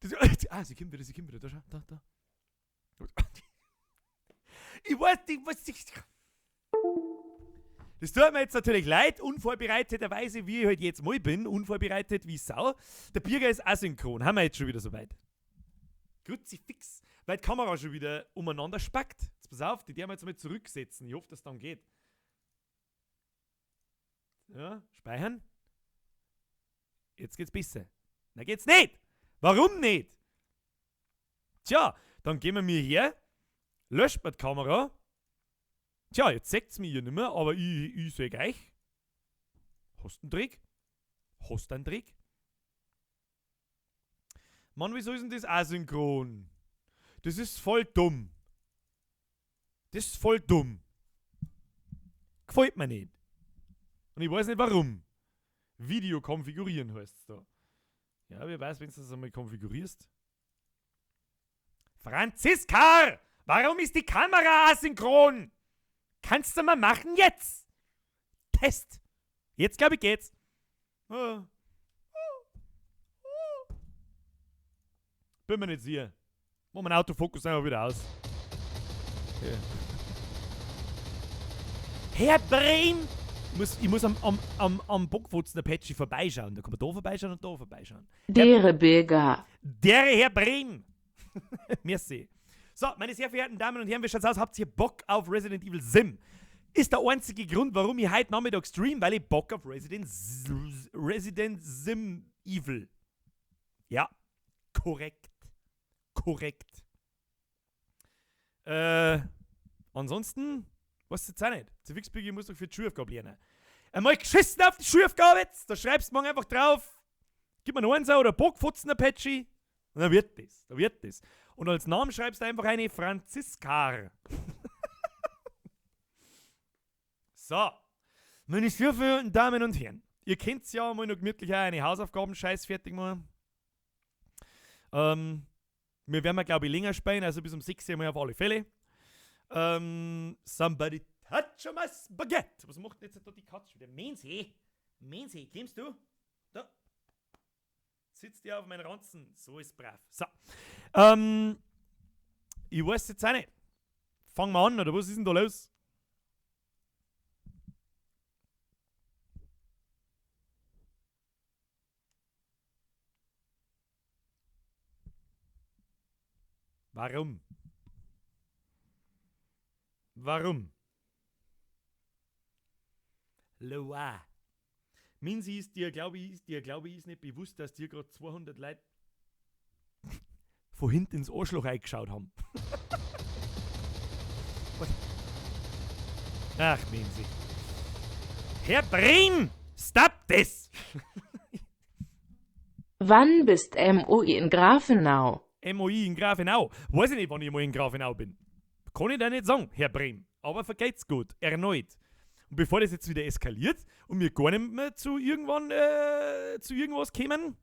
Das, ah, sie kommt wieder, sie kommt wieder. Da, schau, da, da. Ich weiß nicht, was ich. Das tut mir jetzt natürlich leid, unvorbereiteterweise, wie ich halt jetzt mal bin, unvorbereitet wie Sau. Der Birger ist asynchron, haben wir jetzt schon wieder soweit. Kruzifix, weil die Kamera schon wieder umeinander spackt. Jetzt pass auf, die werden wir jetzt mal zurücksetzen. Ich hoffe, dass dann geht. Ja, speichern. Jetzt geht's besser. Na geht's nicht! Warum nicht? Tja, dann gehen wir mir her, löscht mir die Kamera. Tja, jetzt seht's mich ja nicht mehr, aber ich seh euch. Hast du einen Trick? Hast du einen Trick? Mann, wieso ist denn das asynchron? Das ist voll dumm. Das ist voll dumm. Gefällt mir nicht. Und ich weiß nicht warum. Video konfigurieren heißt's da. Ja, wer weiß, wenn du das einmal konfigurierst. Franziska! Warum ist die Kamera asynchron? Kannst du mal machen jetzt? Test. Jetzt, glaub ich, geht's. Ah. Bin mir nicht sicher. Machen wir den Autofokus einfach wieder aus. Ja. Herr Brehm! Ich muss am Bockfotzen der Petschi vorbeischauen. Da kann man da vorbeischauen und da vorbeischauen. Dere Birger. Dere Herr Brehm! Merci. So, meine sehr verehrten Damen und Herren, wie schaut's aus? Habt ihr Bock auf Resident Evil Sim? Ist der einzige Grund, warum ich heute Nachmittag stream, weil ich Bock auf Resident Sim Evil. Ja, korrekt. Korrekt. Ansonsten, weiß ich jetzt auch nicht. Zivixbügel muss doch für die Schulaufgabe lernen. Einmal geschissen auf die Schulaufgabe jetzt! Da schreibst du morgen einfach drauf, gib mir einen Einser oder Bockfotzen, Apache. Und dann wird das. Da wird das. Und als Namen schreibst du einfach eine Franziska. So. Meine sehr verehrten Damen und Herren, ihr kennt's ja mal noch gemütlich auch eine Hausaufgaben-Scheiß fertig machen. Wir werden, glaub ich, länger spielen, also bis um 6 Uhr mal auf alle Fälle. Somebody touch my spaghetti. Was macht denn jetzt da die Katze wieder? Menzi, Menzi, kommst du? Da. Sitzt die auf meinen Ranzen. So ist brav. So. Ich weiß jetzt auch nicht. Fangen wir an, oder was ist denn da los? Warum? Warum? Loa. Minsi ist dir, glaube ich, ist dir, glaube ich, ist nicht bewusst, dass dir grad 200 Leute von hinten ins Arschloch eingeschaut haben. Was? Ach, Minsi. Herr Brehm, stop this! Wann bist MOI in Grafenau? MOI in Grafenau? Weiß ich nicht, wann ich mal in Grafenau bin. Kann ich da nicht sagen, Herr Brehm. Aber vergeht's gut. Erneut. Und bevor das jetzt wieder eskaliert und wir gar nicht mehr zu irgendwas kommen,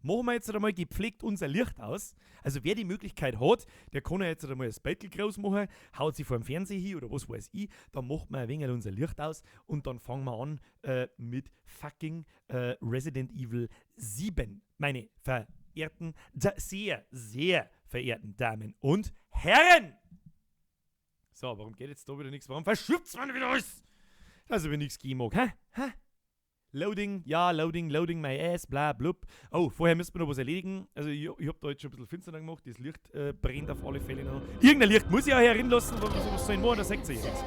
machen wir jetzt einmal gepflegt unser Licht aus. Also wer die Möglichkeit hat, der kann ja jetzt einmal das Bettel groß machen, haut sich vor dem Fernseher hin oder was weiß ich, dann macht man ein wenig unser Licht aus und dann fangen wir an mit fucking Resident Evil 7. Meine verehrten, sehr, sehr verehrten Damen und Herren! So, warum geht jetzt da wieder nichts? Warum verschüpft man wieder alles? Also, wenn nichts gehen mag, hä? Hä? Loading, ja, Loading, Loading my ass, bla, blub. Oh, vorher müssen wir noch was erledigen. Also, ich hab da jetzt schon ein bisschen finster gemacht. Das Licht brennt auf alle Fälle noch. Irgendein Licht muss ich auch herinlassen, was soll ich machen? Da seht ihr jetzt.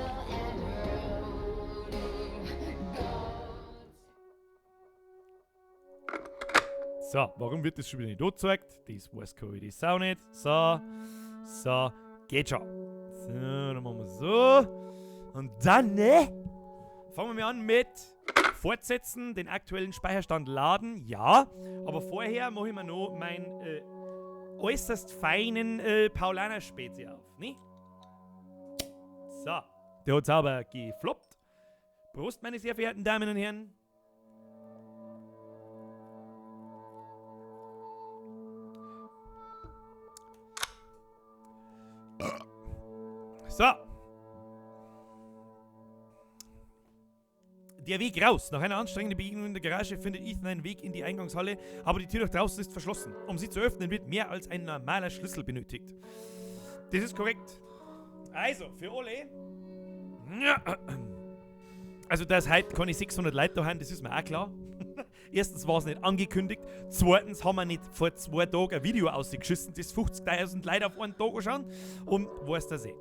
So, warum wird das schon wieder nicht angezeigt? Das weiß keiner, das auch nicht. So, so, geht schon. So, dann machen wir so. Und dann, ne? Fangen wir mal an mit Fortsetzen, den aktuellen Speicherstand laden, ja. Aber vorher mache ich mir noch meinen äußerst feinen Paulaner-Spezi auf, ne? So, der hat sauber gefloppt. Prost, meine sehr verehrten Damen und Herren. So. Der Weg raus. Nach einer anstrengenden Begegnung in der Garage findet Ethan einen Weg in die Eingangshalle, aber die Tür nach draußen ist verschlossen. Um sie zu öffnen, wird mehr als ein normaler Schlüssel benötigt. Das ist korrekt. Also, für alle. Also, dass heute keine 600 Leute da haben, das ist mir auch klar. Erstens war es nicht angekündigt. Zweitens haben wir nicht vor 2 Tagen ein Video ausgeschissen, das 50.000 Leute auf einen Tag anschauen. Und weiß das eh.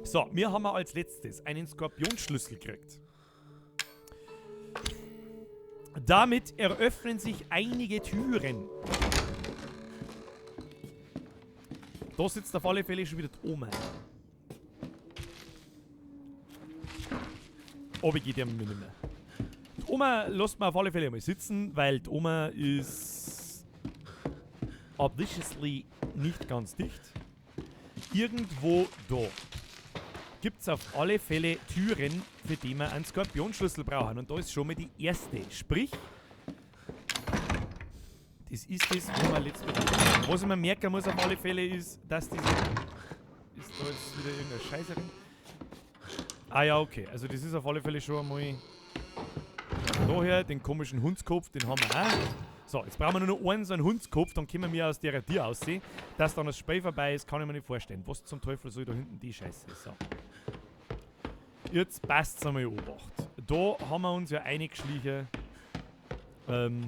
So, wir haben als letztes einen Skorpionschlüssel gekriegt. Damit eröffnen sich einige Türen. Da sitzt auf alle Fälle schon wieder die Oma. Aber geht ja nicht mehr. Die Oma lässt man auf alle Fälle mal sitzen, weil die Oma ist obviously nicht ganz dicht. Irgendwo da gibt es auf alle Fälle Türen, für die wir einen Skorpionschlüssel brauchen. Und da ist schon mal die erste. Sprich, das ist das, wo wir letztes Mal. Was ich mir merken muss auf alle Fälle ist, dass diese. Ist da jetzt wieder irgendeine Scheiße drin? Ah ja, okay. Also das ist auf alle Fälle schon einmal. Daher, den komischen Hundskopf, den haben wir auch. So, jetzt brauchen wir nur noch einen so einen Hundskopf, dann können wir aus der Tür aussehen. Dass dann das Spiel vorbei ist, kann ich mir nicht vorstellen. Was zum Teufel soll da hinten die Scheiße? So. Jetzt passt's einmal, Obacht. Da haben wir uns ja eingeschlichen. Weiß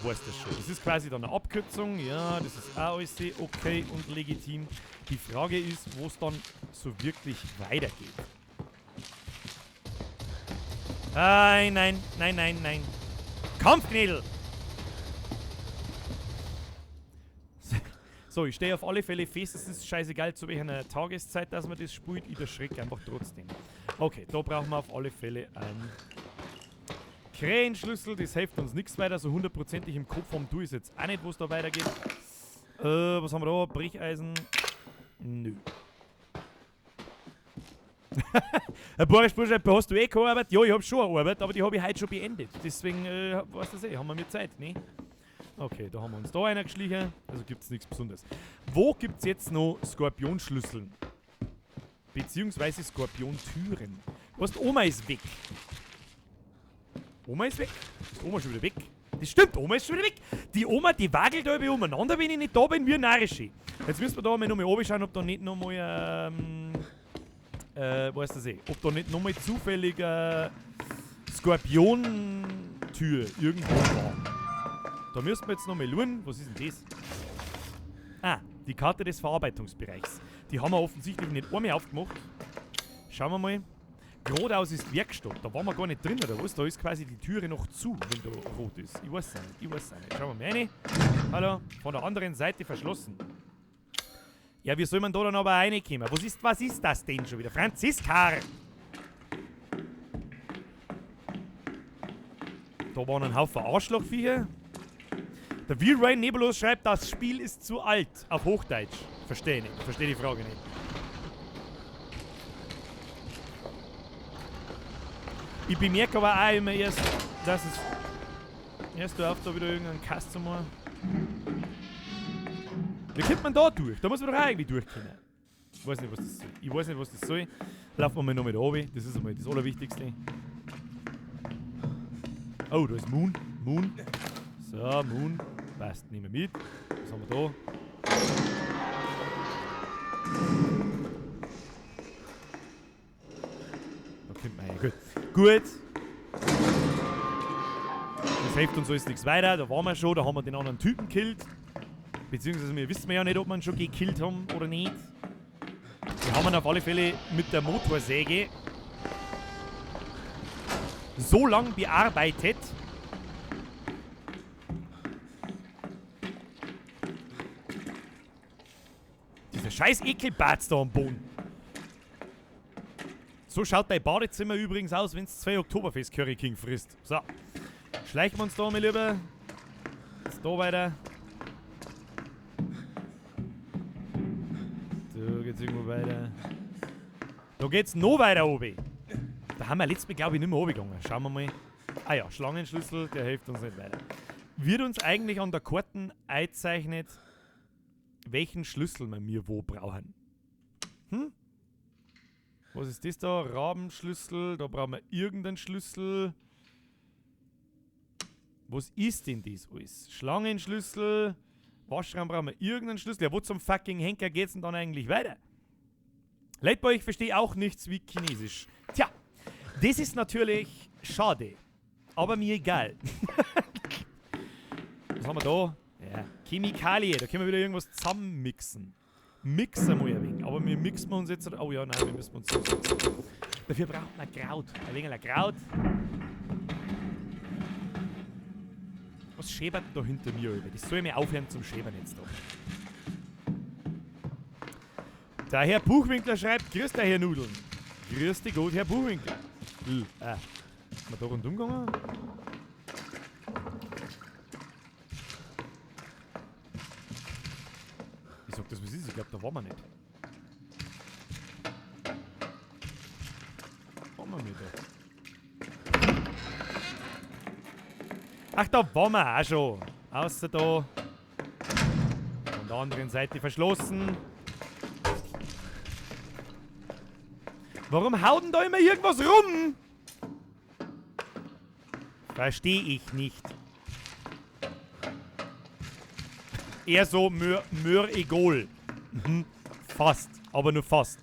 das schon. Das ist quasi dann eine Abkürzung. Ja, das ist auch alles okay und legitim. Die Frage ist, wo es dann so wirklich weitergeht. Nein, nein, nein, nein, nein. Kampfknädel! So, ich stehe auf alle Fälle fest, es ist scheißegal, zu welcher Tageszeit, dass man das spielt. Ich erschrecke einfach trotzdem. Okay, da brauchen wir auf alle Fälle einen Krähenschlüssel. Das hilft uns nichts weiter. So hundertprozentig im Kopf vom Du ist jetzt auch nicht, wo es da weitergeht. Was haben wir da? Brecheisen? Nö. Herr Boris Bursche, hast du eh keine Arbeit? Ja, ich hab schon eine Arbeit, aber die habe ich heute schon beendet. Deswegen, weißt du das eh, haben wir mehr Zeit, ne? Okay, da haben wir uns da einer geschlichen. Also gibt es nichts Besonderes. Wo gibt es jetzt noch Skorpionschlüsseln? Beziehungsweise Skorpiontüren. Was, Oma ist weg. Oma ist weg? Ist Oma schon wieder weg? Das stimmt, Oma ist schon wieder weg. Die Oma, die wackelt da über umeinander, wenn ich nicht da bin, wie ein Narische. Jetzt müssen wir da mal nochmal runterschauen, ob da nicht nochmal, weißt du das eh, ob da nicht nochmal zufällig Skorpiontür irgendwo war. Da müssen wir jetzt nochmal schauen. Was ist denn das? Ah, die Karte des Verarbeitungsbereichs. Die haben wir offensichtlich nicht einmal aufgemacht. Schauen wir mal. Geradeaus ist Werkstatt. Da waren wir gar nicht drin, oder was? Da ist quasi die Türe noch zu, wenn da rot ist. Ich weiß es nicht. Ich weiß es nicht. Schauen wir mal rein. Hallo. Von der anderen Seite verschlossen. Ja, wie soll man da dann aber reinkommen? Was ist das denn schon wieder? Franziska! Da waren ein Haufen Arschlochviecher. Der V-Rain Nebulos schreibt, das Spiel ist zu alt. Auf Hochdeutsch. Verstehe nicht. Verstehe die Frage nicht. Ich bemerke aber auch immer erst, dass es. Erst du auf da wieder irgendeinen Kasten zu machen. Wie kommt man da durch? Da muss man doch auch irgendwie durchkommen. Ich weiß nicht, was das soll. Ich weiß nicht, was das soll. Laufen wir mal noch mit runter. Das ist einmal das Allerwichtigste. Oh, da ist Moon. Moon. So, Moon. Passt, nehmen wir mit. Was haben wir da? Da kommt man rein. Gut. Gut. Das hilft uns alles nichts weiter. Da waren wir schon. Da haben wir den anderen Typen gekillt. Beziehungsweise wir wissen ja nicht, ob wir ihn schon gekillt haben oder nicht. Wir haben ihn auf alle Fälle mit der Motorsäge so lang bearbeitet. Dieser scheiß Ekelbatz da am Boden. So schaut dein Badezimmer übrigens aus, wenn es zwei Oktoberfest Curry King frisst. So. Schleichen wir uns da mal lieber. Jetzt da weiter. Da geht's irgendwo weiter. Da geht's noch weiter oben. Da haben wir letztes Mal, glaube ich, nicht mehr runtergegangen. Schauen wir mal. Ah ja, Schlangenschlüssel, der hilft uns nicht weiter. Wird uns eigentlich an der Karten einzeichnet, welchen Schlüssel wir mir wo brauchen? Hm? Was ist das da? Rabenschlüssel. Da brauchen wir irgendeinen Schlüssel. Was ist denn das alles? Schlangenschlüssel. Waschraum brauchen wir irgendeinen Schlüssel. Ja, wo zum fucking Henker geht's denn dann eigentlich weiter? Leitboy, ich verstehe auch nichts wie Chinesisch. Tja, das ist natürlich schade. Aber mir egal. Was haben wir da? Ja, Chemikalie. Da können wir wieder irgendwas zusammenmixen. Mixen mal ein wenig. Aber wir mixen uns jetzt... Oh ja, nein, wir müssen uns so mixen. Dafür braucht man Kraut. Ein wenig Kraut. Was schäbert denn da hinter mir, Alter? Das soll ich mir aufhören zum Schäbern jetzt da. Der Herr Buchwinkler schreibt, grüß dich, Herr Nudeln. Grüß dich Gott, Herr Buchwinkler. Ist man da rundum gegangen? Ich sag das, was ist? Ich glaub, da waren wir nicht. Waren wir nicht da? Ach, da waren wir auch schon. Außer da. Von der anderen Seite verschlossen. Warum haut denn da immer irgendwas rum? Versteh ich nicht. Eher so mör egol. Fast, aber nur fast.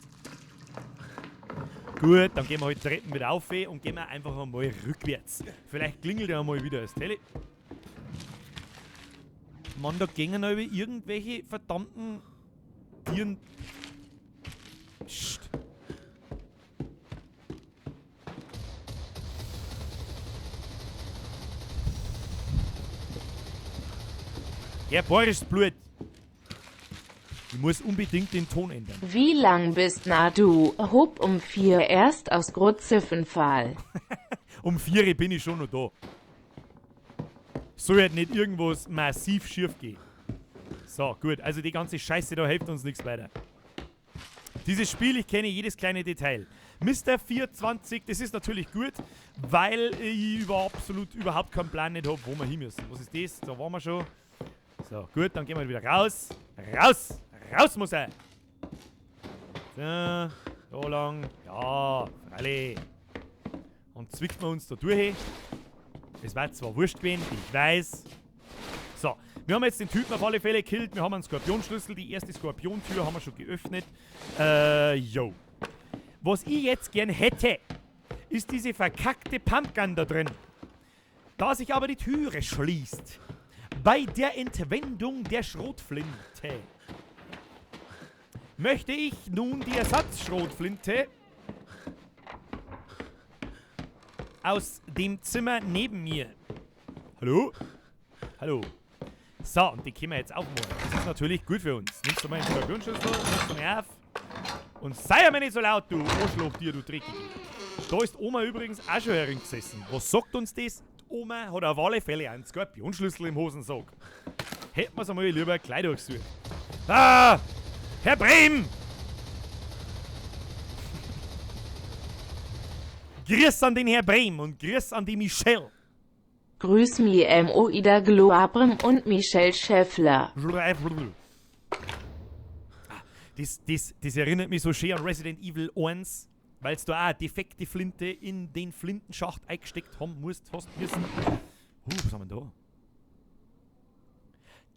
Gut, dann gehen wir halt Treppen wieder auf und gehen wir einfach einmal rückwärts. Vielleicht klingelt ja mal wieder das Tele. Mann, da gingen aber irgendwelche verdammten Tieren. Psst. Ja, Boris Blut. Ich muss unbedingt den Ton ändern. Wie lang bist na du? Hob um 4 erst aus Grutziffenfall. Um 4 bin ich schon noch da. Soll halt nicht irgendwas massiv schief gehen. So, gut. Also die ganze Scheiße da hilft uns nichts weiter. Dieses Spiel, ich kenne jedes kleine Detail. Mister 420, das ist natürlich gut, weil ich absolut überhaupt keinen Plan nicht hab, wo wir hin müssen. Was ist das? Da waren wir schon. So, gut, dann gehen wir wieder raus. Raus! Raus muss er! So, da lang. Ja, freilich. Und zwickt wir uns da durch. Es war zwar wurscht gewesen, ich weiß. So, wir haben jetzt den Typen auf alle Fälle gekillt. Wir haben einen Skorpionschlüssel. Die erste Skorpiontür haben wir schon geöffnet. Jo. Was ich jetzt gern hätte, ist diese verkackte Pumpgun da drin. Da sich aber die Türe schließt, bei der Entwendung der Schrotflinte, möchte ich nun die Ersatzschrotflinte aus dem Zimmer neben mir. Hallo? Hallo. So, und die können wir jetzt aufmachen. Das ist natürlich gut für uns. Nimmst du mal den Skorpionschlüssel, nimmst du mal auf. Und sei ja mal nicht so laut, du Arschloch dir, du Dreckige. Da ist Oma übrigens auch schon herumgesessen. Was sagt uns das? Die Oma hat auf alle Fälle einen Skorpionschlüssel im Hosensack. Hätten wir's einmal lieber gleich durchgesucht. Ah! Herr Brehm! Grüß an den Herr Brehm und grüß an die Michelle. Grüß mi M O Ida Gloabrem und Michelle Schäffler. Das erinnert mich so schön an Resident Evil 1, weil's da auch eine defekte Flinte in den Flintenschacht eingesteckt haben musst, hast müssen. Was haben wir denn da?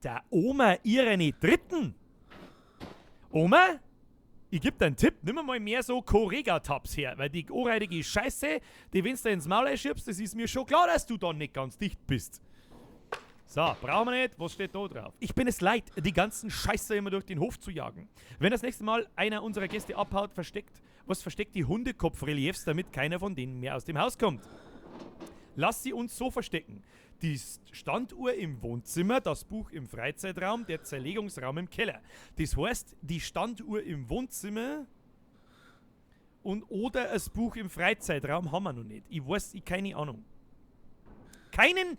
Der Oma ihre Dritten. Oma? Ich geb dir einen Tipp, nimm mal mehr so Corega-Tabs her, weil die ohrreidige Scheiße, die wenn's da ins Maul einschiebst, das ist mir schon klar, dass du dann nicht ganz dicht bist. So, brauchen wir nicht. Was steht da drauf? Ich bin es leid, die ganzen Scheiße immer durch den Hof zu jagen. Wenn das nächste Mal einer unserer Gäste abhaut, versteckt die Hundekopfreliefs, damit keiner von denen mehr aus dem Haus kommt. Lass sie uns so verstecken. Die Standuhr im Wohnzimmer, das Buch im Freizeitraum, der Zerlegungsraum im Keller. Das heißt, die Standuhr im Wohnzimmer und oder das Buch im Freizeitraum haben wir noch nicht. Ich weiß, ich keine Ahnung. Keinen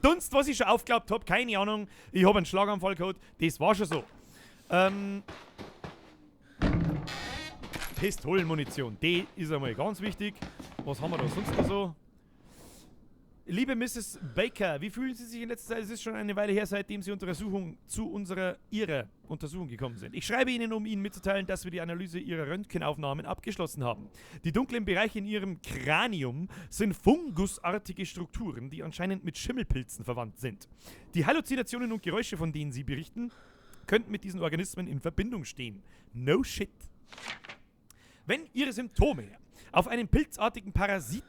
Dunst, was ich schon aufgeglaubt hab, keine Ahnung. Ich hab einen Schlaganfall gehabt, das war schon so. Pistolenmunition, die ist einmal ganz wichtig. Was haben wir da sonst noch so? Liebe Mrs. Baker, wie fühlen Sie sich in letzter Zeit? Es ist schon eine Weile her, seitdem Sie zu Ihrer Untersuchung gekommen sind. Ich schreibe Ihnen, um Ihnen mitzuteilen, dass wir die Analyse Ihrer Röntgenaufnahmen abgeschlossen haben. Die dunklen Bereiche in Ihrem Kranium sind fungusartige Strukturen, die anscheinend mit Schimmelpilzen verwandt sind. Die Halluzinationen und Geräusche, von denen Sie berichten, könnten mit diesen Organismen in Verbindung stehen. No shit. Wenn Ihre Symptome auf einen pilzartigen Parasit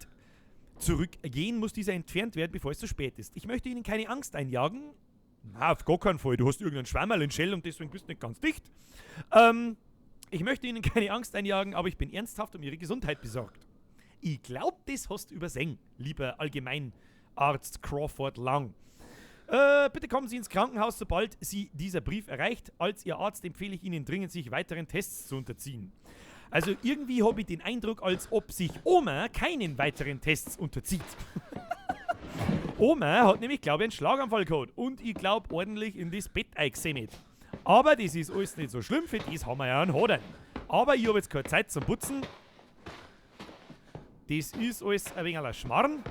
zurückgehen, muss dieser entfernt werden, bevor es zu spät ist. Ich möchte Ihnen keine Angst einjagen. Na, auf gar keinen Fall. Du hast irgendeinen Schwammerl in Schell und deswegen bist du nicht ganz dicht. Ich möchte Ihnen keine Angst einjagen, aber ich bin ernsthaft um Ihre Gesundheit besorgt. Ich glaub, das hast du übersehen, lieber Allgemeinarzt Crawford Lang. Bitte kommen Sie ins Krankenhaus, sobald Sie dieser Brief erreicht. Als Ihr Arzt empfehle ich Ihnen dringend, sich weiteren Tests zu unterziehen. Also irgendwie hab ich den Eindruck, als ob sich Oma keinen weiteren Tests unterzieht. Oma hat nämlich, glaub ich, einen Schlaganfall gehabt und ich glaub ordentlich in das Bett eingesendet. Aber das ist alles nicht so schlimm, für das haben wir ja einen Hodern. Aber ich hab jetzt keine Zeit zum Putzen. Das ist alles ein wenig ein Schmarrn.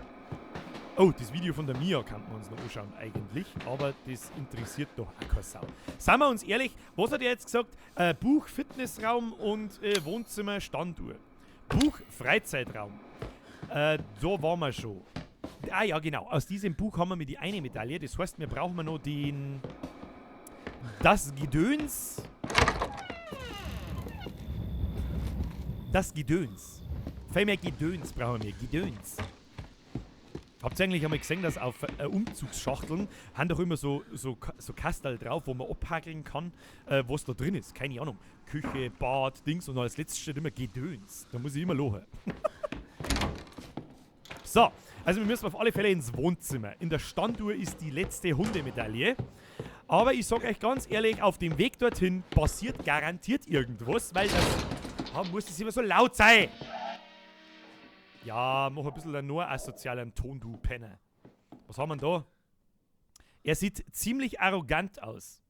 Oh, das Video von der Mia kann man uns noch anschauen eigentlich, aber das interessiert doch auch keine Sau. Seien wir uns ehrlich, was hat er jetzt gesagt? Buch, Fitnessraum und Wohnzimmer, Standuhr. Buch, Freizeitraum. Da waren wir schon. Ah ja, genau. Aus diesem Buch haben wir die eine Medaille. Das heißt, wir brauchen noch den... Das Gedöns. Das Gedöns. Viel mehr Gedöns brauchen wir. Gedöns. Habt ihr eigentlich einmal gesehen, dass auf Umzugsschachteln haben doch immer so Kastel drauf, wo man abhakeln kann, was da drin ist. Keine Ahnung. Küche, Bad, Dings und als letztes steht immer Gedöns. Da muss ich immer lachen. So, also wir müssen auf alle Fälle ins Wohnzimmer. In der Standuhr ist die letzte Hundemedaille. Aber ich sag euch ganz ehrlich, auf dem Weg dorthin passiert garantiert irgendwas, weil das... Ah, muss das immer so laut sein? Ja, mach ein bisschen einen nur asozialen Ton, du Penner. Was haben wir denn da? Er sieht ziemlich arrogant aus.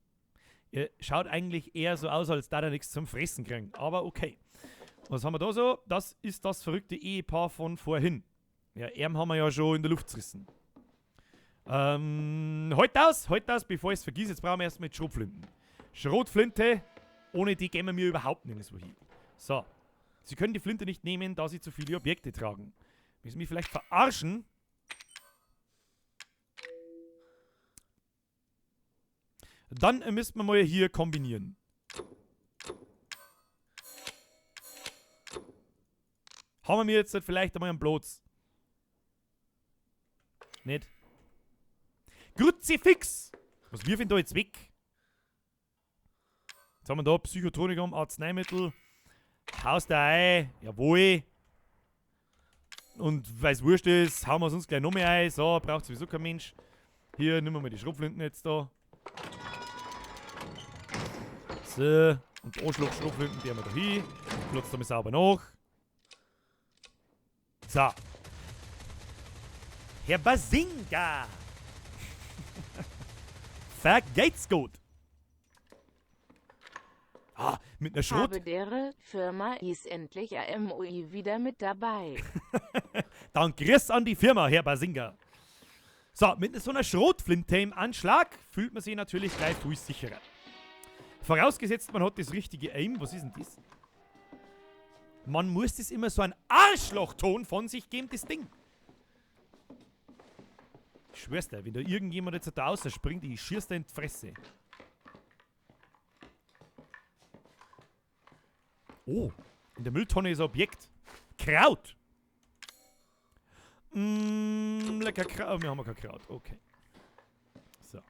Er schaut eigentlich eher so aus, als da er nichts zum Fressen kriegt. Aber okay. Was haben wir da so? Das ist das verrückte Ehepaar von vorhin. Ja, Arm haben wir ja schon in der Luft zerrissen. Halt aus, bevor ich's vergiss. Jetzt brauchen wir erstmal die Schrotflinten. Schrotflinte, ohne die gehen wir mir überhaupt nirgendwo hin. So. Sie können die Flinte nicht nehmen, da sie zu viele Objekte tragen. Müssen Sie mich vielleicht verarschen? Dann müssen wir mal hier kombinieren. Haben wir mir jetzt vielleicht einmal einen Platz? Nicht? Kruzifix! Was wirf ich denn da jetzt weg? Jetzt haben wir da Psychotronikum, Arzneimittel. Haus da ein. Jawohl. Und weil's wurscht ist, hauen wir uns gleich noch mehr ein. So, braucht sowieso kein Mensch. Hier, nehmen wir mal die Schrotflinten jetzt da. So. Und die Anschlag-Schrotflinten, die haben wir da hin. Platzt da mal sauber nach. So. Herr Basinga! Vergeht's gut! Ah, mit einer Schrot. Habe dere Firma ist endlich AMOI wieder mit dabei. Dann grüß an die Firma, Herr Basinga. So, mit so einer Schrotflinte im Anschlag fühlt man sich natürlich gleich viel sicherer. Vorausgesetzt, man hat das richtige Aim. Was ist denn das? Man muss das immer so einen Arschlochton von sich geben, das Ding. Ich schwör's dir, wenn da irgendjemand jetzt da raus springt, ich schieß dir in die Fresse. Oh, in der Mülltonne ist ein Objekt. Kraut. Lecker Kraut. Oh, wir haben kein Kraut. Okay. So.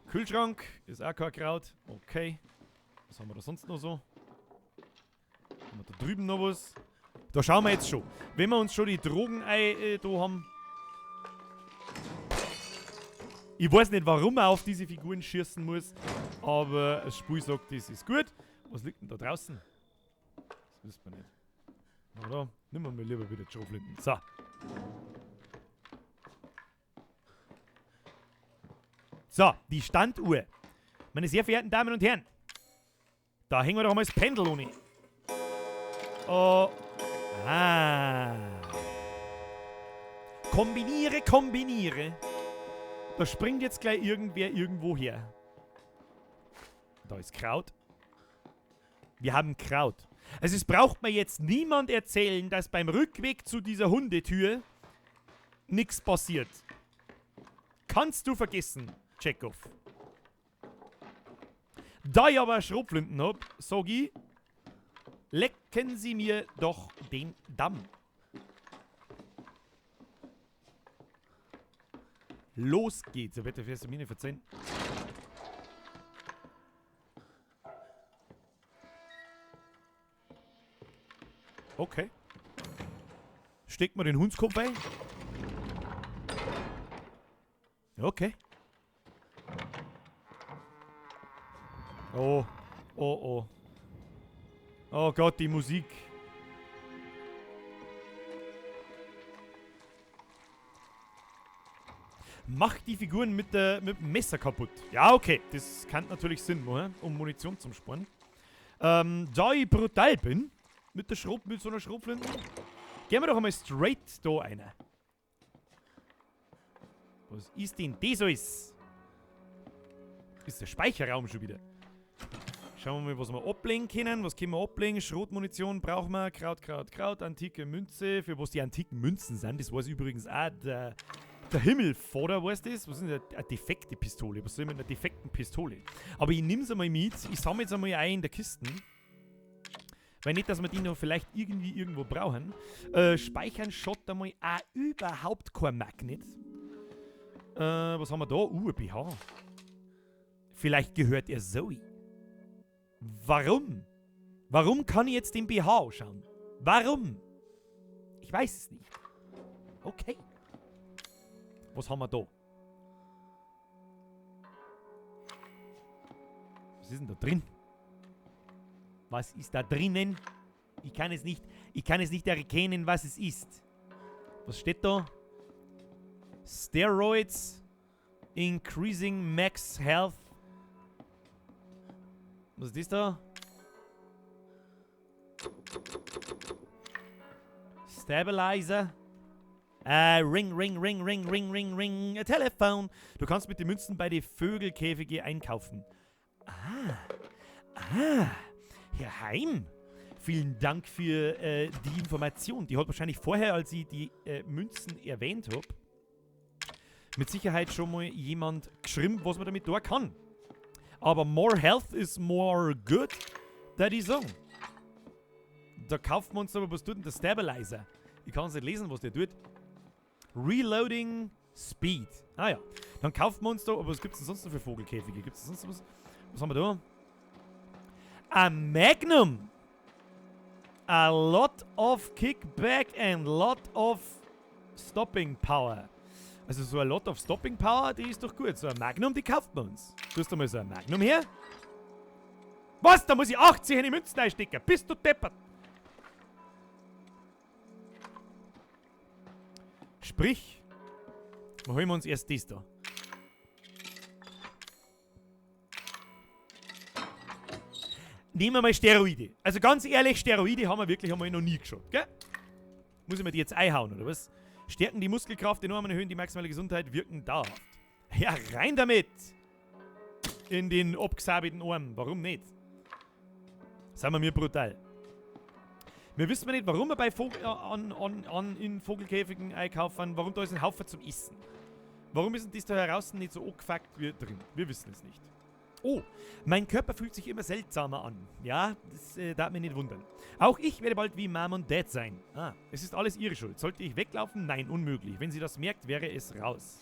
Kühlschrank ist auch kein Kraut. Okay. Was haben wir da sonst noch so? Haben wir da drüben noch was? Da schauen wir jetzt schon. Wenn wir uns schon die Drogen da haben. Ich weiß nicht, warum man auf diese Figuren schießen muss, aber das Spiel sagt, das ist gut. Was liegt denn da draußen? Das wissen wir nicht. Na da, nehmen wir mal lieber wieder die Schrotflinten. So. So, die Standuhr. Meine sehr verehrten Damen und Herren, da hängen wir doch mal das Pendel ohne. Oh. Ah. Kombiniere, kombiniere. Da springt jetzt gleich irgendwer irgendwo her. Da ist Kraut. Wir haben Kraut. Also es braucht mir jetzt niemand erzählen, dass beim Rückweg zu dieser Hundetür nichts passiert. Kannst du vergessen, Tschechow. Da ich aber Schrotflinten hab, sag ich, lecken Sie mir doch den Damm. Los geht's. Ja, bitte, wirst du mir nicht verzeihen. Okay. Steckt man den Hundskopf ein? Okay. Oh. Oh, oh. Oh Gott, die Musik. Macht die Figuren mit dem Messer kaputt. Ja, okay. Das kann natürlich Sinn machen, um Munition zu sparen. Da ich brutal bin, mit so einer Schrotflinte, gehen wir doch einmal straight da rein. Was ist denn das alles? Ist der Speicherraum schon wieder. Schauen wir mal, was wir ablegen können. Was können wir ablegen? Schrotmunition brauchen wir. Kraut, Kraut, Kraut. Antike Münze. Für was die antiken Münzen sind, das weiß übrigens auch der Himmelvater, weiß das? Was ist denn eine defekte Pistole? Was soll ich mit einer defekten Pistole? Aber ich nehme es einmal mit. Ich sammle es einmal ein in der Kiste. Weil nicht, dass wir die noch vielleicht irgendwie irgendwo brauchen. Speichern schaut einmal auch überhaupt kein Magnet. Was haben wir da? Ein BH. Vielleicht gehört er Zoe. Warum? Warum kann ich jetzt den BH anschauen? Warum? Ich weiß es nicht. Okay. Was haben wir da? Was ist denn da drin? Was ist da drinnen? Ich kann es nicht erkennen, was es ist. Was steht da? Steroids increasing max health. Was ist das da? Stabilizer. Ring, ring, ring, ring, ring, ring, ring. A telephone. Du kannst mit den Münzen bei den Vögelkäfige einkaufen. Ah. Ah. Herr Heim, vielen Dank für die Information. Die hat wahrscheinlich vorher, als ich die Münzen erwähnt habe, mit Sicherheit schon mal jemand geschrieben, was man damit tun kann. Aber more health is more good, that is so. Da kauft man uns aber, was tut denn der Stabilizer? Ich kann es nicht lesen, was der tut. Reloading Speed. Ah ja. Dann kauft man uns da, aber was gibt es denn sonst noch für Vogelkäfige? Gibt es sonst noch was? Was haben wir da? A Magnum. A lot of kickback and lot of stopping power. Also so a lot of stopping power, die ist doch gut. So ein Magnum, die kauft man uns. Tust du mal so ein Magnum her? Was? Da muss ich 80 in die Münzen einstecken. Bist du deppert? Sprich, wir holen uns erst das da. Nehmen wir mal Steroide. Also ganz ehrlich, Steroide haben wir wirklich einmal noch nie geschaut, gell? Muss ich mir die jetzt einhauen, oder was? Stärken die Muskelkraft enorm und erhöhen die maximale Gesundheit, wirken dauerhaft. Ja, rein damit! In den abgesabelten Arm. Warum nicht? Sind wir mir brutal. Wir wissen nicht, warum wir bei Vogel, in Vogelkäfigen einkaufen, warum da ist ein Haufen zum Essen. Warum ist denn das da heraus nicht so angefuckt wie drin? Wir wissen es nicht. Oh, mein Körper fühlt sich immer seltsamer an. Ja, das darf mich nicht wundern. Auch ich werde bald wie Mom und Dad sein. Ah, es ist alles ihre Schuld. Sollte ich weglaufen? Nein, unmöglich. Wenn sie das merkt, wäre es raus.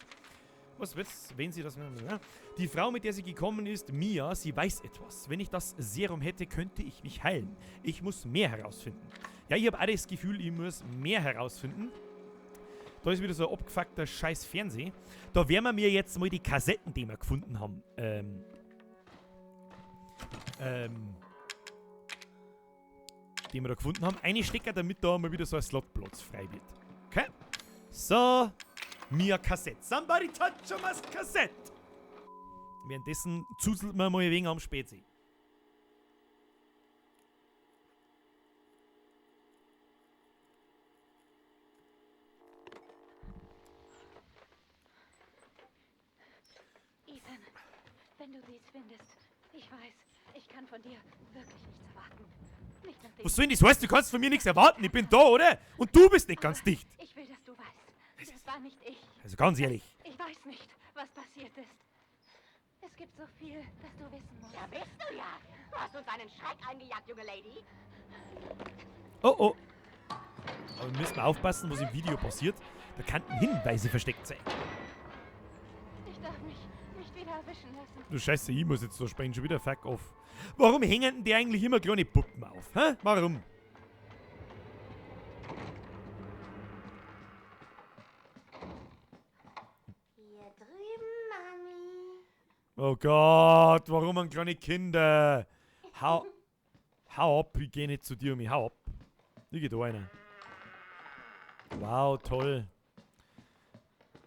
Was wird's, wenn sie das merkt? Ja. Die Frau, mit der sie gekommen ist, Mia, sie weiß etwas. Wenn ich das Serum hätte, könnte ich mich heilen. Ich muss mehr herausfinden. Ja, ich habe auch das Gefühl, ich muss mehr herausfinden. Da ist wieder so ein abgefuckter scheiß Fernseh. Da werden wir mir jetzt mal die Kassetten, die wir gefunden haben, die wir da gefunden haben, einstecken, damit da mal wieder so ein Slotplatz frei wird. Okay? So, Mia Kassette. Somebody touch my Kassette! Währenddessen zuselt man mal ein wenig am Spätsee. Wenn du dies findest, ich weiß, ich kann von dir wirklich nichts erwarten. Nicht nachdem. Was soll denn das heißen? Du kannst von mir nichts erwarten. Ich bin da, oder? Und du bist nicht ganz dicht. Ich will, dass du weißt. Das war nicht ich. Also ganz ehrlich. Ich weiß nicht, was passiert ist. Es gibt so viel, das du wissen musst. Da bist du ja. Du hast uns einen Schreck eingejagt, junge Lady. Oh, oh. Aber wir müssen aufpassen, was im Video passiert. Da könnten Hinweise versteckt sein. Ich darf mich nicht wieder erwischen lassen. Du Scheiße, ich muss jetzt da spielen, schon wieder fuck off. Warum hängen denn die eigentlich immer kleine Puppen auf? Hä? Warum? Hier drüben, Mami. Oh Gott, warum an kleine Kinder? Hau, hau ab, ich geh nicht zu dir, mich hau ab. Ich geh da rein. Wow, toll.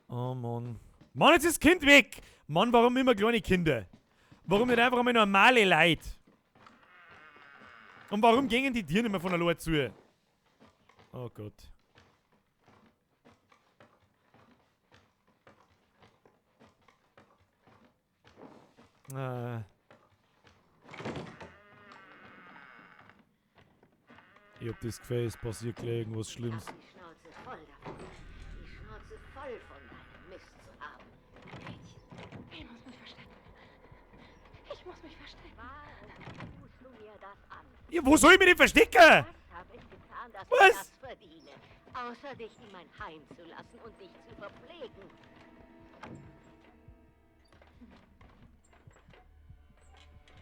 Oh Mann. Mann, jetzt ist das Kind weg! Mann, warum immer kleine Kinder? Warum nicht einfach einmal normale Leute? Und warum gingen die Tiere nicht mehr von alleine zu? Oh Gott. Ich hab das Gefühl, es passiert gleich irgendwas Schlimmes. Ich hab die Schnauze voll davon. Die Schnauze voll von deinem Mist zu haben. Mädchen. Ich muss mich verstecken. Ich muss mich verstecken. Warum tust du mir das an? Ja, wo soll ich mich denn verstecken? Was hab ich getan, dass Was? ich das verdiene? Außer dich in mein Heim zu lassen und dich zu verpflegen.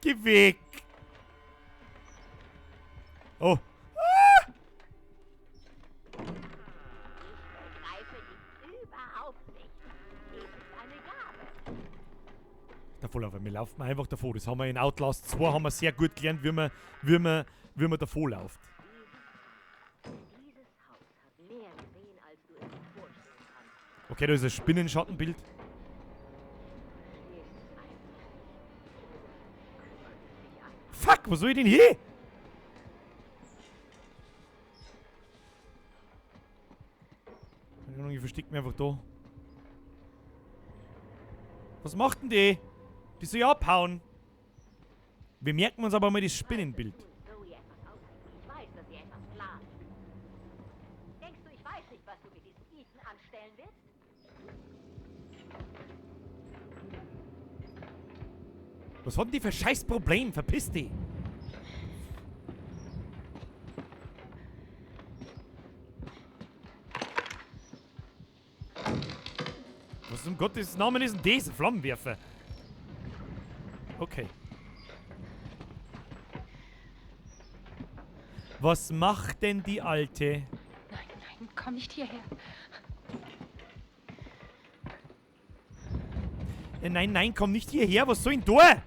Geh weg! Oh. Ah! Ich begreife dich überhaupt nicht. Dies ist eine Gabe. Davor laufen. Wir laufen einfach davor. Das haben wir in Outlast 2 haben wir sehr gut gelernt, wie man davor läuft. Dieses Haus hat mehr gesehen, als du es dir vorstellen kannst. Okay, da ist ein Spinnenschattenbild. Fuck, wo soll ich denn hin? Keine Ahnung, ich versteck mich einfach da. Was macht denn die? Die soll ja abhauen. Wir merken uns aber mal das Spinnenbild. Ich weiß, dass sie etwas plant. Denkst du, ich weiß nicht, was du mit diesem Ethan anstellen willst? Was hat denn die für scheiß Problem? Verpiss die! Was um Gottes Namen ist denn das? Flammenwerfer. Okay. Was macht denn die Alte? Nein, nein, komm nicht hierher. Nein, nein, komm nicht hierher. Was soll ich denn da?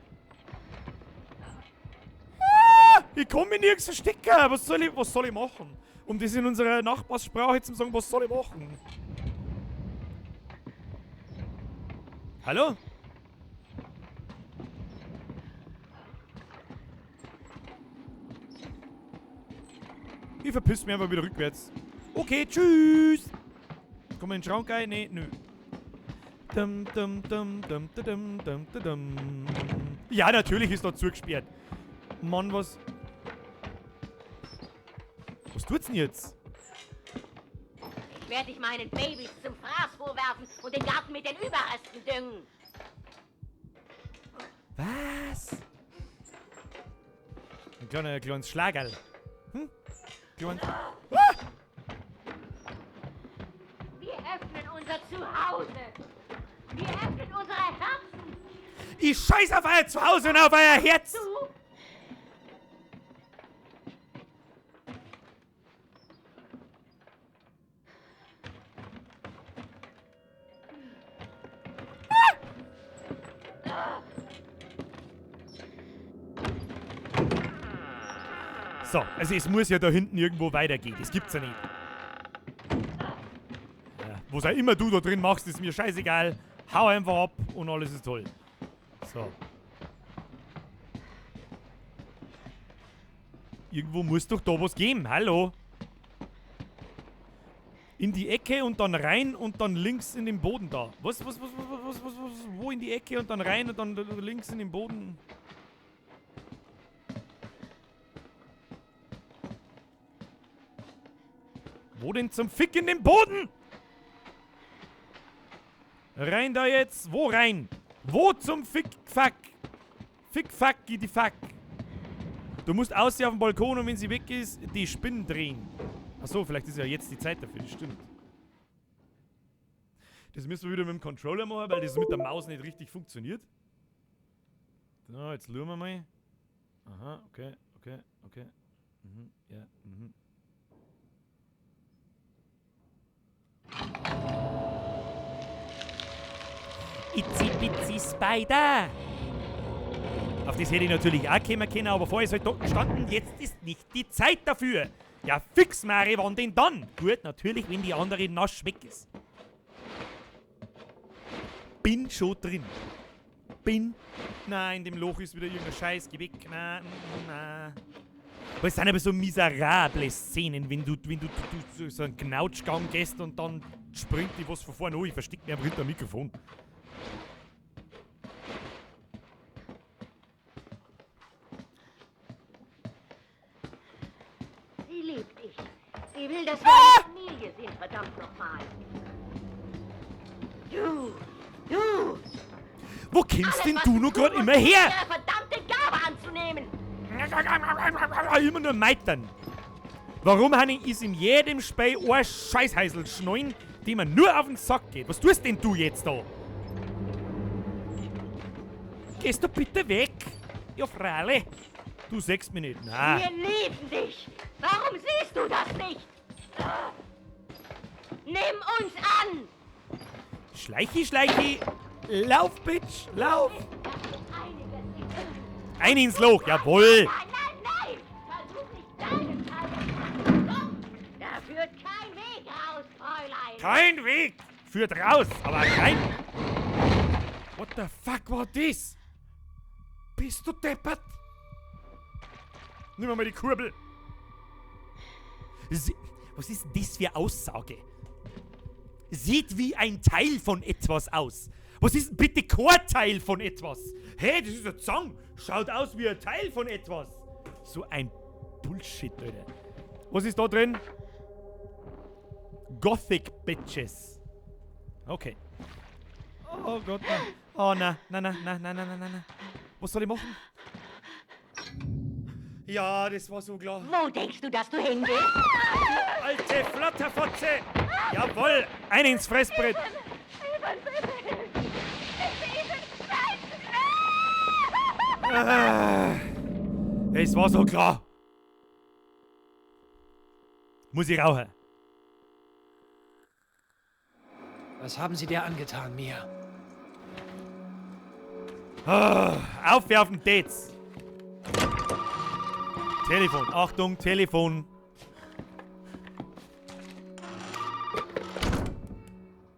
Ah, ich komm mir nirgends verstecken. Was soll ich machen? Um das in unserer Nachbarssprache zu sagen, was soll ich machen? Hallo? Ich verpiss mich einfach wieder rückwärts. Okay, tschüss. Komm in den Schrank rein? Nee, nö. Dum, dum, dum, dum, dum, dum, dum, dum. Ja, natürlich ist da zugesperrt. Mann, was... Was tut's denn jetzt? Ich werde dich meinen Babys zum Fraß vorwerfen und den Garten mit den Überresten düngen. Was? Ein kleines Schlagerl. Hm? Klein. Ah! Wir öffnen unser Zuhause. Wir öffnen unsere Herzen. Ich scheiß auf euer Zuhause und auf euer Herz. Du? So, also es muss ja da hinten irgendwo weitergehen. Das gibt's ja nicht. Ja, was auch immer du da drin machst, ist mir scheißegal. Hau einfach ab und alles ist toll. So. Irgendwo muss doch da was geben. Hallo? In die Ecke und dann rein und dann links in den Boden da. Was? wo in die Ecke und dann rein und dann links in den Boden? Wo denn zum Fick in den Boden? Rein da jetzt. Wo rein? Wo zum Fick, fuck? Fick, fuck, die fuck. Du musst aussehen auf dem Balkon und wenn sie weg ist, die Spinnen drehen. Achso, vielleicht ist ja jetzt die Zeit dafür, das stimmt. Das müssen wir wieder mit dem Controller machen, weil das mit der Maus nicht richtig funktioniert. So, jetzt schauen wir mal. Aha, okay, okay, okay. Mhm, ja, mhm. Itzy Bitsy Spider! Auf das hätte ich natürlich auch kommen können, aber vorher ist halt da gestanden, jetzt ist nicht die Zeit dafür. Ja, fix, Mari, wann denn dann? Gut, natürlich, wenn die andere nasch weg ist. Bin schon drin. Bin. Nein, in dem Loch ist wieder irgendein Scheiß. Geh weg. Nein, nein. Aber es sind aber so miserable Szenen, wenn du so einen Knautschgang gehst und dann springt die was von vorne. Oh, ich versteck mich einfach hinter dem Mikrofon. Sie liebt dich. Sie will, dass wir eine Familie sind, verdammt nochmal. Du! Wo kommst denn Alles, du was nur tun gerade musst, immer her? ist, ihre verdammte Gabe anzunehmen! Immer nur meitern. Warum, Hanni, ist in jedem Spiel ein Scheißhäusl schnallen, dem man nur auf den Sack geht? Was tust denn du jetzt da? Gehst du bitte weg? Ja, freilich. Du siehst mich nicht. Nein. Wir lieben dich! Warum siehst du das nicht? Nimm uns an! Schleichi, schleichi. Lauf, Bitch, lauf. Ein ins Loch, jawohl. Nein, nein, nein! Versuch nicht deinen Teil. Komm! Da führt kein Weg raus, Fräulein! Kein Weg führt raus, aber kein... What the fuck war das? Bist du deppert? Nimm mal die Kurbel. Was ist denn das für eine Aussage? Sieht wie ein Teil von etwas aus. Was ist denn bitte kein Teil von etwas? Hey, das ist ein Zang. Schaut aus wie ein Teil von etwas. So ein Bullshit, Alter. Was ist da drin? Gothic Bitches. Okay. Oh Gott, nein. Oh nein, nein, nein, nein, nein, nein, nein, nein. Was soll ich machen? Ja, das war so klar. Wo denkst du, dass du hingehst? Alte Flatterfotze! Jawohl! Ein ins Fressbrett! Es war so klar. Muss ich rauchen. Was haben sie dir angetan, Mia? Aufwerfen, Dates. Telefon. Achtung, Telefon.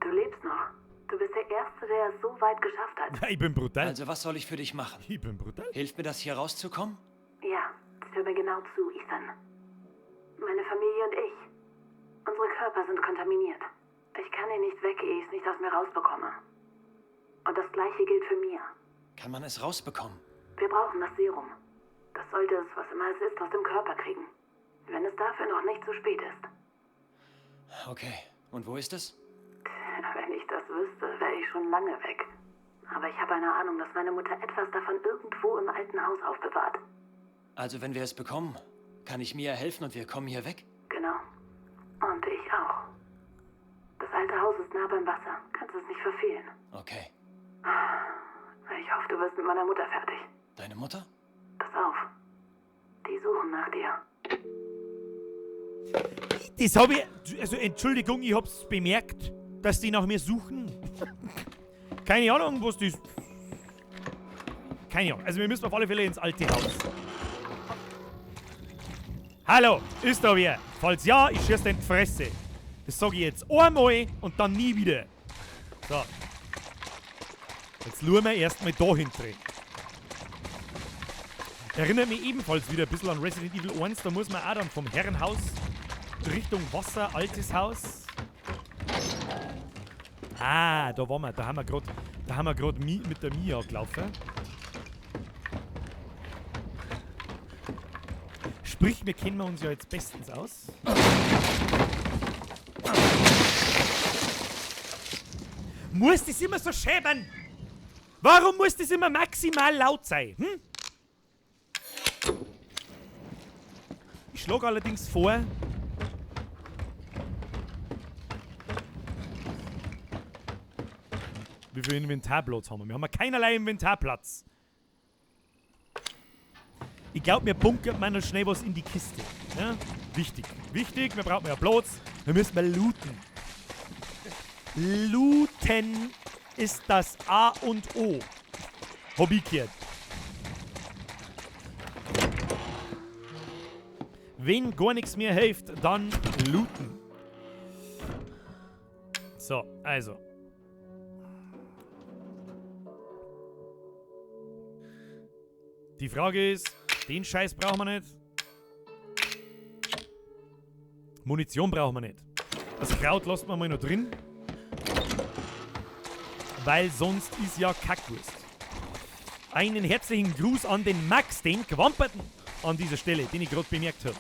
Du lebst noch. Du bist der Erste, der es so weit geschafft hat. Ja, ich bin brutal. Also, was soll ich für dich machen? Ich bin brutal. Hilft mir das, hier rauszukommen? Ja, hör mir genau zu, Ethan. Meine Familie und ich. Unsere Körper sind kontaminiert. Ich kann ihn nicht weg, ehe ich es nicht aus mir rausbekomme. Und das Gleiche gilt für Mia. Kann man es rausbekommen? Wir brauchen das Serum. Das sollte es, was immer es ist, aus dem Körper kriegen. Wenn es dafür noch nicht zu spät ist. Okay. Und wo ist es? Wenn ich das wüsste, wäre ich schon lange weg. Aber ich habe eine Ahnung, dass meine Mutter etwas davon irgendwo im alten Haus aufbewahrt. Also, wenn wir es bekommen, kann ich Mia helfen und wir kommen hier weg? Genau. Und ich auch. Das alte Haus ist nah beim Wasser. Kannst es nicht verfehlen. Okay. Ich hoffe, du wirst mit meiner Mutter fertig. Deine Mutter? Pass auf. Die suchen nach dir. Das habe ich. Also, Entschuldigung, ich hab's bemerkt, dass die nach mir suchen. Keine Ahnung, was die. Keine Ahnung. Also, wir müssen auf alle Fälle ins alte Haus. Hallo, ist da wer? Falls ja, ich schieß dir in die Fresse. Das sag ich jetzt einmal und dann nie wieder. So. Jetzt schauen wir erstmal da hinten. Erinnert mich ebenfalls wieder ein bisschen an Resident Evil 1. Da muss man auch dann vom Herrenhaus Richtung Wasser, altes Haus. Ah, da waren wir. Da haben wir gerade Da haben wir gerade mit der Mia gelaufen. Sprich, wir kennen uns ja jetzt bestens aus. Muss das immer so schäbern? Warum muss das immer maximal laut sein? Hm? Ich schlage allerdings vor, wie viel Inventarplatz haben wir? Wir haben ja keinerlei Inventarplatz. Ich glaub, wir bunkert man noch schnell was in die Kiste. Ja? Wichtig. Wichtig, wir brauchen ja Platz. Wir müssen mal looten. Looten ist das A und O. Hab ich gehört. Wenn gar nichts mehr hilft, dann looten. So, also. Die Frage ist, den Scheiß brauchen wir nicht. Munition brauchen wir nicht. Das Kraut lassen wir mal noch drin. Weil sonst ist ja Kackwurst. Einen herzlichen Gruß an den Max, den Quamperten, an dieser Stelle, den ich gerade bemerkt hab.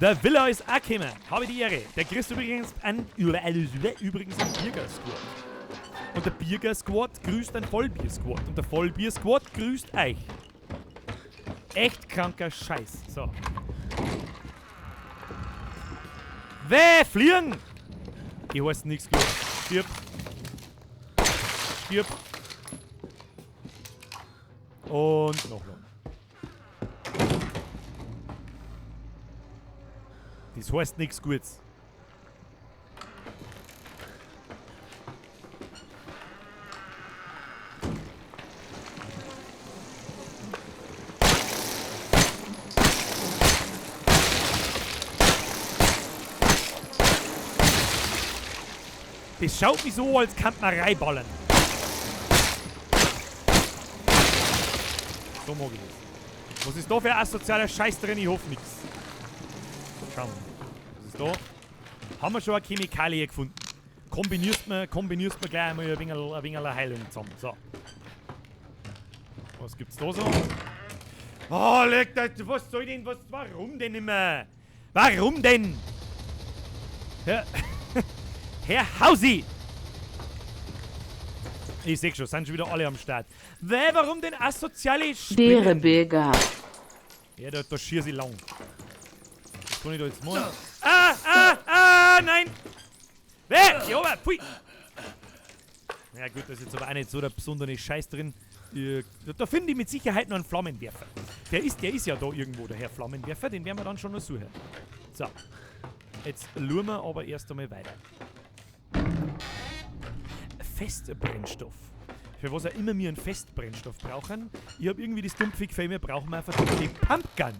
Der Villa ist auch gekommen. Habe die Ehre. Der kriegst übrigens einen Bierger-Squad. Und der Bierger-Squad grüßt den Vollbier-Squad. Und der Vollbier-Squad grüßt euch. Echt kranker Scheiß. So. Weh, fliegen! Ich weiß nichts gut. Stirb. Stirb. Und noch noch. Das heißt nichts Gutes. Das schaut mich so, als könnte man reinballern. So mag ich das. Was ist da für ein asozialer Scheiß drin? Ich hoffe nix. Schauen wir mal. Was ist da? Haben wir schon eine Chemikalie gefunden. Kombinierst mir gleich einmal ein wenig eine Heilung zusammen. So. Was gibt's da so? Oh, leck das, was soll denn, was, warum denn immer? Warum denn? Herr, Herr Hausi! Ich seh schon, sind schon wieder alle am Start. Wer, warum denn asoziale Spinnen? Dere Bürger. Ja, da schier sie lang. Was kann ich da jetzt machen? Ah, ah, ah, nein! Wer? Ja, aber, pfui! Ja gut, da ist jetzt aber auch nicht so der besondere Scheiß drin. Da finde ich mit Sicherheit noch einen Flammenwerfer. Der ist ja da irgendwo, der Herr Flammenwerfer. Den werden wir dann schon noch suchen. So. Jetzt schauen wir aber erst einmal weiter. Festbrennstoff. Für was auch immer wir einen Festbrennstoff brauchen. Ich hab irgendwie das dumpfe Gefühl, wir brauchen eine verdammte Pumpgun.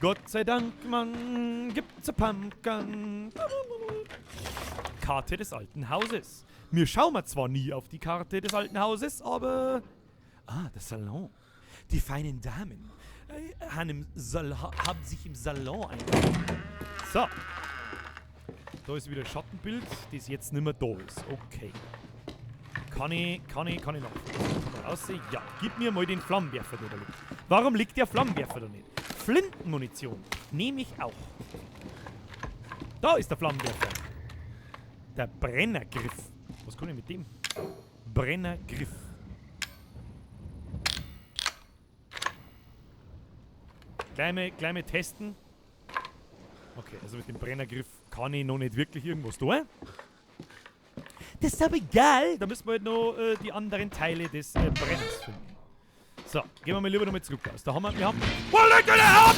Gott sei Dank, man gibt's eine Pumpgun. Karte des alten Hauses. Wir schauen wir zwar nie auf die Karte des alten Hauses, aber... Ah, der Salon. Die feinen Damen haben sich im Salon eingefunden. So. Da ist wieder ein Schattenbild, das jetzt nicht mehr da ist. Okay. Kann ich noch? Kann man aussehen? Ja. Gib mir mal den Flammenwerfer, der da liegt. Warum liegt der Flammenwerfer da nicht? Flintenmunition. Nehme ich auch. Da ist der Flammenwerfer. Der Brennergriff. Was kann ich mit dem? Brennergriff. Gleich mal testen. Okay, also mit dem Brennergriff kann ich noch nicht wirklich irgendwas tun. Das ist aber egal. Da müssen wir halt noch die anderen Teile des Brenners finden. So, gehen wir mal lieber nochmal zurück aus. Da haben wir... Wir haben... Oh, Leute, ab!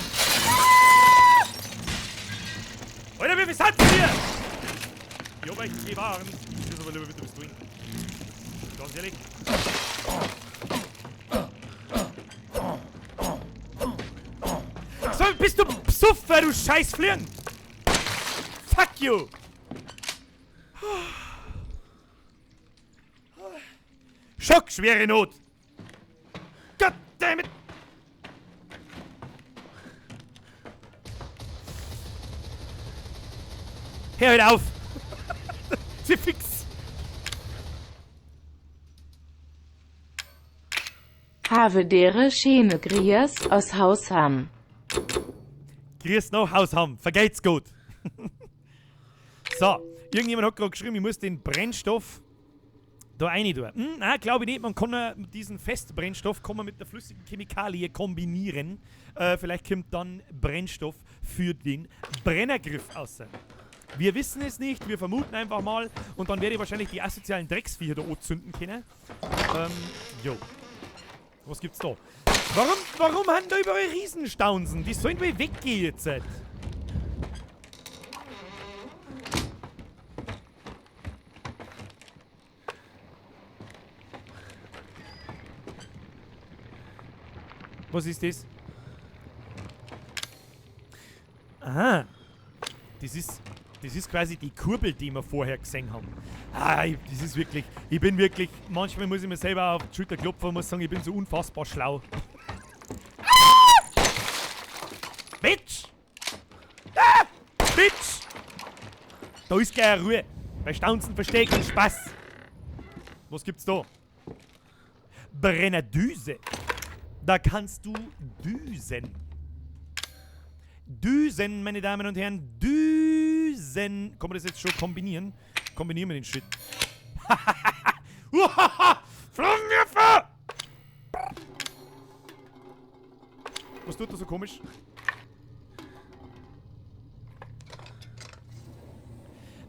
Alter, wie viel sind denn hier? Ich hab euch gewarnt. Das ist aber lieber wieder bis drin. Ganz ehrlich. So, bist du Psuffer, du Scheißfliegen! Fuck you! Schock, schwere Not! Goddammit! Hör halt auf! Sie fix! Have dere schöne Grias aus Hausham. Grüß noch Hausham. Vergeht's gut. So, irgendjemand hat gerade geschrieben, ich muss den Brennstoff da rein tun. Nein, glaube ich nicht. Man kann ja diesen Festbrennstoff kann man mit der flüssigen Chemikalie kombinieren. Vielleicht kommt dann Brennstoff für den Brennergriff raus. Wir wissen es nicht, wir vermuten einfach mal. Und dann werde ich wahrscheinlich die asozialen Drecksviecher da anzünden können. Jo. Was gibt's da? Warum haben da überall Riesenstaunsen? Die sollen wohl weggehen jetzt. Was ist das? Aha. Das ist quasi die Kurbel, die wir vorher gesehen haben. Ah, ich, das ist wirklich, ich bin wirklich, manchmal muss ich mir selber auf die Schulter klopfen und muss sagen, ich bin so unfassbar schlau. Ah! Bitch! Ah! Bitch! Da ist keine Ruhe. Bei Staunzen verstehe ich keinen Spaß. Was gibt's da? Brennerdüse. Da kannst du düsen. Düsen, meine Damen und Herren, Düsen. Kann man das jetzt schon kombinieren? Kombinieren wir den Shit. Flammenwerfer! Was tut das so komisch?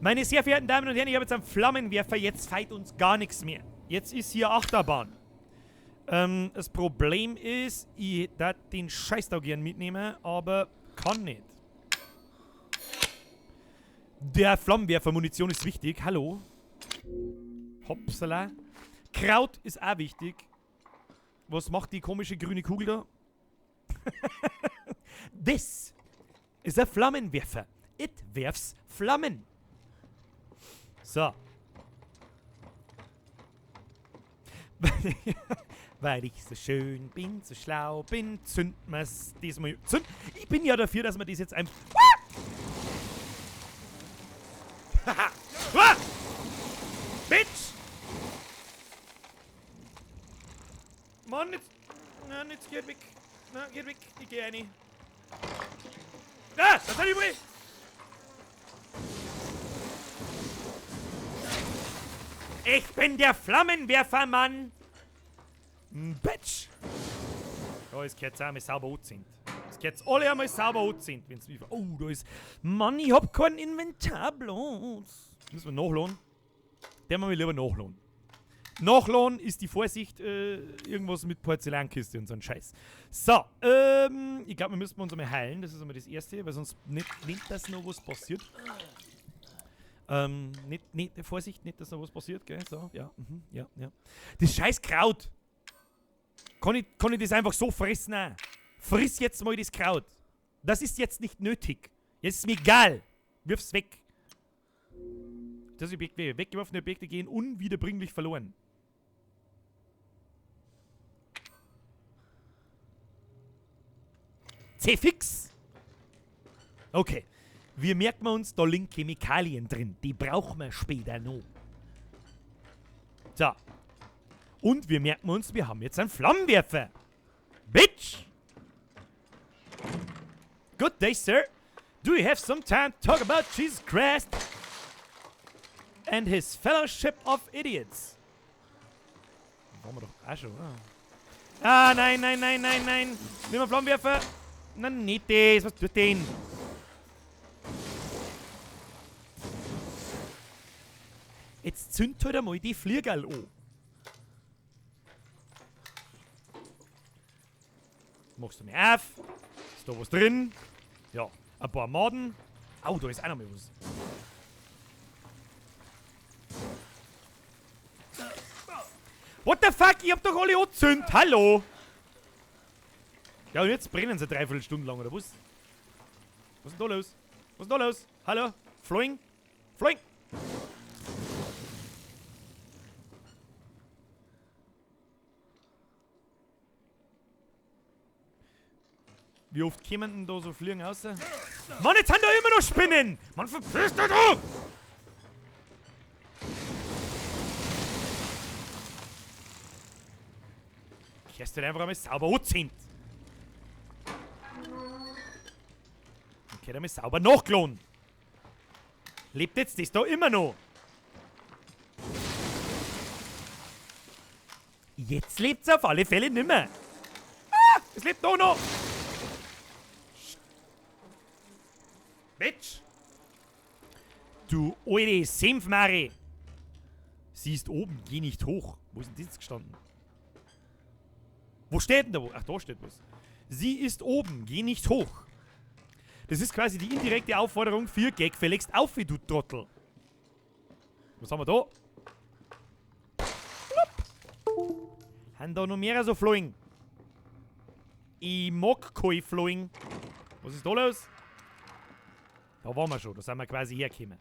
Meine sehr verehrten Damen und Herren, ich habe jetzt einen Flammenwerfer. Jetzt feit uns gar nichts mehr. Jetzt ist hier Achterbahn. Das Problem ist, ich darf den Scheiß da gern mitnehmen, aber kann nicht. Der Flammenwerfer-Munition ist wichtig. Hallo. Hopsala. Kraut ist auch wichtig. Was macht die komische grüne Kugel da? This is a Flammenwerfer. It werfs Flammen. So. Weil ich so schön bin, so schlau bin, zünd mir's diesmal. Zünd. Ich bin ja dafür, dass man das jetzt einfach. Ah! Ah! Bitch! Mann, jetzt. Nein, jetzt geht weg. Nein, geht weg. Ich geh rein. Ah, das hat ich wohl! Ich bin der Flammenwerfermann! Bitch! Da ist jetzt einmal sauber angezündet. Das gehört alle einmal sauber angezündet, wenn's mich ver-, oh, da ist. Mann, ich hab kein Inventar bloß. Müssen wir nachladen? Der machen wir lieber nachladen. Nachladen ist die Vorsicht, irgendwas mit Porzellankiste und so ein Scheiß. So, ich glaub, wir müssen uns einmal heilen. Das ist einmal das Erste, weil sonst nicht, dass noch was passiert. Nicht, nicht, Vorsicht, nicht, dass noch was passiert, gell? So, ja, ja, ja. Das scheiß Kraut! Kann ich das einfach so fressen? Nein. Friss jetzt mal das Kraut. Das ist jetzt nicht nötig. Jetzt ist mir egal. Wirf's weg. Das Objekt, weggeworfene Objekte gehen unwiederbringlich verloren. C-Fix! Okay. Wir merken uns, da liegen Chemikalien drin. Die brauchen wir später noch. So. Und wir merken uns, wir haben jetzt einen Flammenwerfer. Bitch! Good day, sir. Do you have some time to talk about Jesus Christ and his fellowship of idiots? Waren wir doch auch schon, oder? Ah, nein, nein, nein, nein, nein. Nimm mal Flammenwerfer. Na, nicht das. Was tut denn? Jetzt zünd halt einmal die Fliegerl an. Machst du mir auf? Ist da was drin? Ja, ein paar Maden. Au, da ist auch noch mal was. What the fuck? Ich hab doch alle angezündet. Hallo? Ja, und jetzt brennen sie dreiviertel Stunde lang, oder was? Was ist denn da los? Was ist denn da los? Hallo? Floing? Floing? Wie oft kommen denn da so Fliegen raus? Mann, jetzt sind da immer noch Spinnen! Mann, verpiss dich doch! Kehrst du halt einfach einmal sauber anzünden. Dann kehrt einmal sauber nachgeladen. Lebt jetzt das da immer noch? Jetzt lebt's auf alle Fälle nimmer. Ah, es lebt auch noch. Bitch. Du alte Senfmare. Sie ist oben, geh nicht hoch. Wo ist denn das gestanden? Wo steht denn da? Ach, da steht was. Sie ist oben, geh nicht hoch. Das ist quasi die indirekte Aufforderung für geh gefälligst auf, wie du Trottel. Was haben wir da? Plopp. Haben da noch mehr so Floing? Ich mag kein Floing. Was ist da los? Da waren wir schon, da sind wir quasi hergekommen.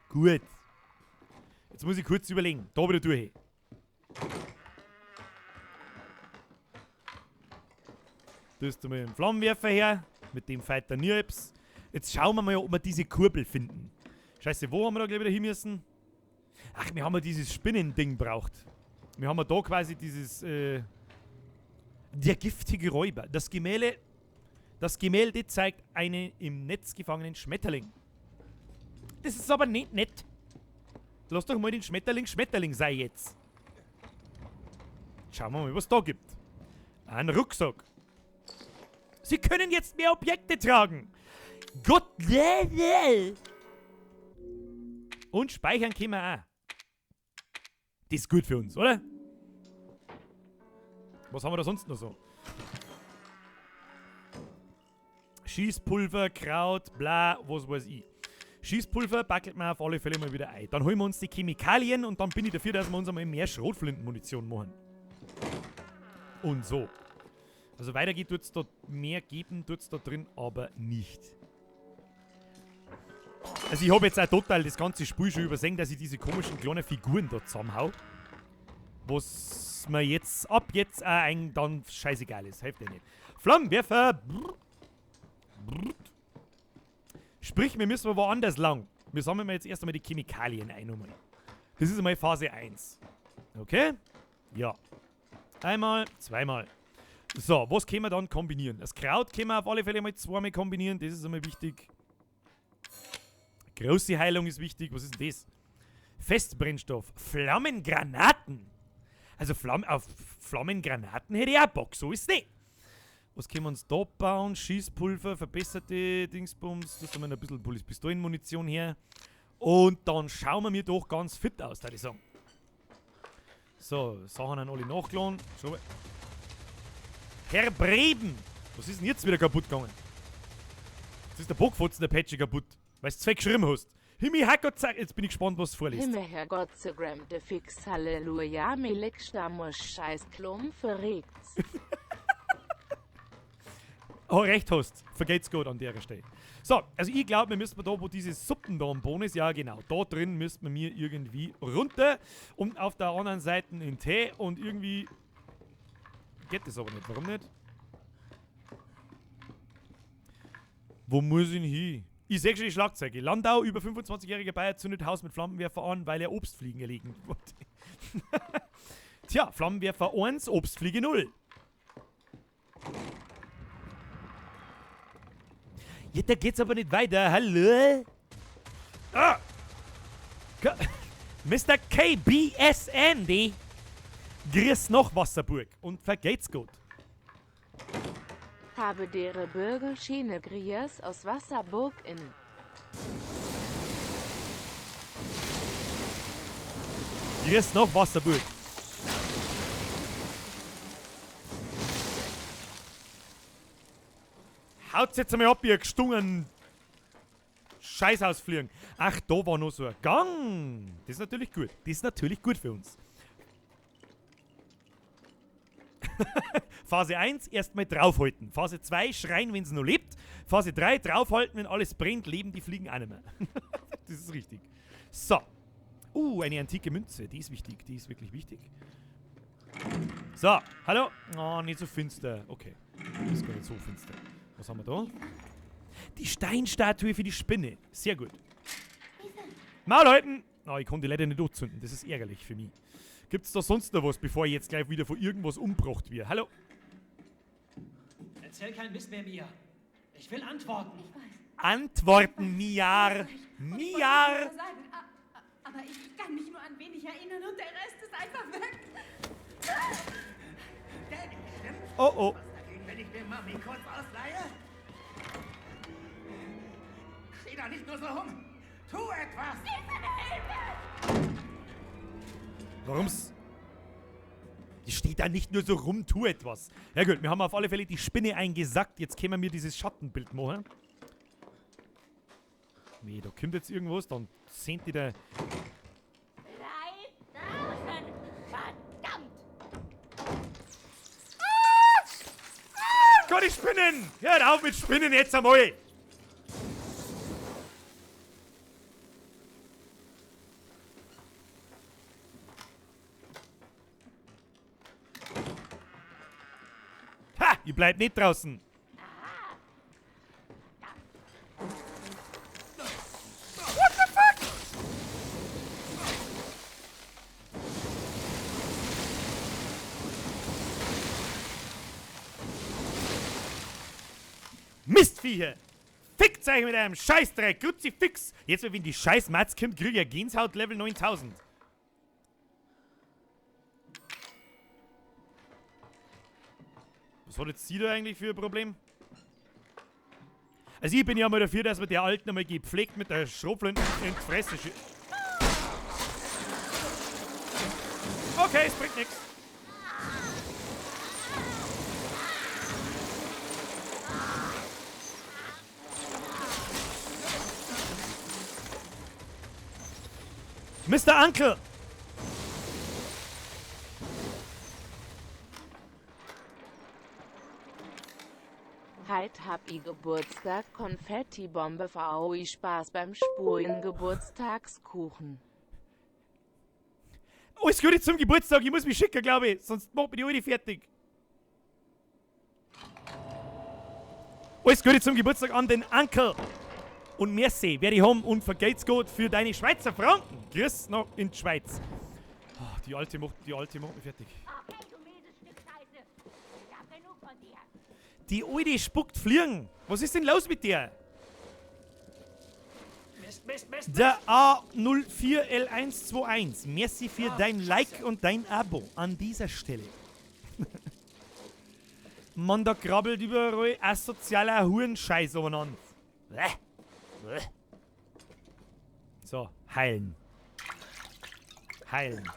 Gut. Jetzt muss ich kurz überlegen. Da wieder durch. Tust du mal den Flammenwerfer her. Mit dem Fighter Nirps. Jetzt schauen wir mal, ob wir diese Kurbel finden. Scheiße, wo haben wir da gleich wieder hin müssen? Ach, wir haben ja dieses Spinnending braucht. Wir haben ja da quasi dieses, der giftige Räuber. Das Gemälde zeigt einen im Netz gefangenen Schmetterling. Das ist aber nicht nett. Lass doch mal den Schmetterling Schmetterling sein jetzt. Schauen wir mal, was da gibt. Ein Rucksack. Sie können jetzt mehr Objekte tragen. Gott. Und speichern können wir auch. Das ist gut für uns, oder? Was haben wir da sonst noch so? Schießpulver, Kraut, bla, was weiß ich. Schießpulver backelt man auf alle Fälle mal wieder ein. Dann holen wir uns die Chemikalien und dann bin ich dafür, dass wir uns einmal mehr Schrotflintenmunition machen. Und so. Also weiter geht tut's da mehr geben, tut's da drin, aber nicht. Also ich habe jetzt auch total das ganze Spiel schon übersehen, dass ich diese komischen kleinen Figuren da zusammenhau. Was mir jetzt ab jetzt auch ein, dann scheißegal ist. Hilft ja nicht. Flammenwerfer! Brrr. Brrr. Sprich, wir müssen woanders lang. Wir sammeln jetzt erst einmal die Chemikalien ein. Das ist einmal Phase 1. Okay? Ja. Einmal, zweimal. So, was können wir dann kombinieren? Das Kraut können wir auf alle Fälle mal zweimal kombinieren. Das ist einmal wichtig. Große Heilung ist wichtig. Was ist denn das? Festbrennstoff. Flammengranaten. Also auf Flammengranaten hätte ich auch Bock. So ist es nicht. Was können wir uns da bauen? Schießpulver, verbesserte Dingsbums. Das haben wir noch ein bisschen Pistolenmunition her. Und dann schauen wir mir doch ganz fit aus, würde ich sagen. So, Sachen haben alle nachgeladen. Schau mal. Herr Breben! Was ist denn jetzt wieder kaputt gegangen? Jetzt ist der Bockfotzen der Patchy kaputt, weil du zwei geschrieben hast. Himmel, Herrgott, jetzt bin ich gespannt, was du vorliest. Himmel, Herrgott, zu Gram, de Fix, Halleluja, Melek, Stammer, Scheiß, Klum, verregt's. Oh, recht hast. Vergeht's gut an der Stelle. So, also ich glaube, wir müssen da, wo diese Suppen da am Boden ist, ja genau, da drin müssten wir mir irgendwie runter und auf der anderen Seite in Tee und irgendwie geht das aber nicht. Warum nicht? Wo muss ich denn hin? Ich sehe schon die Schlagzeile. Landau, über 25-jähriger Bayer zündet Haus mit Flammenwerfer an, weil er Obstfliegen erlegen wollte. Tja, Flammenwerfer 1, Obstfliege 0. Ja, da geht's aber nicht weiter. Hallo? Ah! Mr. KBSND. Grüß noch Wasserburg und vergeht's gut. Habe dere Bürgerschiene Griers aus Wasserburg in. Grüß noch Wasserburg. Haut's jetzt einmal ab, ihr gestungen Scheiß ausfliegen. Ach, da war noch so ein Gang. Das ist natürlich gut. Das ist natürlich gut für uns. Phase 1, erstmal draufhalten. Phase 2, schreien, wenn's noch lebt. Phase 3, draufhalten, wenn alles brennt, leben die Fliegen auch nicht mehr. Das ist richtig. So. Eine antike Münze. Die ist wichtig. Die ist wirklich wichtig. So, hallo. Oh, nicht so finster. Okay. Das ist gar nicht so finster. Was haben wir da? Die Steinstatue für die Spinne. Sehr gut. Maul halten! Oh, ich konnte die leider nicht anzünden. Das ist ärgerlich für mich. Gibt's da sonst noch was, bevor ich jetzt gleich wieder von irgendwas umgebracht wird? Hallo? Erzähl kein Mist mehr, Mia. Ich will antworten. Ich weiß. Antworten, Miar! Miar! Sagen, aber ich kann mich nur an wenig erinnern und der Rest ist einfach weg. Daddy, stimmt's? Oh oh. Was dagegen, wenn ich mir Mami kurz ausleihe? Steh da nicht nur so rum. Tu etwas! Warum's? Die steht da nicht nur so rum, tu etwas. Ja gut, wir haben auf alle Fälle die Spinne eingesackt. Jetzt können wir dieses Schattenbild machen. Nee, da kommt jetzt irgendwas, dann sind die da... Bleib draußen! Verdammt! Ah! Gott, die Spinnen! Hört auf mit Spinnen jetzt einmal! Ha! Ihr bleibt nicht draußen! What the fuck? Mistviecher! Fickt euch mit einem Scheißdreck! Kruzifix! Jetzt, wenn die scheiß Matz kommt, krieg ich ja Gänsehaut Level 9000. Was hat jetzt sie da eigentlich für ein Problem? Also ich bin ja mal dafür, dass man der Alten einmal gepflegt mit der Schrotflinte in die Fresse schie-. Okay, es bringt nix. Mister Uncle! Heit hab i Geburtstag, Konfetti-Bombe, VOI Spaß beim Spulen, Geburtstagskuchen. Alles Gute zum Geburtstag, ich muss mich schicken, glaub ich, sonst macht mich die Alte fertig. Alles Gute zum Geburtstag an den Uncle. Und merci, werde ich haben und vergelt's Gott für deine Schweizer Franken. Grüß noch in die Schweiz. Oh, die Alte macht mich fertig. Okay, du mieses Stück Scheiße. Ich hab genug von dir. Die Alte spuckt Fliegen. Was ist denn los mit der? Mist, Mist, Mist, Der A null vier L eins zwei eins. Merci für Ah, dein Like Scheiße. und dein Abo an dieser Stelle. Mann, da krabbelt überall asozialer Hurenscheiß umeinander. Bäh. Bäh. So, heilen. Heilen.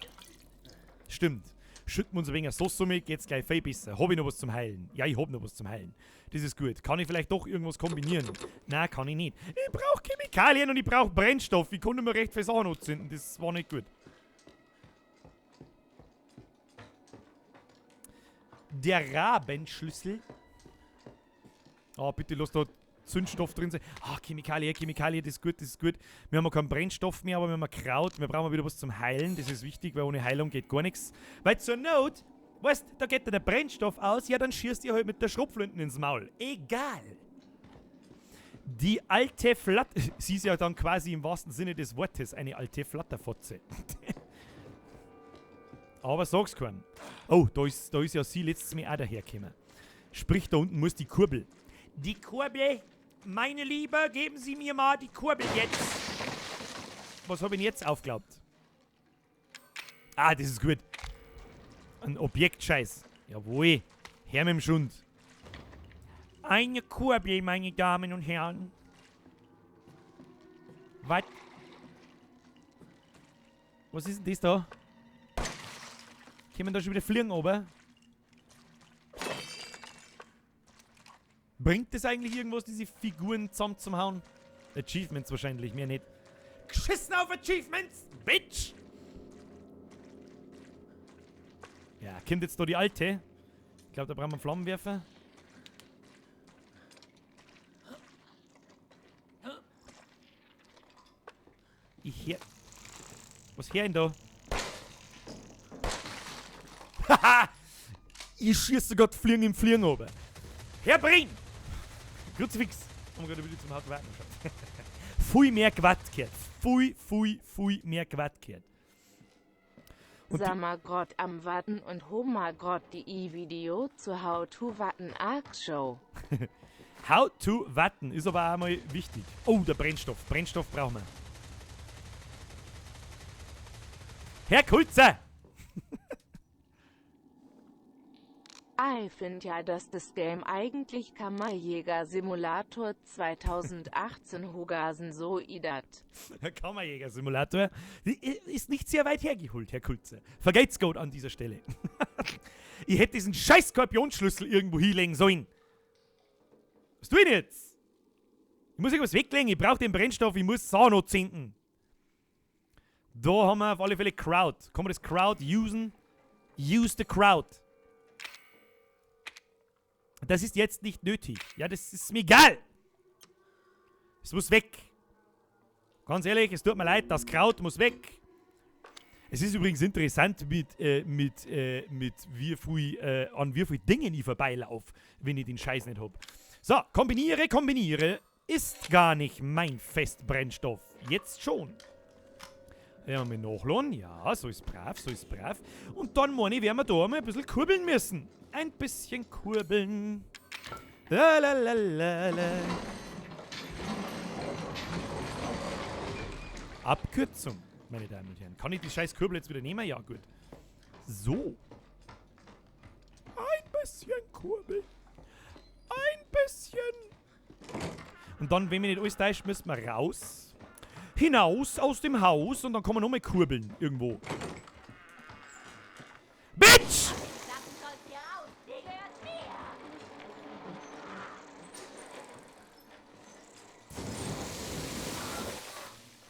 Stimmt. Schütten wir uns ein wenig Sauce mit, geht's gleich viel besser. Hab ich noch was zum Heilen? Ja, ich hab noch was zum Heilen. Das ist gut. Kann ich vielleicht doch irgendwas kombinieren? Nein, kann ich nicht. Ich brauch Chemikalien und ich brauch Brennstoff. Ich konnte mir recht viel Sachen anzünden. Das war nicht gut. Der Rabenschlüssel. Oh, bitte lass da Zündstoff drin sein. Ah, Chemikalie, Chemikalie, das ist gut, das ist gut. Wir haben keinen Brennstoff mehr, aber wir haben Kraut. Wir brauchen wieder was zum Heilen. Das ist wichtig, weil ohne Heilung geht gar nichts. Weil zur Not, weißt, da geht dir der Brennstoff aus, ja, dann schießt ihr halt mit der Schrotflinte ins Maul. Egal. Die alte Flatt-, sie ist ja dann quasi im wahrsten Sinne des Wortes eine alte Flatterfotze. Aber sag's keinem. Oh, da ist ja sie letztes Mal auch dahergekommen. Sprich, da unten muss die Kurbel. Die Kurbel, meine Liebe, geben Sie mir mal die Kurbel jetzt. Was hab ich denn jetzt aufgeglaubt? Ah, das ist gut. Ein Objektscheiß. Jawohl. Her mit dem Schund. Eine Kurbel, meine Damen und Herren. Was? Was ist denn das da? Können wir da schon wieder fliegen, oben? Bringt das eigentlich irgendwas, diese Figuren zusammen zum Hauen? Achievements wahrscheinlich, mehr nicht. Geschissen auf Achievements, Bitch! Ja, kommt jetzt da die alte? Ich glaub, da brauchen wir einen Flammenwerfer. Ich hör... Was hör ich denn da? Haha! Ich schieße sogar die Fliegen im Fliegen runter. Herbring! Kruzifix! Oh mein Gott, ich will zum Hart warten. Viel mehr Quatsch gehört. Viel, viel, viel mehr Quatsch gehört. Und die- Samagrott am Warten und Homagrott die I-Video zu How to Watten Arc Show. How to Watten ist aber auch mal wichtig. Oh, der Brennstoff. Brennstoff brauchen wir. Herr Kulzer! Ich find ja, dass das Game eigentlich Kammerjäger Simulator 2018 Hogasen so idat. Kammerjäger Simulator ist nicht sehr weit hergeholt, Herr Kulzer. Vergelt's Gott an dieser Stelle. Ich hätte diesen scheiß Skorpionschlüssel irgendwo hinlegen sollen. Was tue ich denn jetzt? Ich muss irgendwas weglegen, ich brauche den Brennstoff, ich muss Sano zünden. Da haben wir auf alle Fälle Crowd. Kann man das Crowd usen? Use the Crowd. Das ist jetzt nicht nötig. Ja, das ist mir egal. Es muss weg. Ganz ehrlich, es tut mir leid, das Kraut muss weg. Es ist übrigens interessant, mit wie viel, an wie viel Dingen ich vorbeilaufe, wenn ich den Scheiß nicht hab. So, kombiniere, kombiniere. Ist gar nicht mein Festbrennstoff. Jetzt schon. Ja, mal nachladen. Ja, so ist brav, so ist brav. Und dann, meine ich, werden wir da mal ein bisschen kurbeln müssen. Ein bisschen kurbeln. La, la, la, la, la. Abkürzung, meine Damen und Herren. Kann ich die scheiß Kurbel jetzt wieder nehmen? Ja, gut. So. Ein bisschen kurbeln. Ein bisschen. Und dann, wenn wir nicht alles täuscht, müssen wir raus. Hinaus aus dem Haus und dann kann man nochmal kurbeln. Irgendwo. Bitch!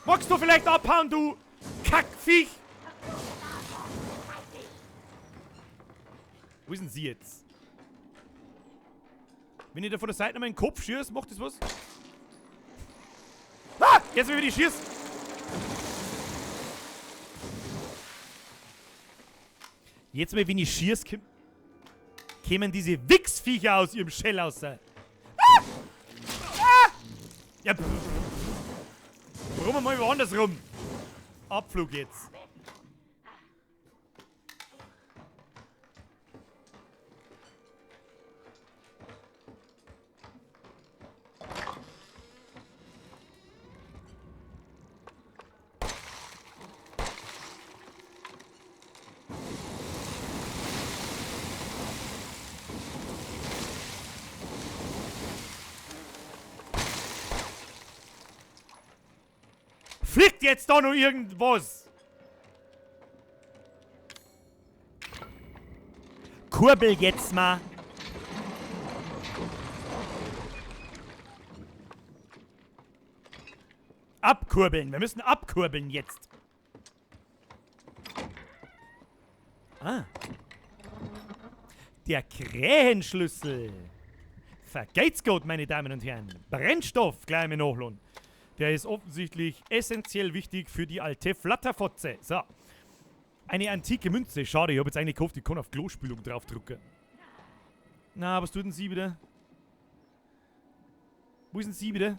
Magst du vielleicht abhauen, du Kackviech? Wo ist denn sie jetzt? Wenn ich da von der Seite noch mal den Kopf schieße, macht das was? Ah! Jetzt, wenn ich schieße! Jetzt mal, wenn ich schieße, kämen diese Wichsviecher aus ihrem Shell raus. Ah! Ah! Ja, pff. Brummen wir mal woanders rum. Abflug jetzt. Fliegt jetzt da noch irgendwas? Kurbel jetzt mal. Abkurbeln. Wir müssen abkurbeln jetzt. Ah. Der Krähenschlüssel. Vergelt's Gott, meine Damen und Herren. Brennstoff, gleich mit Nachlohn. Der ist offensichtlich essentiell wichtig für die alte Flatterfotze. So. Eine antike Münze. Schade, ich hab jetzt eigentlich gehofft, ich kann auf Klospülung draufdrücken. Na, was tut denn sie wieder? Wo ist denn sie wieder?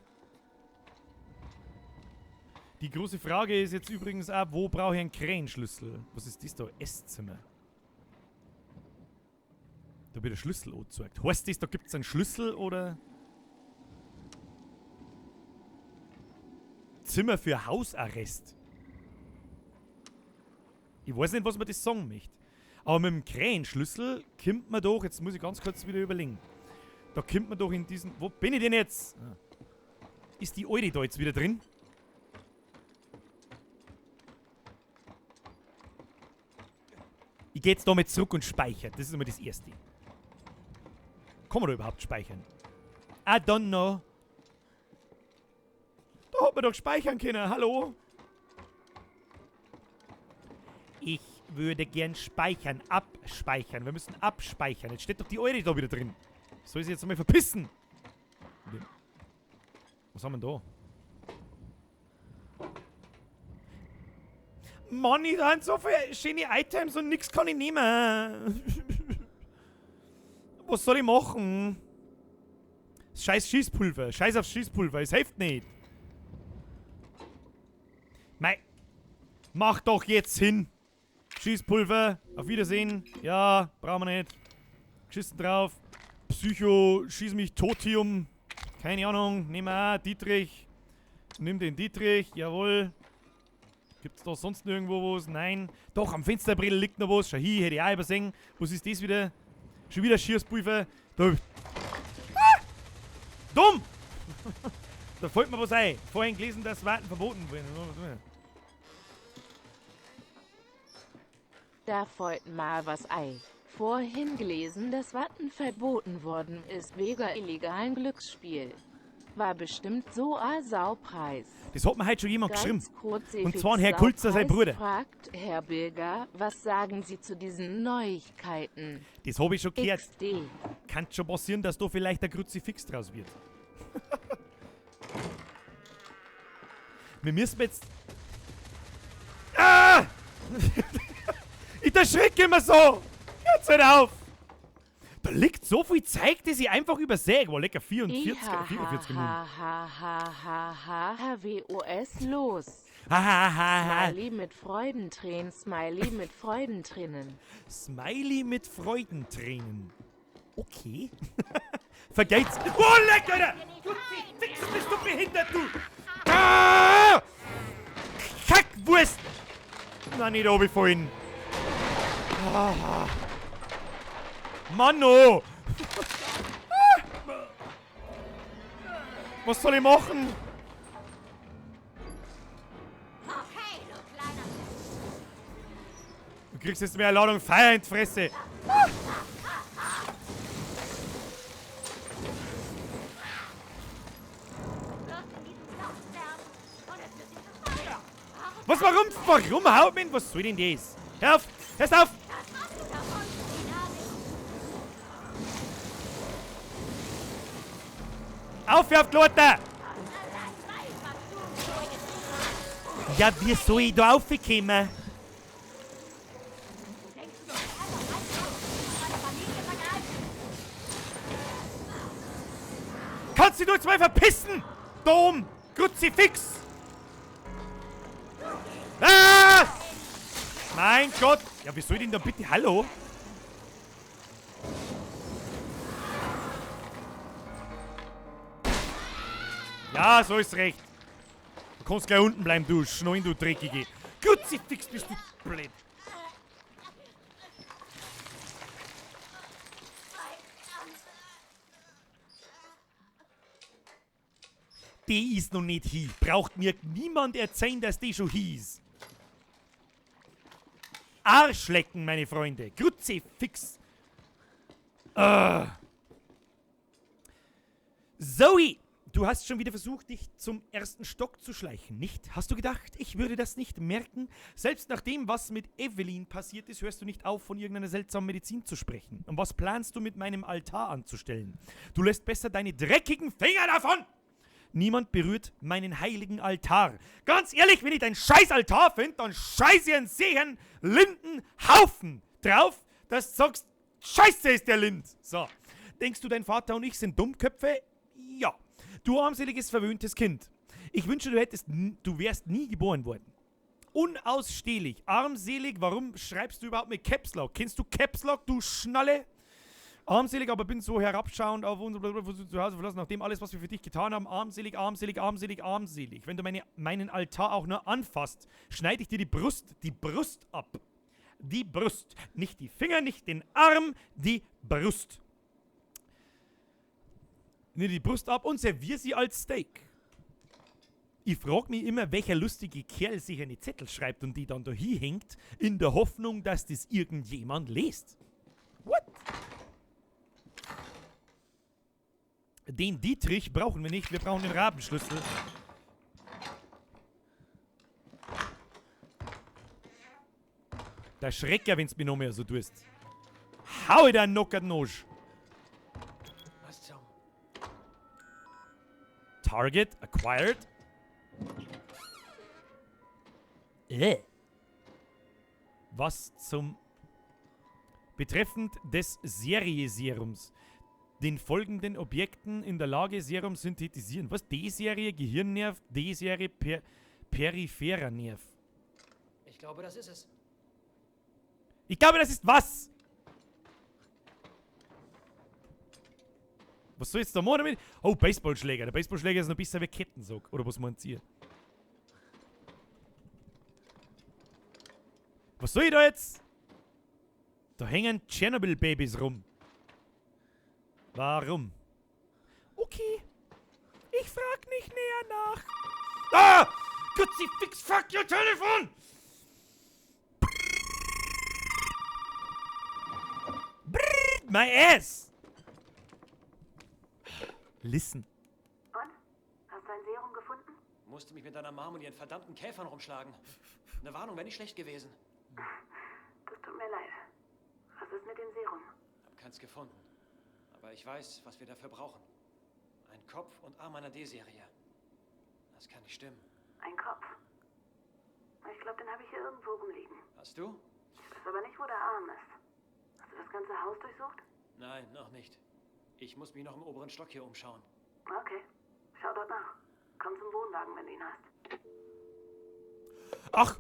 Die große Frage ist jetzt übrigens auch, wo brauche ich einen Krähenschlüssel? Was ist das da? Esszimmer. Da wird der Schlüssel angezeigt. Heißt das, da gibt's einen Schlüssel oder... Zimmer für Hausarrest. Ich weiß nicht, was man das sagen möchte. Aber mit dem Krähenschlüssel kommt man doch, jetzt muss ich ganz kurz wieder überlegen. Da kommt man doch in diesen... Wo bin ich denn jetzt? Ah. Ist die Alte da jetzt wieder drin? Ich geh jetzt damit zurück und speichere. Das ist immer das Erste. Kann man da überhaupt speichern? I don't know. Da hat man doch speichern können. Hallo? Ich würde gern speichern. Abspeichern. Wir müssen abspeichern. Jetzt steht doch die Eure da wieder drin. Soll ich sie jetzt einmal verpissen? Was haben wir denn da? Mann, da sind so viele schöne Items und nix kann ich nehmen. Was soll ich machen? Scheiß Schießpulver. Scheiß aufs Schießpulver. Es hilft nicht. Mei. Mach doch jetzt hin. Schießpulver. Auf Wiedersehen. Ja, brauchen wir nicht. Geschissen drauf. Psycho, schieß mich Totium. Keine Ahnung. Nehmen wir auch. Dietrich. Nimm den Dietrich. Jawohl. Gibt's da sonst nirgendwo was? Nein. Doch, am Fensterbrill liegt noch was. Schau hier, hätte ich auch übersehen. Was ist das wieder? Schon wieder Schießpulver. Da. Ah! Dumm! Da fällt mir was ein. Vorhin gelesen, dass Warten verboten wird. Da fällt mal was ein. Vorhin gelesen, dass Watten verboten worden ist wegen illegalen Glücksspiel. War bestimmt so a Saupreis. Das hat mir heute schon jemand geschrieben. Ganz Und zwar ein Herr Kulzer, sein Saupreis Bruder. Fragt Herr Bilger, was sagen Sie zu diesen Neuigkeiten? Das habe ich schon gehört. XD. Kann schon passieren, dass da vielleicht der Kruzifix draus wird. Wir müssen jetzt. Ah! Ich erschrecke immer so! Jetzt halt auf! Da liegt so viel Zeug, das ich einfach übersehe. War lecker 44, 44 Minuten. H H H H H W O S los. Ha, ha, ha, ha. Smiley mit Freudentränen, Smiley mit Freudentränen. Smiley mit Freudentränen. Okay. Vergeht's. Oh, lecker! Alter! Du fix bist du behindert, du! Ah! Kackwurst! Na, nicht oben vorhin. Ah. Mann, oh! Ah. Was soll ich machen? Okay, du kleiner. Du kriegst jetzt mehr Ladung Feuer in die Fresse. Du wirst in diesem Loch sterben. Und es wird dir gefallen. Was, warum, warum haut mich? Was soll denn das? Hör auf! Hörst auf! Das hast du davon, Lina. Auf, auf die Leute! Ja, wie soll ich da raufkommen? Kannst du dich jetzt mal verpissen? Dom! Kruzifix! Ah! Mein Gott! Ja, wie soll ich denn da bitte? Hallo? Ja, so ist recht. Du kannst gleich unten bleiben, du Schneun, du Dreckige. Kruzifix, bist du blöd. Die ist noch nicht hi. Braucht mir niemand erzählen, dass die schon hieß. Arschlecken, meine Freunde. Kruzifix. Zoe, du hast schon wieder versucht, dich zum ersten Stock zu schleichen, nicht? Hast du gedacht, ich würde das nicht merken? Selbst nach dem, was mit Evelyn passiert ist, hörst du nicht auf, von irgendeiner seltsamen Medizin zu sprechen. Und was planst du mit meinem Altar anzustellen? Du lässt besser deine dreckigen Finger davon! Niemand berührt meinen heiligen Altar. Ganz ehrlich, wenn ich deinen scheiß Altar finde, dann scheiß ich einen sehen Lindenhaufen drauf, dass du sagst, Scheiße ist der Lind. So. Denkst du, dein Vater und ich sind Dummköpfe? Ja. Du armseliges, verwöhntes Kind. Ich wünsche, du wärst nie geboren worden. Unausstehlich, armselig, warum schreibst du überhaupt mit Caps Lock? Kennst du Caps Lock, du Schnalle? Armselig, aber bin so herabschauend auf unser Zuhause verlassen, nachdem alles, was wir für dich getan haben, armselig, armselig, armselig, armselig. Wenn du meinen Altar auch nur anfasst, schneide ich dir die Brust ab. Die Brust. Nicht die Finger, nicht den Arm, die Brust. Nimm die Brust ab und servier sie als Steak. Ich frag mich immer, welcher lustige Kerl sich eine Zettel schreibt und die dann da hinhängt, in der Hoffnung, dass das irgendjemand liest. What? Den Dietrich brauchen wir nicht, wir brauchen den Rabenschlüssel. Der Schreck ja, wenn's mir noch mehr so tust. Hau ich da Nockert-Nosch. Was zum... Target acquired. Was zum... Betreffend des Serie-Serums. Den folgenden Objekten in der Lage Serum synthetisieren. Was? D-Serie, Gehirnnerv, D-Serie, peripherer Nerv. Ich glaube, das ist es. Ich glaube, das ist was. Was soll ich jetzt da machen damit? Oh, Baseballschläger. Der Baseballschläger ist noch besser wie Kettensack. Oder was meint ihr? Was soll ich da jetzt? Da hängen Tschernobyl-Babys rum. Warum? Okay. Ich frag nicht näher nach. Ah! Kruzifix, fuck your Telefon! Brrr, my ass! Listen. Und? Hast du ein Serum gefunden? Musste mich mit deiner Mom und ihren verdammten Käfern rumschlagen. Eine Warnung wäre nicht schlecht gewesen. Das tut mir leid. Was ist mit dem Serum? Hab keins gefunden. Aber ich weiß, was wir dafür brauchen. Ein Kopf und Arm einer D-Serie. Das kann nicht stimmen. Ein Kopf. Ich glaube, den habe ich hier irgendwo rumliegen. Hast du? Ich weiß aber nicht, wo der Arm ist. Hast du das ganze Haus durchsucht? Nein, noch nicht. Ich muss mich noch im oberen Stock hier umschauen. Okay. Schau dort nach. Komm zum Wohnwagen, wenn du ihn hast. Ach!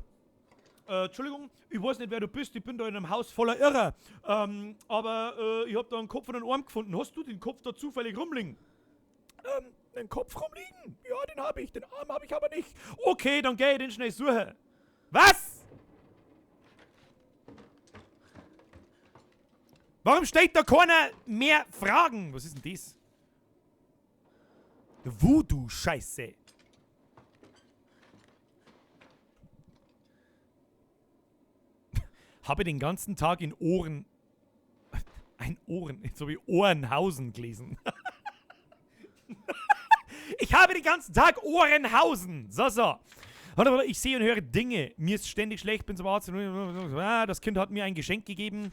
Entschuldigung, ich weiß nicht, wer du bist. Ich bin da in einem Haus voller Irrer. Aber ich hab da einen Kopf und einen Arm gefunden. Hast du den Kopf da zufällig rumliegen? Den Kopf rumliegen? Ja, den hab ich. Den Arm hab ich aber nicht. Okay, dann geh ich den schnell suchen. Was? Warum stellt da keiner mehr Fragen? Was ist denn das? Voodoo-Scheiße. Habe den ganzen Tag in Ohren... Ein Ohren... Jetzt habe ich Ohrenhausen gelesen. Ich habe den ganzen Tag Ohrenhausen. So, so. Warte, warte, ich sehe und höre Dinge. Mir ist ständig schlecht, bin zum Arzt. Das Kind hat mir ein Geschenk gegeben.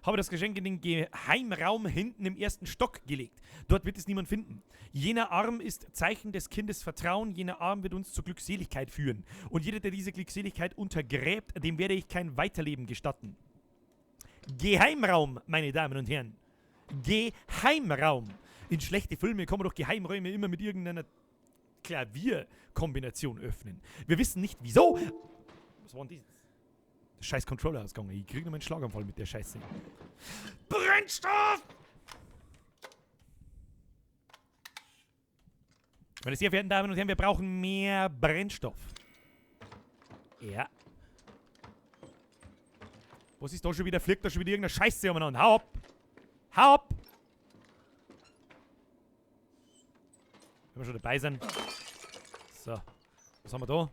Habe das Geschenk in den Geheimraum hinten im ersten Stock gelegt. Dort wird es niemand finden. Jener Arm ist Zeichen des Kindes Vertrauen. Jener Arm wird uns zur Glückseligkeit führen. Und jeder, der diese Glückseligkeit untergräbt, dem werde ich kein Weiterleben gestatten. Geheimraum, meine Damen und Herren. Geheimraum. In schlechte Filme kommen doch Geheimräume immer mit irgendeiner Klavierkombination öffnen. Wir wissen nicht wieso. Was war denn das? Der scheiß Controller ausgegangen. Ich krieg noch einen Schlaganfall mit der Scheiße. Brennstoff! Meine sehr verehrten Damen und Herren, wir brauchen mehr Brennstoff. Ja. Was ist da schon wieder? Fliegt da schon wieder irgendeine Scheiße umeinander? Hau ab! Hau ab! Wenn wir schon dabei sind. So. Was haben wir da?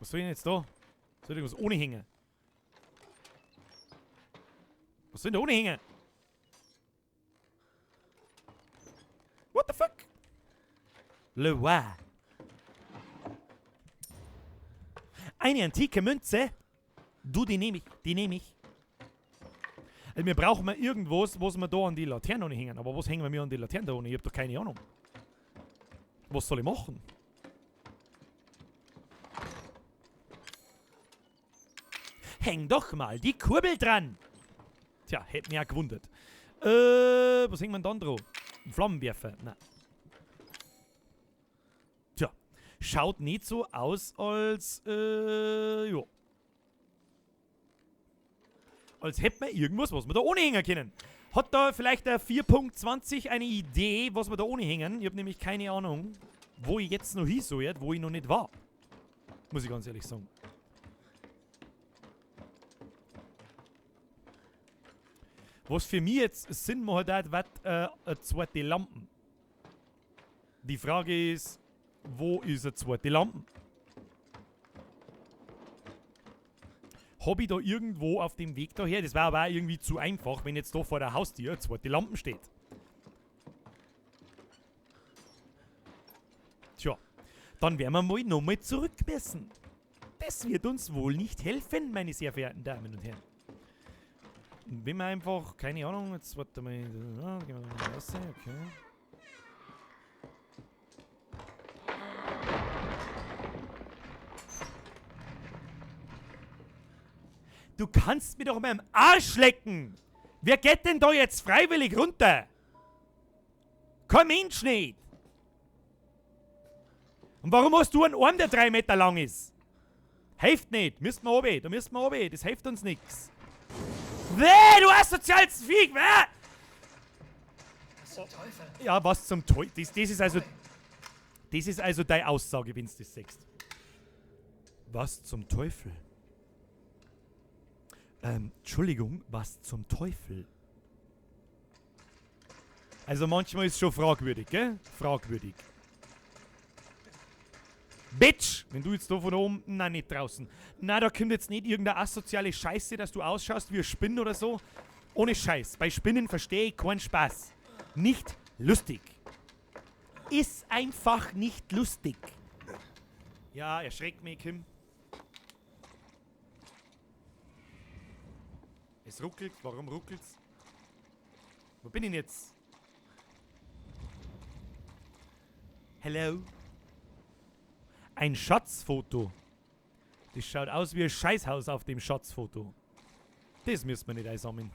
Was soll ich denn jetzt da? Soll ich irgendwas ohne hängen? Was soll denn da ohne hängen? What the fuck? Le Roi. Eine antike Münze? Du, die nehme ich. Die nehme ich. Also wir brauchen mal irgendwas, was wir da an die Laterne ohne hängen. Aber was hängen wir mir an die Laterne da ohne? Ich hab doch keine Ahnung. Was soll ich machen? Häng doch mal die Kurbel dran! Tja, hätte mich auch gewundert. Was hängt man dann dran? Ein Flammenwerfer? Nein. Tja, schaut nicht so aus, als, ja. Als hätten wir irgendwas, was wir da ohne hängen können. Hat da vielleicht der 4.20 eine Idee, was wir da ohne hängen? Ich hab nämlich keine Ahnung, wo ich jetzt noch hin soll, wo ich noch nicht war. Muss ich ganz ehrlich sagen. Was für mich jetzt Sinn macht, hat, wird eine zweite Lampe. Die Frage ist, wo ist eine zweite Lampe? Hab ich da irgendwo auf dem Weg daher? Das war aber auch irgendwie zu einfach, wenn jetzt da vor der Haustür eine zweite Lampe steht. Tja, dann werden wir wohl nochmal zurück müssen. Das wird uns wohl nicht helfen, meine sehr verehrten Damen und Herren. Und wenn wir einfach, keine Ahnung, jetzt warte mal, ja, gehen wir mal raus, okay. Du kannst mir doch mal am Arsch lecken! Wer geht denn da jetzt freiwillig runter? Kein Mensch nicht! Und warum hast du einen Arm, der 3 Meter lang ist? Hilft nicht. Müssen wir runter. Da müssen wir runter. Das hilft uns nix. Weh, du asoziales Viech! Weh! Was zum Teufel? Ja, was zum Teufel? Das ist also. Das ist also deine Aussage, wenn du das sagst. Was zum Teufel? Entschuldigung, was zum Teufel? Also manchmal ist schon fragwürdig, gell? Fragwürdig. Bitch! Wenn du jetzt da von oben... Nein, nicht draußen. Nein, da kommt jetzt nicht irgendeine asoziale Scheiße, dass du ausschaust wie eine Spinne oder so. Ohne Scheiß. Bei Spinnen verstehe ich keinen Spaß. Nicht lustig. Ist einfach nicht lustig. Ja, erschreckt mich, Kim. Es ruckelt. Warum ruckelt's? Wo bin ich denn jetzt? Hello? Ein Schatzfoto. Das schaut aus wie ein Scheißhaus auf dem Schatzfoto. Das müssen wir nicht einsammeln.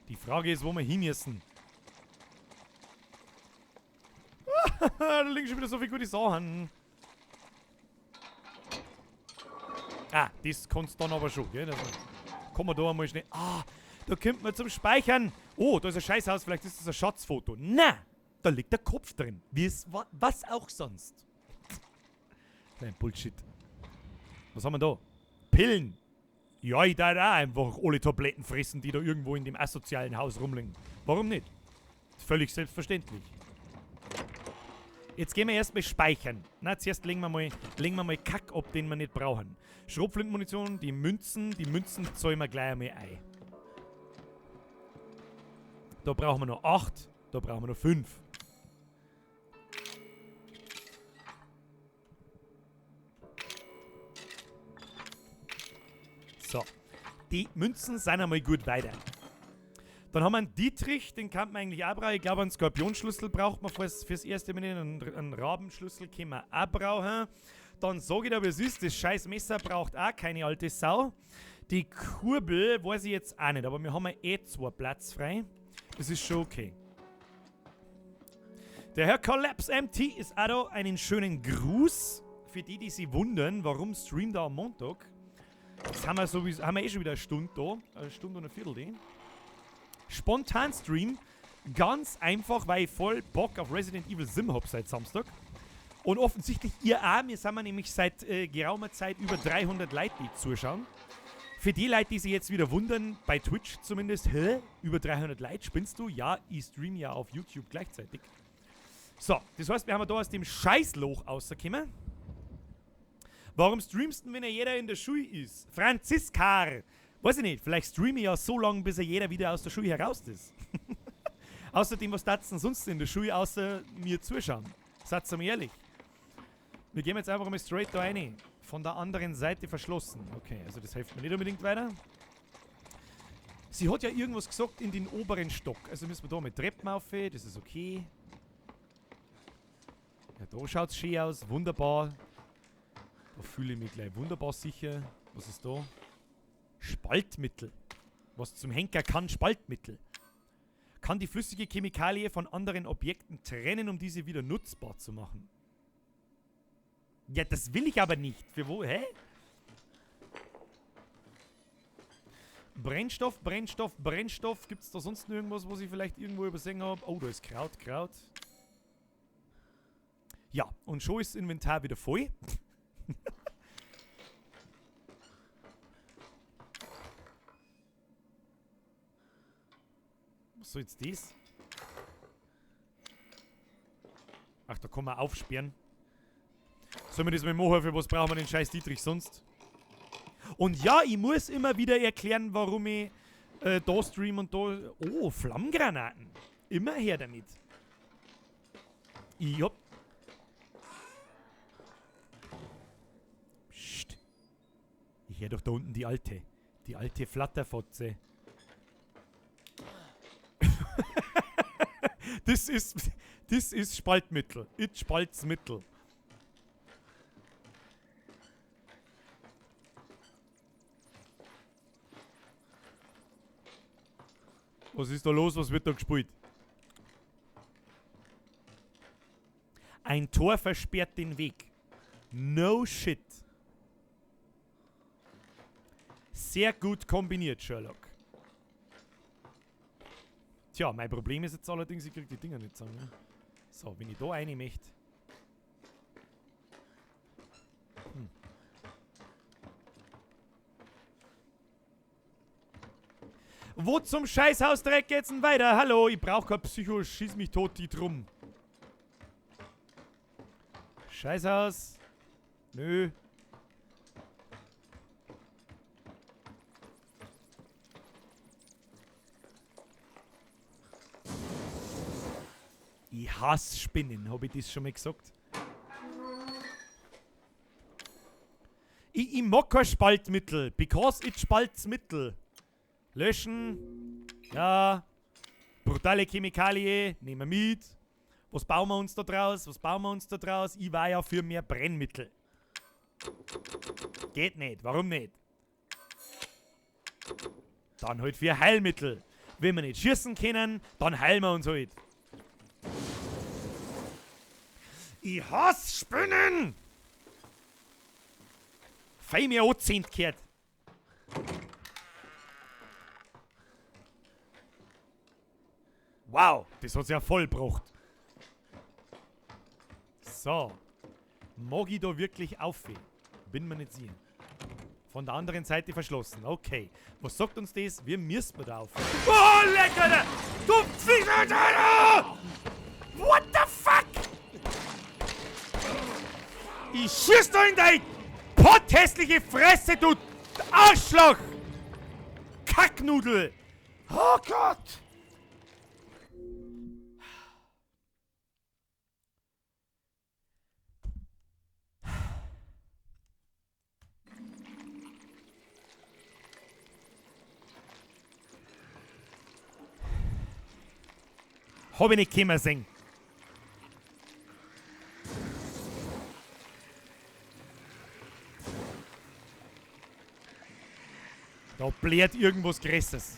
Die Frage ist, wo wir hin müssen. Da liegen schon wieder so viele gute Sachen. Ah, das kannst du dann aber schon, gell? Also, kann man da einmal schnell... Ah, da kommt man zum Speichern. Oh, da ist ein Scheißhaus, vielleicht ist das ein Schatzfoto. Na, da liegt der Kopf drin. Wie es was auch sonst. Nein, Bullshit. Was haben wir da? Pillen. Ja, ich darf auch einfach alle Tabletten fressen, die da irgendwo in dem asozialen Haus rumliegen. Warum nicht? Ist völlig selbstverständlich. Jetzt gehen wir erstmal speichern. Na, zuerst legen wir mal Kack ab, den wir nicht brauchen. Schrotflintenmunition, die Münzen zahlen wir gleich einmal ein. Da brauchen wir noch 8, da brauchen wir noch 5. So, die Münzen sind einmal gut weiter. Dann haben wir einen Dietrich, den kann man eigentlich auch brauchen. Ich glaube, einen Skorpionschlüssel braucht man fürs erste Mal nicht. Einen Rabenschlüssel können wir auch brauchen. Dann sage ich dir, wie es ist, das scheiß Messer braucht auch keine alte Sau. Die Kurbel weiß ich jetzt auch nicht, aber wir haben ja eh 2 Platz frei. Das ist schon okay. Der Herr Collapse MT ist auch da. Einen schönen Gruß für die, die sich wundern, warum streamt er am Montag. Jetzt haben wir, sowieso, haben wir eh schon wieder eine Stunde da. Eine Stunde und eine Viertel, die. Spontan Stream. Ganz einfach, weil ich voll Bock auf Resident Evil Sim hab seit Samstag. Und offensichtlich ihr auch. Wir sind nämlich seit geraumer Zeit über 300 Leute, die zuschauen. Für die Leute, die sich jetzt wieder wundern, bei Twitch zumindest, hä? Über 300 Leute, spinnst du? Ja, ich stream ja auf YouTube gleichzeitig. So, das heißt, wir haben da aus dem Scheißloch rausgekommen. Warum streamst du denn, wenn ja jeder in der Schule ist? Franziskar! Weiß ich nicht, vielleicht streame ich ja so lange, bis ja jeder wieder aus der Schule heraus ist. Außerdem, was darfst du denn sonst in der Schule außer mir zuschauen? Seid mir ehrlich. Wir gehen jetzt einfach mal straight da rein. Von der anderen Seite verschlossen. Okay, also das hilft mir nicht unbedingt weiter. Sie hat ja irgendwas gesagt in den oberen Stock. Also müssen wir da mit Treppen auf, das ist okay. Ja, da schaut's schön aus. Wunderbar. Da fühle ich mich gleich wunderbar sicher. Was ist da? Spaltmittel. Was zum Henker kann Spaltmittel? Kann die flüssige Chemikalie von anderen Objekten trennen, um diese wieder nutzbar zu machen. Ja, das will ich aber nicht. Für wo? Hä? Brennstoff, Brennstoff, Brennstoff. Gibt's da sonst noch irgendwas, was ich vielleicht irgendwo übersehen hab? Oh, da ist Kraut, Kraut. Ja, und schon ist das Inventar wieder voll. Was soll jetzt das? Ach, da kann man aufsperren. Sollen wir das mal machen? Für was brauchen wir den scheiß Dietrich sonst? Und ja, ich muss immer wieder erklären, warum ich da stream und da... Oh, Flammgranaten. Immer her damit. Ich hab... Psst. Ich hör doch da unten die alte. Die alte Flatterfotze. Das ist Spaltmittel. It Spaltsmittel. Was ist da los? Was wird da gespielt? Ein Tor versperrt den Weg. No shit. Sehr gut kombiniert, Sherlock. Tja, mein Problem ist jetzt allerdings, ich krieg die Dinger nicht zusammen. Ne? So, wenn ich da rein möchte. Wo zum Scheißhausdreck geht's denn weiter? Hallo, ich brauch kein Psycho, schieß mich tot, die drum. Scheißhaus. Nö. Ich hasse Spinnen, hab ich das schon mal gesagt? Ich mag kein Spaltmittel, because it spalt's Mittel. Löschen. Ja. Brutale Chemikalie. Nehmen wir mit. Was bauen wir uns da draus? Was bauen wir uns da draus? Ich war ja für mehr Brennmittel. Geht nicht. Warum nicht? Dann halt für Heilmittel. Wenn wir nicht schießen können, dann heilen wir uns halt. Ich hasse Spinnen! Fein mir auch 10 gehört. Wow, das hat's ja voll gebracht. So. Mag ich da wirklich auf? Bin mir nicht sicher. Von der anderen Seite verschlossen. Okay. Was sagt uns das? Wir müssen da auf. Oh, lecker! Alter! Du Pflicht, Alter! What the fuck? Ich schieß da in deine potthässliche Fresse, du Arschloch! Kacknudel! Oh Gott! Hab ich nicht kommen sehen. Da blärt irgendwas Größeres.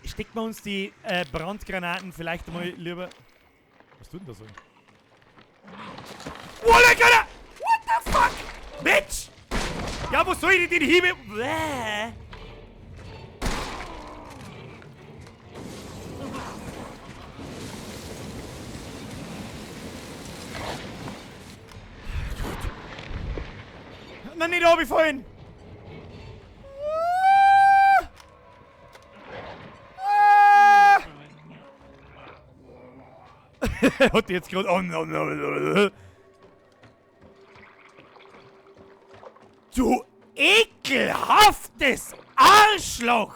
Stecken wir uns die Brandgranaten vielleicht mal lieber... Was tut denn da so? Oh, lecker! What the fuck? Bitch! Ja, wo soll ich denn den Hiebe? Bäh. Nein, nicht runterfallen! Hat die jetzt grad. Oh, no, no, no. Du ekelhaftes Arschloch!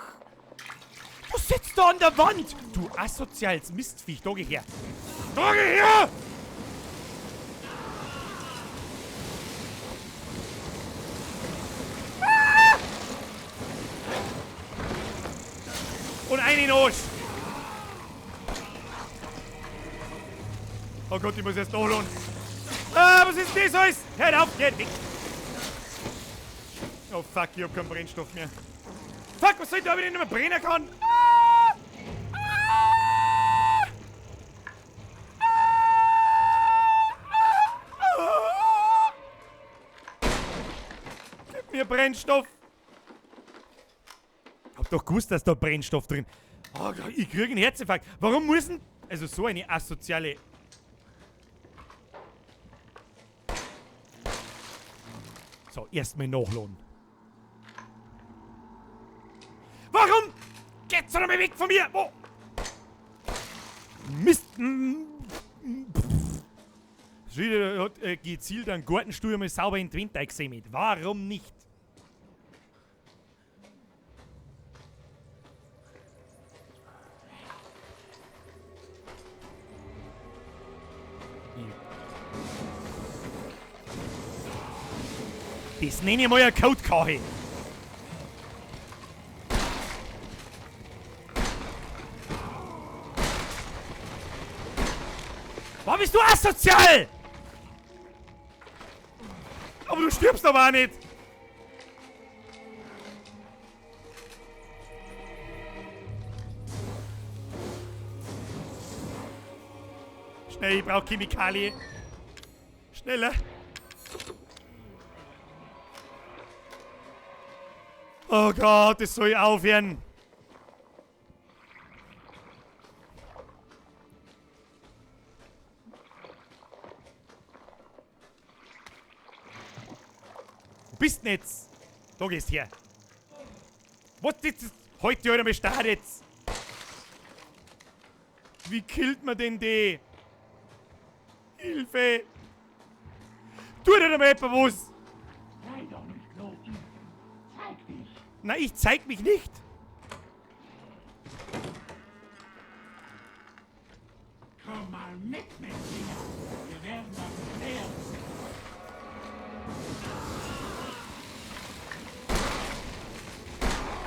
Du sitzt da an der Wand! Du asoziales Mistviech! Da geh her! Da geh her! Ah! Und einen in den Arsch! Oh Gott, ich muss erst nachladen. Ah, was ist das alles? Hört auf, geht weg! Oh fuck, ich hab keinen Brennstoff mehr. Fuck, was soll ich da, wenn ich nicht mehr brennen kann? Ah! Ah! Ah! Gib mir Brennstoff! Ich hab doch gewusst, dass da Brennstoff drin ist. Oh Gott, ich krieg einen Herzinfarkt. Warum muss denn... Also so eine asoziale... So, erstmal nachladen. Warum geht's doch noch mal weg von mir? Wo? Mist. Schrieder hat gezielt einen Gartenstuhl mal sauber in den Wind eingesämt. Warum nicht? Das nenne ich mal eine Codekarte. Warum bist du asozial? Aber du stirbst aber auch nicht. Schnell, ich brauch Chemikalien. Schneller. Oh Gott, das soll aufhören. Wo bist denn jetzt? Da gehst her. Was ist das? Heute halt einmal Start jetzt. Wie killt man denn die? Hilfe! Tu dir doch mal etwas was! Sei doch nicht so, Ethan. Zeig dich. Nein, ich zeig mich nicht! Komm mal mit, mit mir. Wir werden das klären.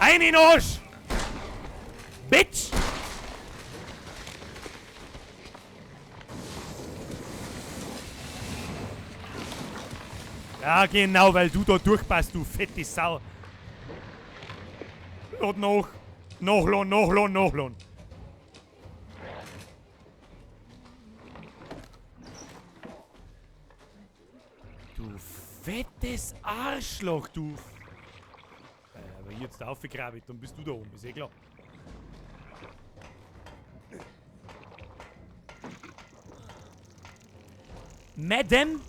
Ein in Arsch! Bitch! Ja, genau, weil du da durchpasst, du fette Sau. Lad nach. Nachladen, nachladen, nachladen. Du fettes Arschloch, du. Aber hier jetzt da aufgegraben, dann bist du da oben, ist eh klar. Madam?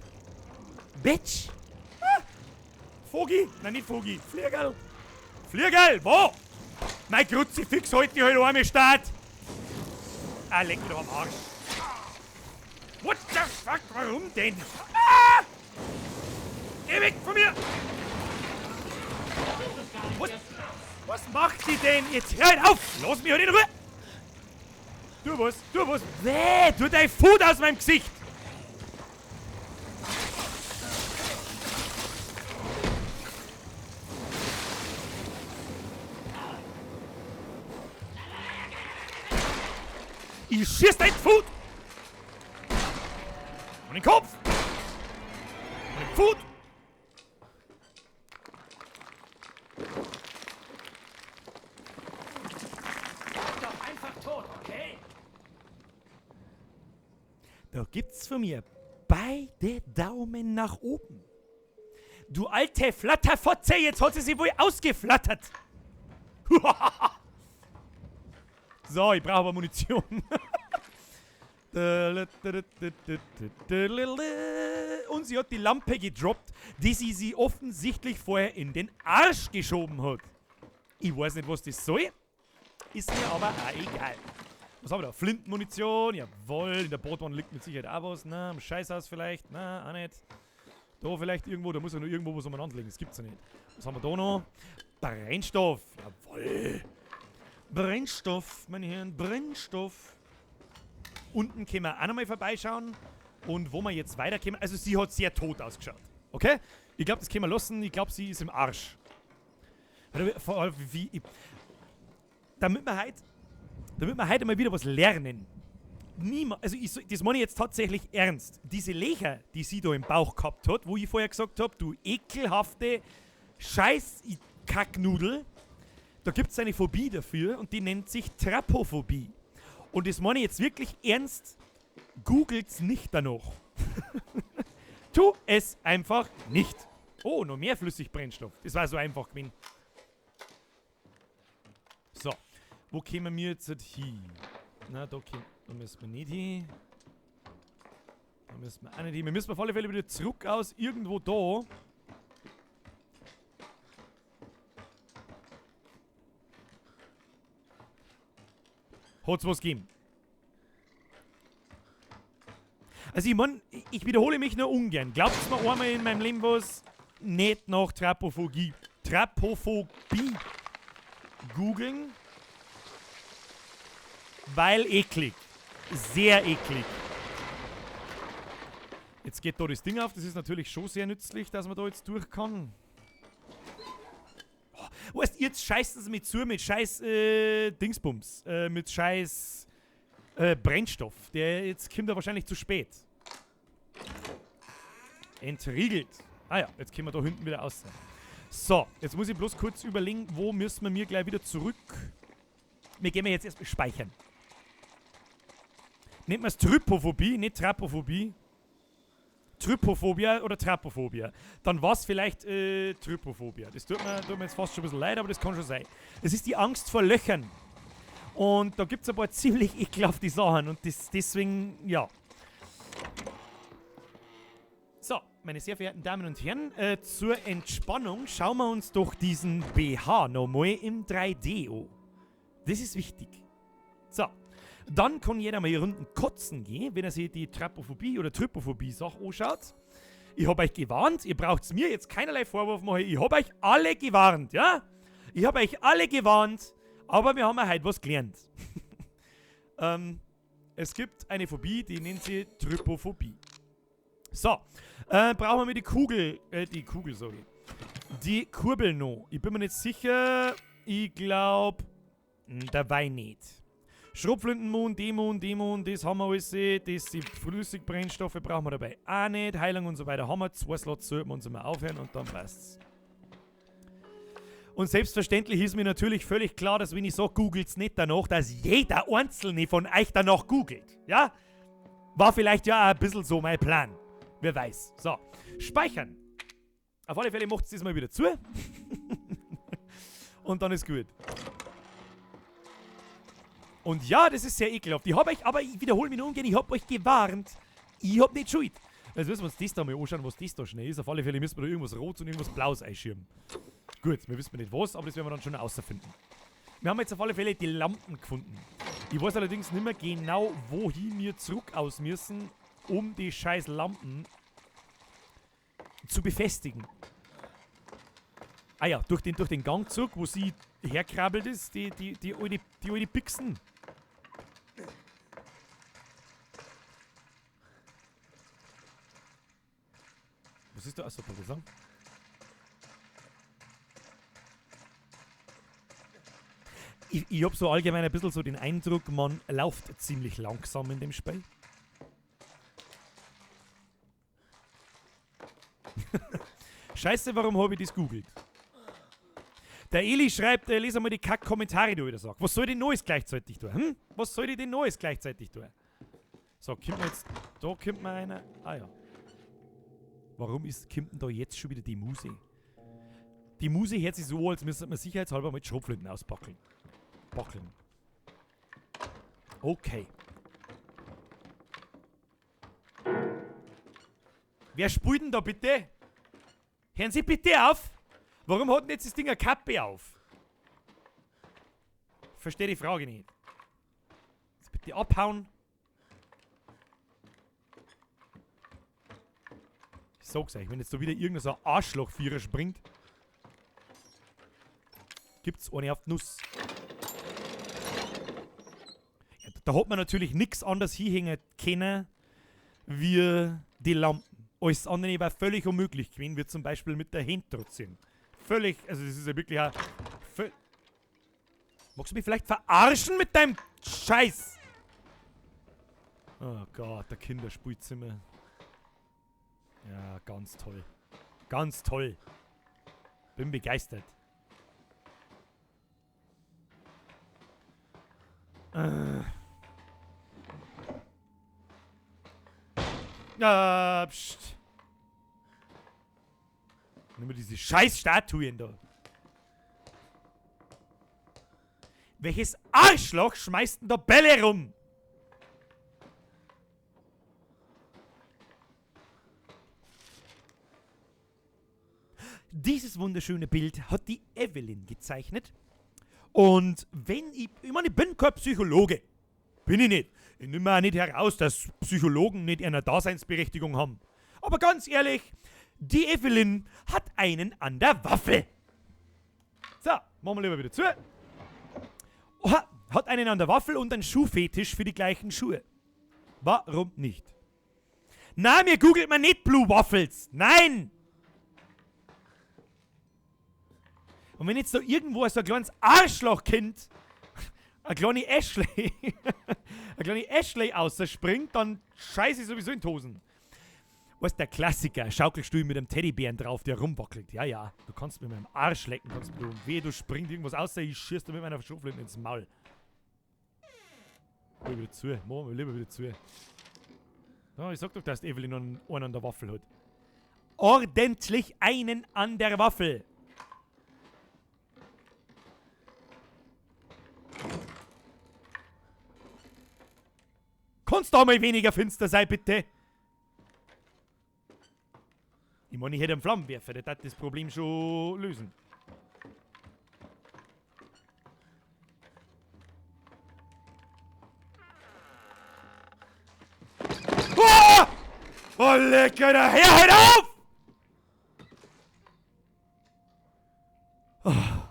Bitch? Ah! Vogi? Nein, nicht Vogi. Fliegerl. Fliegerl, wo? Mein Kruzifix heute halt einmal Start. Ah, leck mich doch am Arsch. What the fuck? Warum denn? Ah! Geh weg von mir! Was, was macht die denn? Jetzt hör halt auf! Lass mich halt in Ruhe! Du was? Du was? Weh! Tu dein Food aus meinem Gesicht! Ich schieß dein Food! Und den Kopf! Und den Food! Doch einfach tot, okay? Da gibt's von mir beide Daumen nach oben. Du alte Flatterfotze, jetzt hat sie sich wohl ausgeflattert. So, ich brauche aber Munition. Und sie hat die Lampe gedroppt, die sie sie offensichtlich vorher in den Arsch geschoben hat. Ich weiß nicht, was das soll. Ist mir aber auch egal. Was haben wir da? Flintenmunition, jawohl. In der Botbahn liegt mit Sicherheit auch was. Na, im Scheißhaus vielleicht. Na, auch nicht. Da vielleicht irgendwo, da muss ja nur irgendwo was umeinander liegen. Das gibt's ja nicht. Was haben wir da noch? Brennstoff, jawohl. Brennstoff, meine Herren, Brennstoff. Unten können wir auch nochmal vorbeischauen. Und wo wir jetzt weiterkommen, also sie hat sehr tot ausgeschaut. Okay? Ich glaub, das können wir lassen. Ich glaub, sie ist im Arsch. Vor allem, wie ich, damit wir heute, damit wir heute mal wieder was lernen. Niemand, also ich, das meine ich jetzt tatsächlich ernst. Diese Löcher, die sie da im Bauch gehabt hat, wo ich vorher gesagt hab, du ekelhafte Scheiß-Kacknudel, da gibt's eine Phobie dafür und die nennt sich Trapophobie. Und das meine ich jetzt wirklich ernst, googelt's nicht danach. Tu es einfach nicht. Oh, noch mehr Flüssigbrennstoff. Das war so einfach gewesen. So, wo kämen wir jetzt hin? Na, da müssen wir nicht hin. Da müssen wir auch nicht hin. Wir müssen auf alle Fälle wieder zurück aus irgendwo da. Hat's was gegeben? Also ich mein, ich wiederhole mich nur ungern. Glaubt's mir einmal in meinem Leben was? Nicht nach Trapophobie. Trapophobie googeln. Weil eklig. Sehr eklig. Jetzt geht da das Ding auf. Das ist natürlich schon sehr nützlich, dass man da jetzt durch kann. Oh, weißt, jetzt scheißen sie mich zu mit scheiß Dingsbums. Mit scheiß Brennstoff. Der jetzt kommt da wahrscheinlich zu spät. Entriegelt. Ah ja, jetzt können wir da hinten wieder raus. So, jetzt muss ich bloß kurz überlegen, wo müssen wir mir gleich wieder zurück. Wir gehen jetzt erstmal speichern. Nennt man es Trypophobie, nicht Trapophobie. Trypophobia oder Trapophobia. Dann war es vielleicht Trypophobia. Das tut mir jetzt fast schon ein bisschen leid, aber das kann schon sein. Es ist die Angst vor Löchern. Und da gibt es ein paar ziemlich ekelhafte Sachen. Und das, deswegen, ja. So, meine sehr verehrten Damen und Herren, zur Entspannung schauen wir uns doch diesen BH nochmal im 3D an. Das ist wichtig. So, dann kann jeder mal hier unten kotzen gehen, wenn er sich die Trapophobie oder Trypophobie-Sache anschaut. Ich hab euch gewarnt, ihr braucht's mir jetzt keinerlei Vorwurf machen, ich hab euch alle gewarnt, ja? Ich hab euch alle gewarnt, aber wir haben ja heute was gelernt. Es gibt eine Phobie, die nennt sich Trypophobie. So, brauchen wir die Kugel, die Kugel, sorry. Die Kurbel noch. Ich bin mir nicht sicher, ich glaub, dabei nicht. Schrotflintenmond, Dämon, Dämon, das haben wir alles. Das die Flüssigbrennstoffe brauchen wir dabei auch nicht. Heilung und so weiter haben wir. 2 Slots sollten wir uns immer aufhören und dann passt's. Und selbstverständlich ist mir natürlich völlig klar, dass wenn ich sag, googelt's nicht danach, dass jeder Einzelne von euch danach googelt. Ja? War vielleicht ja auch ein bisschen so mein Plan. Wer weiß. So, speichern. Auf alle Fälle macht's das mal wieder zu. Und dann ist gut. Und ja, das ist sehr ekelhaft. Ich hab euch, aber ich wiederhole mich nur ungern, ich hab euch gewarnt. Ich hab nicht Schuld. Jetzt müssen wir uns das da mal anschauen, was das da schnell ist. Auf alle Fälle müssen wir da irgendwas Rotes und irgendwas Blaues einschirmen. Gut, wir wissen nicht was, aber das werden wir dann schon herausfinden. Wir haben jetzt auf alle Fälle die Lampen gefunden. Ich weiß allerdings nicht mehr genau, wohin wir zurück aus müssen, um die scheiß Lampen zu befestigen. Ah ja, durch den Gang zurück, wo sie herkrabbelt ist, die alte Pixen. Was ist da? Achso, kann ich sagen? Ich hab so allgemein ein bisschen so den Eindruck, man läuft ziemlich langsam in dem Spiel. Scheiße, warum hab ich das googelt? Der Eli schreibt, lese mal die Kack-Kommentare, du wieder sagst. Was soll denn Neues gleichzeitig tun? Was soll ich denn Neues gleichzeitig tun? So, kommt man jetzt. Da kommt mir einer. Ah ja. Warum kommt denn da jetzt schon wieder die Muse? Die Muse hört sich so an, als müsste man sicherheitshalber mit Schrotflinten auspackeln. Packeln. Okay. Wer spielt denn da bitte? Hören Sie bitte auf! Warum hat denn jetzt das Ding eine Kappe auf? Verstehe die Frage nicht. Jetzt bitte abhauen. Ich sag's euch, wenn jetzt da wieder irgendein so ein Arschlochvierer springt, gibt's eine auf die Nuss. Ja, da hat man natürlich nix anderes hinhängen können, wie die Lampen. Alles andere war völlig unmöglich gewesen, wie zum Beispiel mit der Hand ziehen. Völlig, also das ist ja wirklich ein Magst du mich vielleicht verarschen mit deinem Scheiß? Oh Gott, der Kinderspielzimmer. Ja, ganz toll. Ganz toll. Bin begeistert. Ah, pst. Nimm mir diese scheiß Statuen da. Welches Arschloch schmeißt denn da Bälle rum? Dieses wunderschöne Bild hat die Evelyn gezeichnet. Und wenn ich... Ich meine, ich bin kein Psychologe. Bin ich nicht. Ich nehme auch nicht heraus, dass Psychologen nicht eine Daseinsberechtigung haben. Aber ganz ehrlich, die Evelyn hat einen an der Waffel. So, machen wir lieber wieder zu. Oha, hat einen an der Waffel und einen Schuhfetisch für die gleichen Schuhe. Warum nicht? Na, mir googelt man nicht Blue Waffles. Nein! Und wenn jetzt da irgendwo so ein kleines Arschlochkind, eine kleine Ashley, eine kleine Ashley ausspringt, dann scheiße ich sowieso in die Hosen. Weißt der Klassiker, Schaukelstuhl mit einem Teddybären drauf, der rumwackelt. Ja, ja, du kannst mit meinem Arsch lecken, kannst du. Wehe, du springt irgendwas außer ich schieß dir mit meiner Schrotflinte ins Maul. Mach wieder zu, mach mal lieber wieder zu. Ja, ich sag doch, dass Evelyn noch einen an der Waffel hat. Ordentlich einen an der Waffel. Kannst du auch mal weniger finster sein, bitte? Ich meine, ich hätte einen Flammenwerfer, der darf das Problem schon lösen. Oh! Oh, lecker, der Herr, hört auf! Oh.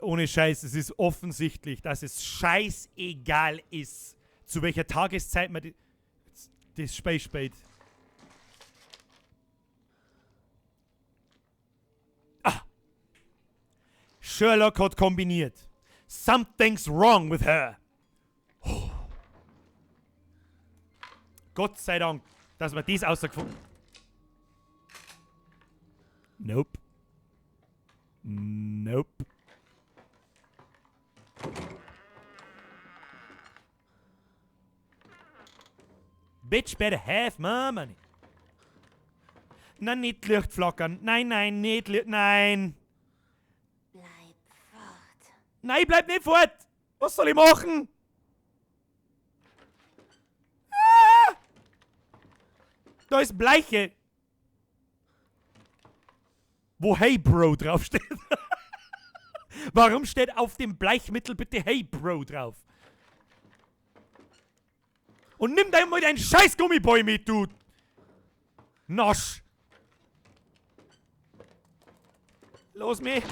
Ohne Scheiß, es ist offensichtlich, dass es scheißegal ist, zu welcher Tageszeit man das Spiel spielt. Ah! Sherlock hat kombiniert. Something's wrong with her. Oh. Gott sei Dank, dass wir das rausgefunden haben. Nope. Nope. Bitch better have my money. Nein, nicht Licht flackern. Nein, nein, nicht Licht. Nein. Bleib fort. Nein, bleib nicht fort. Was soll ich machen? Ah! Da ist Bleiche. Wo Hey Bro draufsteht. Warum steht auf dem Bleichmittel bitte Hey Bro drauf? Und nimm da mal deinen scheiß Gummiboy mit, du Nosch. Los mich.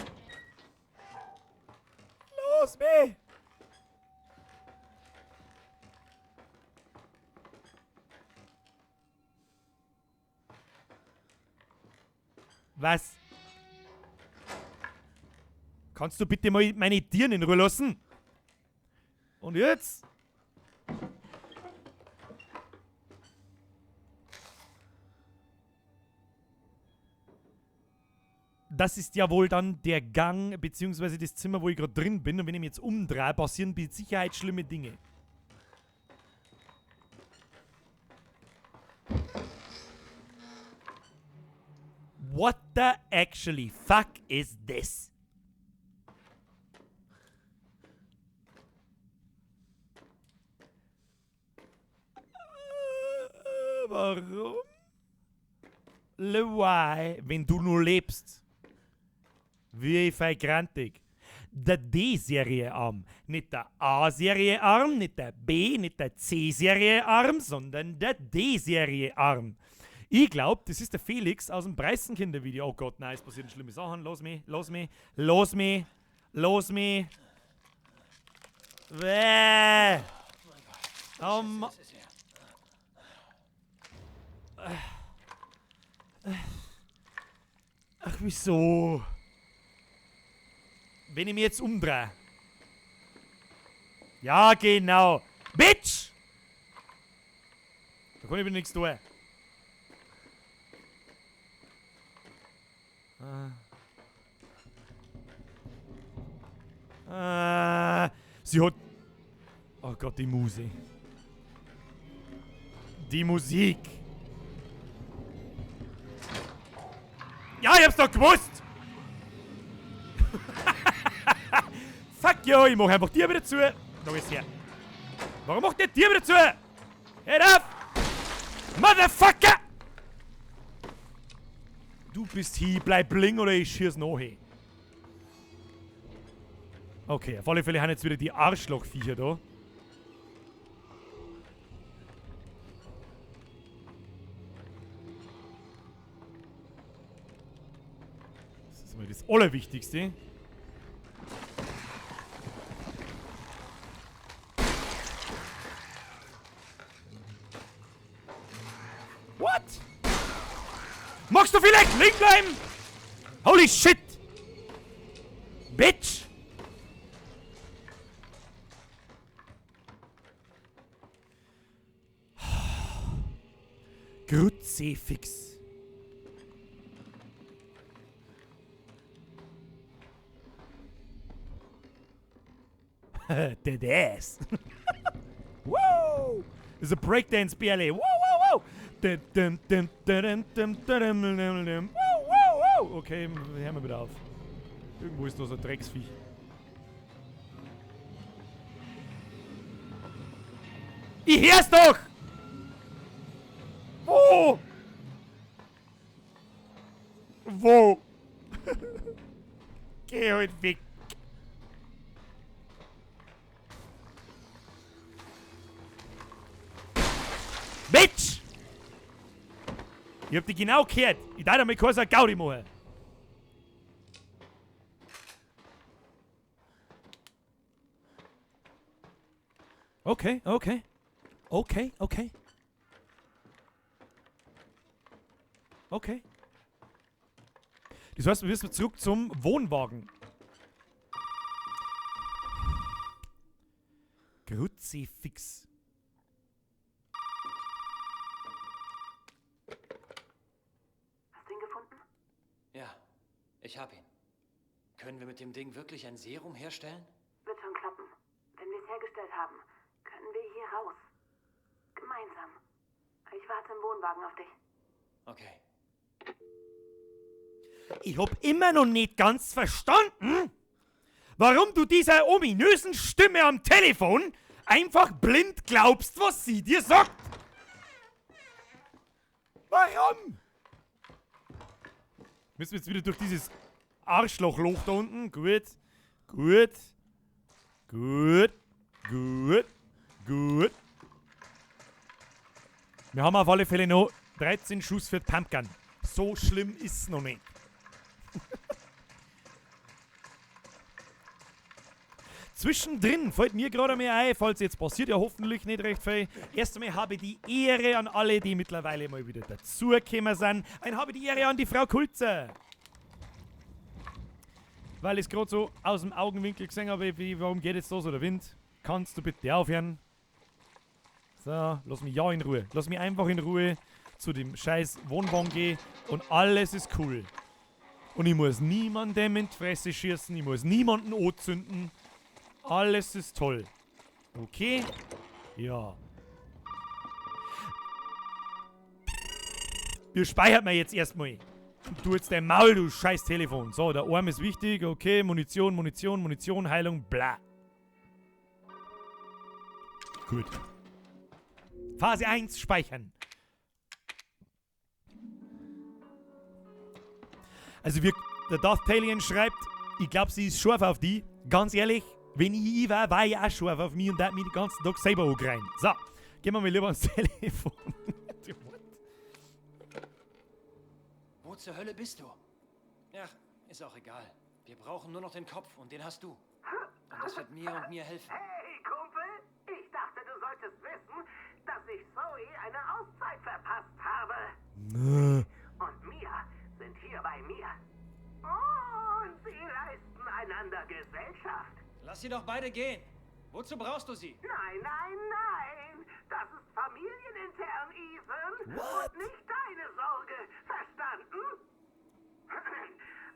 Los mich. Was? Kannst du bitte mal meine Tieren in Ruhe lassen? Und jetzt? Das ist ja wohl dann der Gang, beziehungsweise das Zimmer, wo ich gerade drin bin. Und wenn ich mich jetzt umdrehe, passieren mit Sicherheit schlimme Dinge. What the actually fuck is this? Warum? Why? Wenn du nur lebst. Wie feigrantig. Der D-Serie-Arm. Nicht der A-Serie-Arm, nicht der B, nicht der C-Serie-Arm, sondern der D-Serie-Arm. Ich glaub, das ist der Felix aus dem Preißenkinder-Video. Oh Gott, nein, es passieren schlimme Sachen. Los mich, los mich, los mich, los mich. Bäh. Oh Ma- Ach, wieso? Wenn ich mich jetzt umdrehe. Ja, genau. Bitch! Da kann ich wieder nichts tun. Ah. Sie hat... Oh Gott, die Musik. Die Musik. Ja, ich hab's doch gewusst! Fuck you, ich mach einfach dir wieder zu. Da ist her. Warum macht der dir wieder zu? Hör auf! Motherfucker! Du bist hier, bleib bling oder ich schieß noch hin. Okay, auf alle Fälle haben jetzt wieder die Arschlochviecher da. Das ist mal das Allerwichtigste. What? Magst du vielleicht liegen bleiben? Holy shit! Bitch! Kruzifix. Dead ass. Wow! Das ist ein Breakdance-Bärle. Wow, wow, wow! Wow, wow, wow! Okay, hören wir wieder auf. Irgendwo ist da so ein Drecksviech. Ich hör's doch! Wo? Wo? Geh halt weg. Bitch! Ich hab dich genau gehört. Ich darf damit keine Gaudi machen. Okay, okay. Okay, okay. Okay. Das heißt, wir müssen zurück zum Wohnwagen. Kruzifix. Hast du ihn gefunden? Ja, ich hab ihn. Können wir mit dem Ding wirklich ein Serum herstellen? Wird schon klappen. Wenn wir es hergestellt haben, können wir hier raus. Gemeinsam. Ich warte im Wohnwagen auf dich. Okay. Ich hab immer noch nicht ganz verstanden, warum du dieser ominösen Stimme am Telefon einfach blind glaubst, was sie dir sagt. Warum? Müssen wir jetzt wieder durch dieses Arschlochloch da unten? Gut. Gut. Gut. Gut. Gut. Wir haben auf alle Fälle noch 13 Schuss für die Pumpgun. So schlimm ist's noch nicht. Zwischendrin fällt mir gerade mehr ein, falls jetzt passiert ja hoffentlich nicht recht viel. Erst einmal habe die Ehre an alle, die mittlerweile mal wieder dazugekommen sind. Ein habe die Ehre an die Frau Kulzer. Weil ich es gerade so aus dem Augenwinkel gesehen habe, wie, warum geht jetzt da so der Wind? Kannst du bitte aufhören? So, lass mich ja in Ruhe. Lass mich einfach in Ruhe zu dem scheiß Wohnwagen gehen und alles ist cool. Und ich muss niemandem in die Fresse schießen, ich muss niemanden anzünden. Alles ist toll. Okay? Ja. Wir speichern wir jetzt erstmal. Du jetzt dein Maul, du scheiß Telefon. So, der Arm ist wichtig. Okay, Munition, Munition, Munition, Heilung, bla. Gut. Phase 1 speichern. Also wir, der Darth Talion schreibt, ich glaub, sie ist scharf auf die. Ganz ehrlich, wenn ich war, war ich auch scharf auf mich und da hat mich den ganzen Tag selber angereint. So, gehen wir mal lieber ans Telefon. What? Wo zur Hölle bist du? Ach, ist auch egal. Wir brauchen nur noch den Kopf und den hast du. Und das wird mir und mir helfen. Hey, Kumpel! Ich dachte, du solltest wissen, dass ich Zoe eine Auszeit verpasst habe. Und Mia sind hier bei mir. Und sie leisten einander Gesellschaft. Lass sie doch beide gehen. Wozu brauchst du sie? Nein, nein, nein! Das ist familienintern, Ethan. What? Und nicht deine Sorge. Verstanden?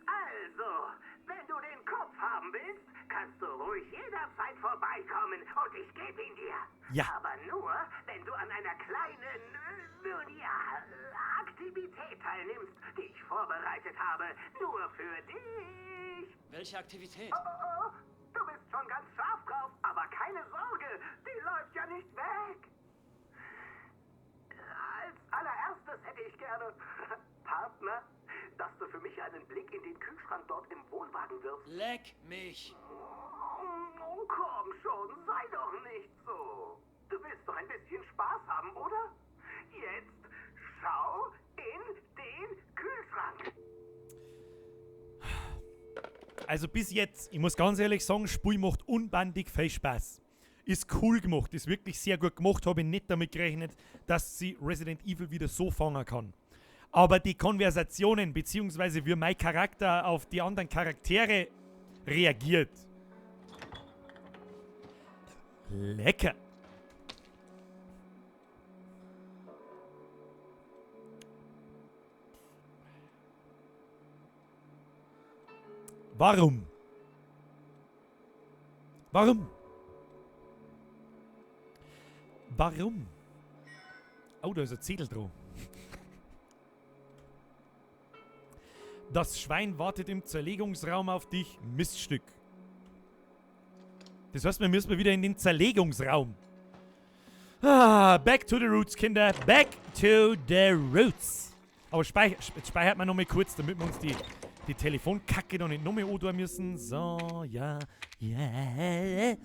Also, wenn du den Kopf haben willst, kannst du ruhig jederzeit vorbeikommen und ich gebe ihn dir. Ja. Aber nur, wenn du an einer kleinen, nun ja, Aktivität teilnimmst, die ich vorbereitet habe. Nur für dich. Welche Aktivität? Oh, oh, du bist schon ganz scharf drauf, aber keine Sorge, die läuft ja nicht weg. Als allererstes hätte ich gerne, Partner, dass du für mich einen Blick in den Kühlschrank dort im Wohnwagen wirfst. Leck mich. Oh, komm schon, sei doch nicht so. Du willst doch ein bisschen Spaß haben, oder? Jetzt schau in den Kühlschrank. Also bis jetzt, ich muss ganz ehrlich sagen, Spiel macht unbandig viel Spaß. Ist cool gemacht, ist wirklich sehr gut gemacht, habe ich nicht damit gerechnet, dass sie Resident Evil wieder so fangen kann. Aber die Konversationen, beziehungsweise wie mein Charakter auf die anderen Charaktere reagiert. Lecker. Warum? Warum? Warum? Oh, da ist ein Zettel dran. Das Schwein wartet im Zerlegungsraum auf dich. Miststück. Das heißt, wir müssen wieder in den Zerlegungsraum. Ah, back to the roots, Kinder. Back to the roots. Aber jetzt speichert man nochmal kurz, damit wir uns die Telefonkacke noch nicht nochmal antun müssen. So, ja, ja.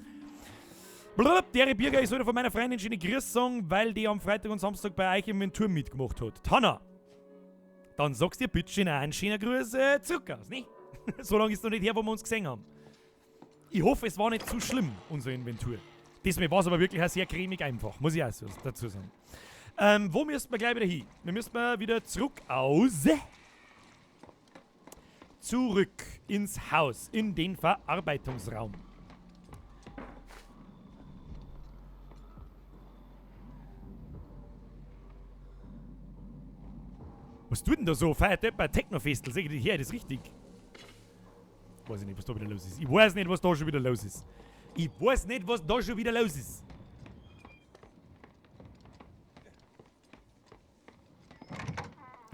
Blub, der Birger, ich sollte von meiner Freundin schöne Grüße sagen, weil die am Freitag und Samstag bei euch im Inventur mitgemacht hat. Tanna, dann sagst du dir bitte schön einen schönen Gruß zurück aus, ne? So lange ist noch nicht her, wo wir uns gesehen haben. Ich hoffe, es war nicht zu schlimm, unsere Inventur. Diesmal war es aber wirklich auch sehr cremig einfach, muss ich auch so dazu sagen. Wo müssen wir gleich wieder hin? Wir müssen wieder zurück aus. Zurück ins Haus, in den Verarbeitungsraum. Was tut denn da so? Feiert etwa ein Technofestel? Sag ich dir, her, das ist richtig. Weiß ich nicht, was da wieder los ist. Ich weiß nicht, was da schon wieder los ist. Ich weiß nicht, was da schon wieder los ist.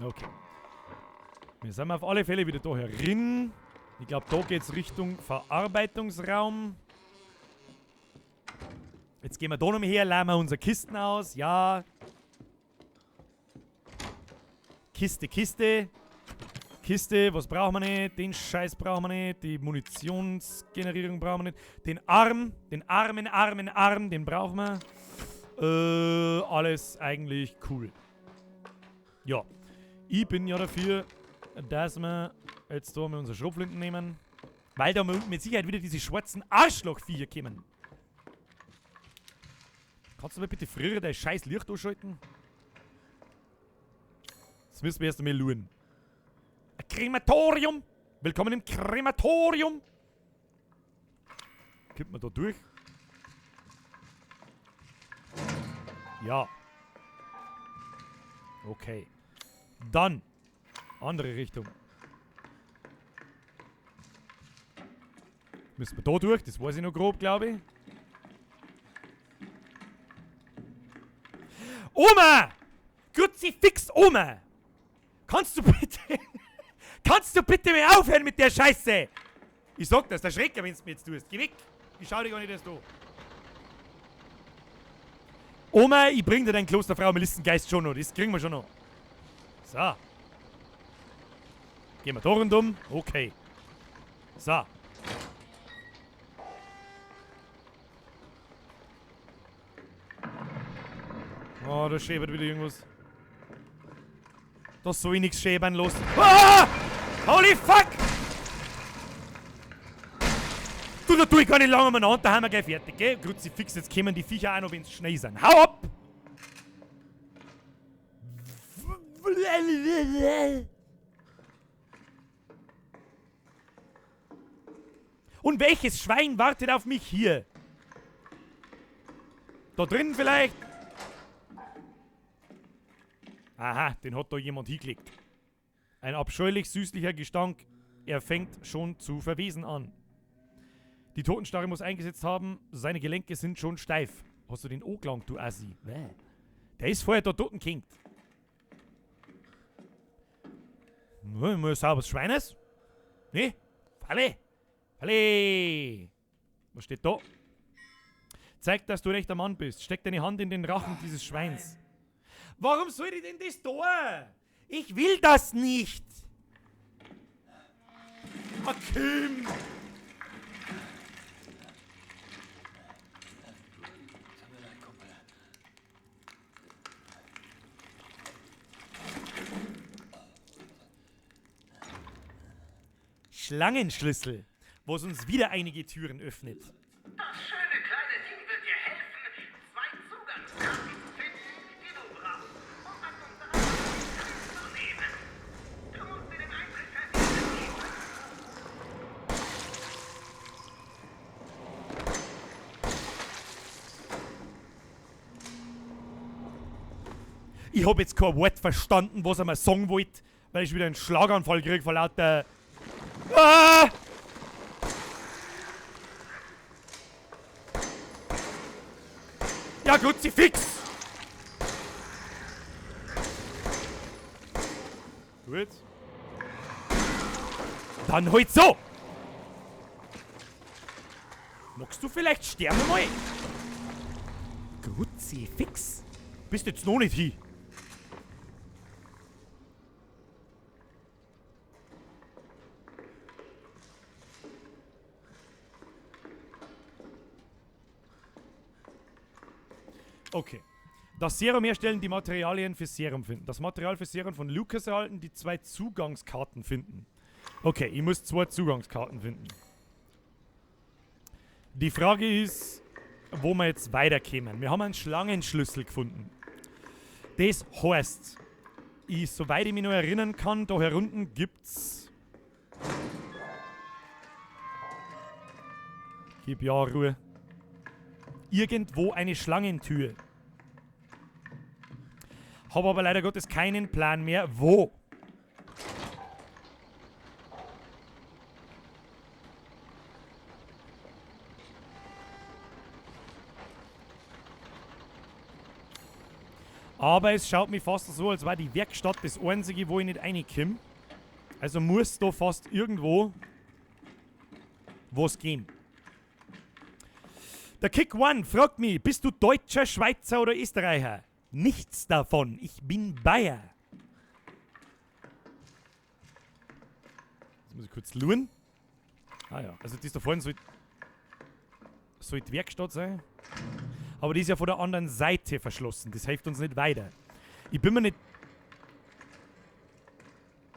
Okay. Wir sind auf alle Fälle wieder da herin. Ich glaub, da geht's Richtung Verarbeitungsraum. Jetzt gehen wir da nochmal her, leihen wir unsere Kisten aus. Ja. Kiste, Kiste. Kiste, was brauchen wir nicht? Den Scheiß brauchen wir nicht. Die Munitionsgenerierung brauchen wir nicht. Den Arm, den armen, armen Arm, den brauchen wir. Alles eigentlich cool. Ja. Ich bin ja dafür, dass wir jetzt da mal unsere Schrotflinten nehmen. Weil da mit Sicherheit wieder diese schwarzen Arschlochviecher kommen. Kannst du mir bitte früher dein scheiß Licht ausschalten? Das müssen wir erst einmal schauen. Ein Krematorium! Willkommen im Krematorium! Kommt man da durch? Ja. Okay. Dann. Andere Richtung. Müssen wir da durch? Das weiß ich noch grob, glaube ich. Oma! Kruzifix, Oma! Kannst du bitte... Kannst du bitte mir aufhören mit der Scheiße? Ich sag das, der Schrecker, wenn's mir jetzt tust. Geh weg! Ich schau dich gar nicht erst an. Oma, ich bring dir deinen Klosterfrau Melissengeist schon noch. Das kriegen wir schon noch. So. Gehen wir da rundum. Okay. So. Oh, da schäbert wieder irgendwas. Da soll ich nix schäbern los. Ah! Holy fuck! Du, da tue ich gar nicht lange umeinander, da haben wir gleich fertig, gell? Kruzifix, jetzt kommen die Viecher auch noch, wenn's schnell sind. Hau ab! Und welches Schwein wartet auf mich hier? Da drin vielleicht? Aha, den hat da jemand hingelegt. Ein abscheulich süßlicher Gestank. Er fängt schon zu verwesen an. Die Totenstarre muss eingesetzt haben. Seine Gelenke sind schon steif. Hast du den angelangt, du Assi? Bäh. Der ist vorher da toten. Nur mal sauberes Schweines. Ne? Falle! Falle! Was steht da? Zeig, dass du ein rechter Mann bist. Steck deine Hand in den Rachen dieses Schweins. Warum soll ich denn das tun? Ich will das nicht! Ah, Kim! Schlangenschlüssel, was uns wieder einige Türen öffnet. Das schöne kleine Ding wird dir helfen, 2 Zugangskarten zu finden, die du brauchst, um an unserer Party teilzunehmen. Du musst dir den Eintritt verdienen. Ich hab jetzt kein Wort verstanden, was er mir sagen wollte, weil ich wieder einen Schlaganfall krieg vor lauter... Ah! Alter Kruzifix! Gut. Dann halt so! Magst du vielleicht sterben mal? Kruzifix? Bist jetzt noch nicht hin. Okay. Das Serum herstellen, die Materialien für Serum finden. Das Material für Serum von Lucas erhalten, die 2 Zugangskarten finden. Okay, ich muss 2 Zugangskarten finden. Die Frage ist, wo wir jetzt weiterkämen. Wir haben einen Schlangenschlüssel gefunden. Das heißt, soweit ich mich noch erinnern kann, da herunten gibt's... Gib ja Ruhe. Irgendwo eine Schlangentür. Hab aber leider Gottes keinen Plan mehr, wo. Aber es schaut mir fast so, als war die Werkstatt das einzige, wo ich nicht reinkomme. Also muss da fast irgendwo was gehen. Der Kick One fragt mich, bist du Deutscher, Schweizer oder Österreicher? Nichts davon, ich bin Bayer. Jetzt muss ich kurz luren. Ah ja, also das da vorne soll die Werkstatt sein. Aber die ist ja von der anderen Seite verschlossen. Das hilft uns nicht weiter. Ich bin mir nicht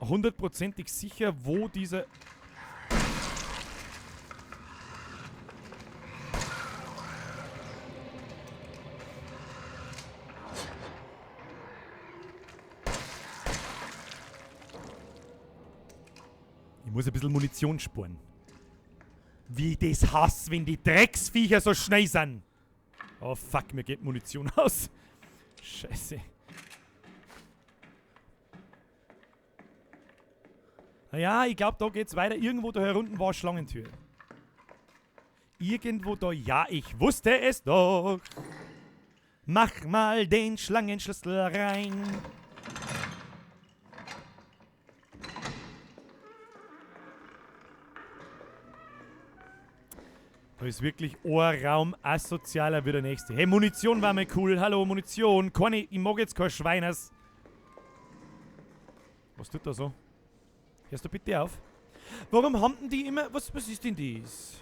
hundertprozentig sicher, wo dieser... Ich muss ein bisschen Munition sparen. Wie ich das hasse, wenn die Drecksviecher so schnell sind. Oh fuck, mir geht Munition aus. Scheiße. Naja, ich glaub, da geht's weiter. Irgendwo da herunten war Schlangentür. Irgendwo da, ja, ich wusste es doch. Mach mal den Schlangenschlüssel rein. Da ist wirklich ein Raum asozialer wie der nächste. Hey, Munition war mal cool. Hallo, Munition. Keine, ich mag jetzt kein Schweiners. Was tut da so? Hörst du bitte auf? Warum haben denn die immer... Was ist denn das?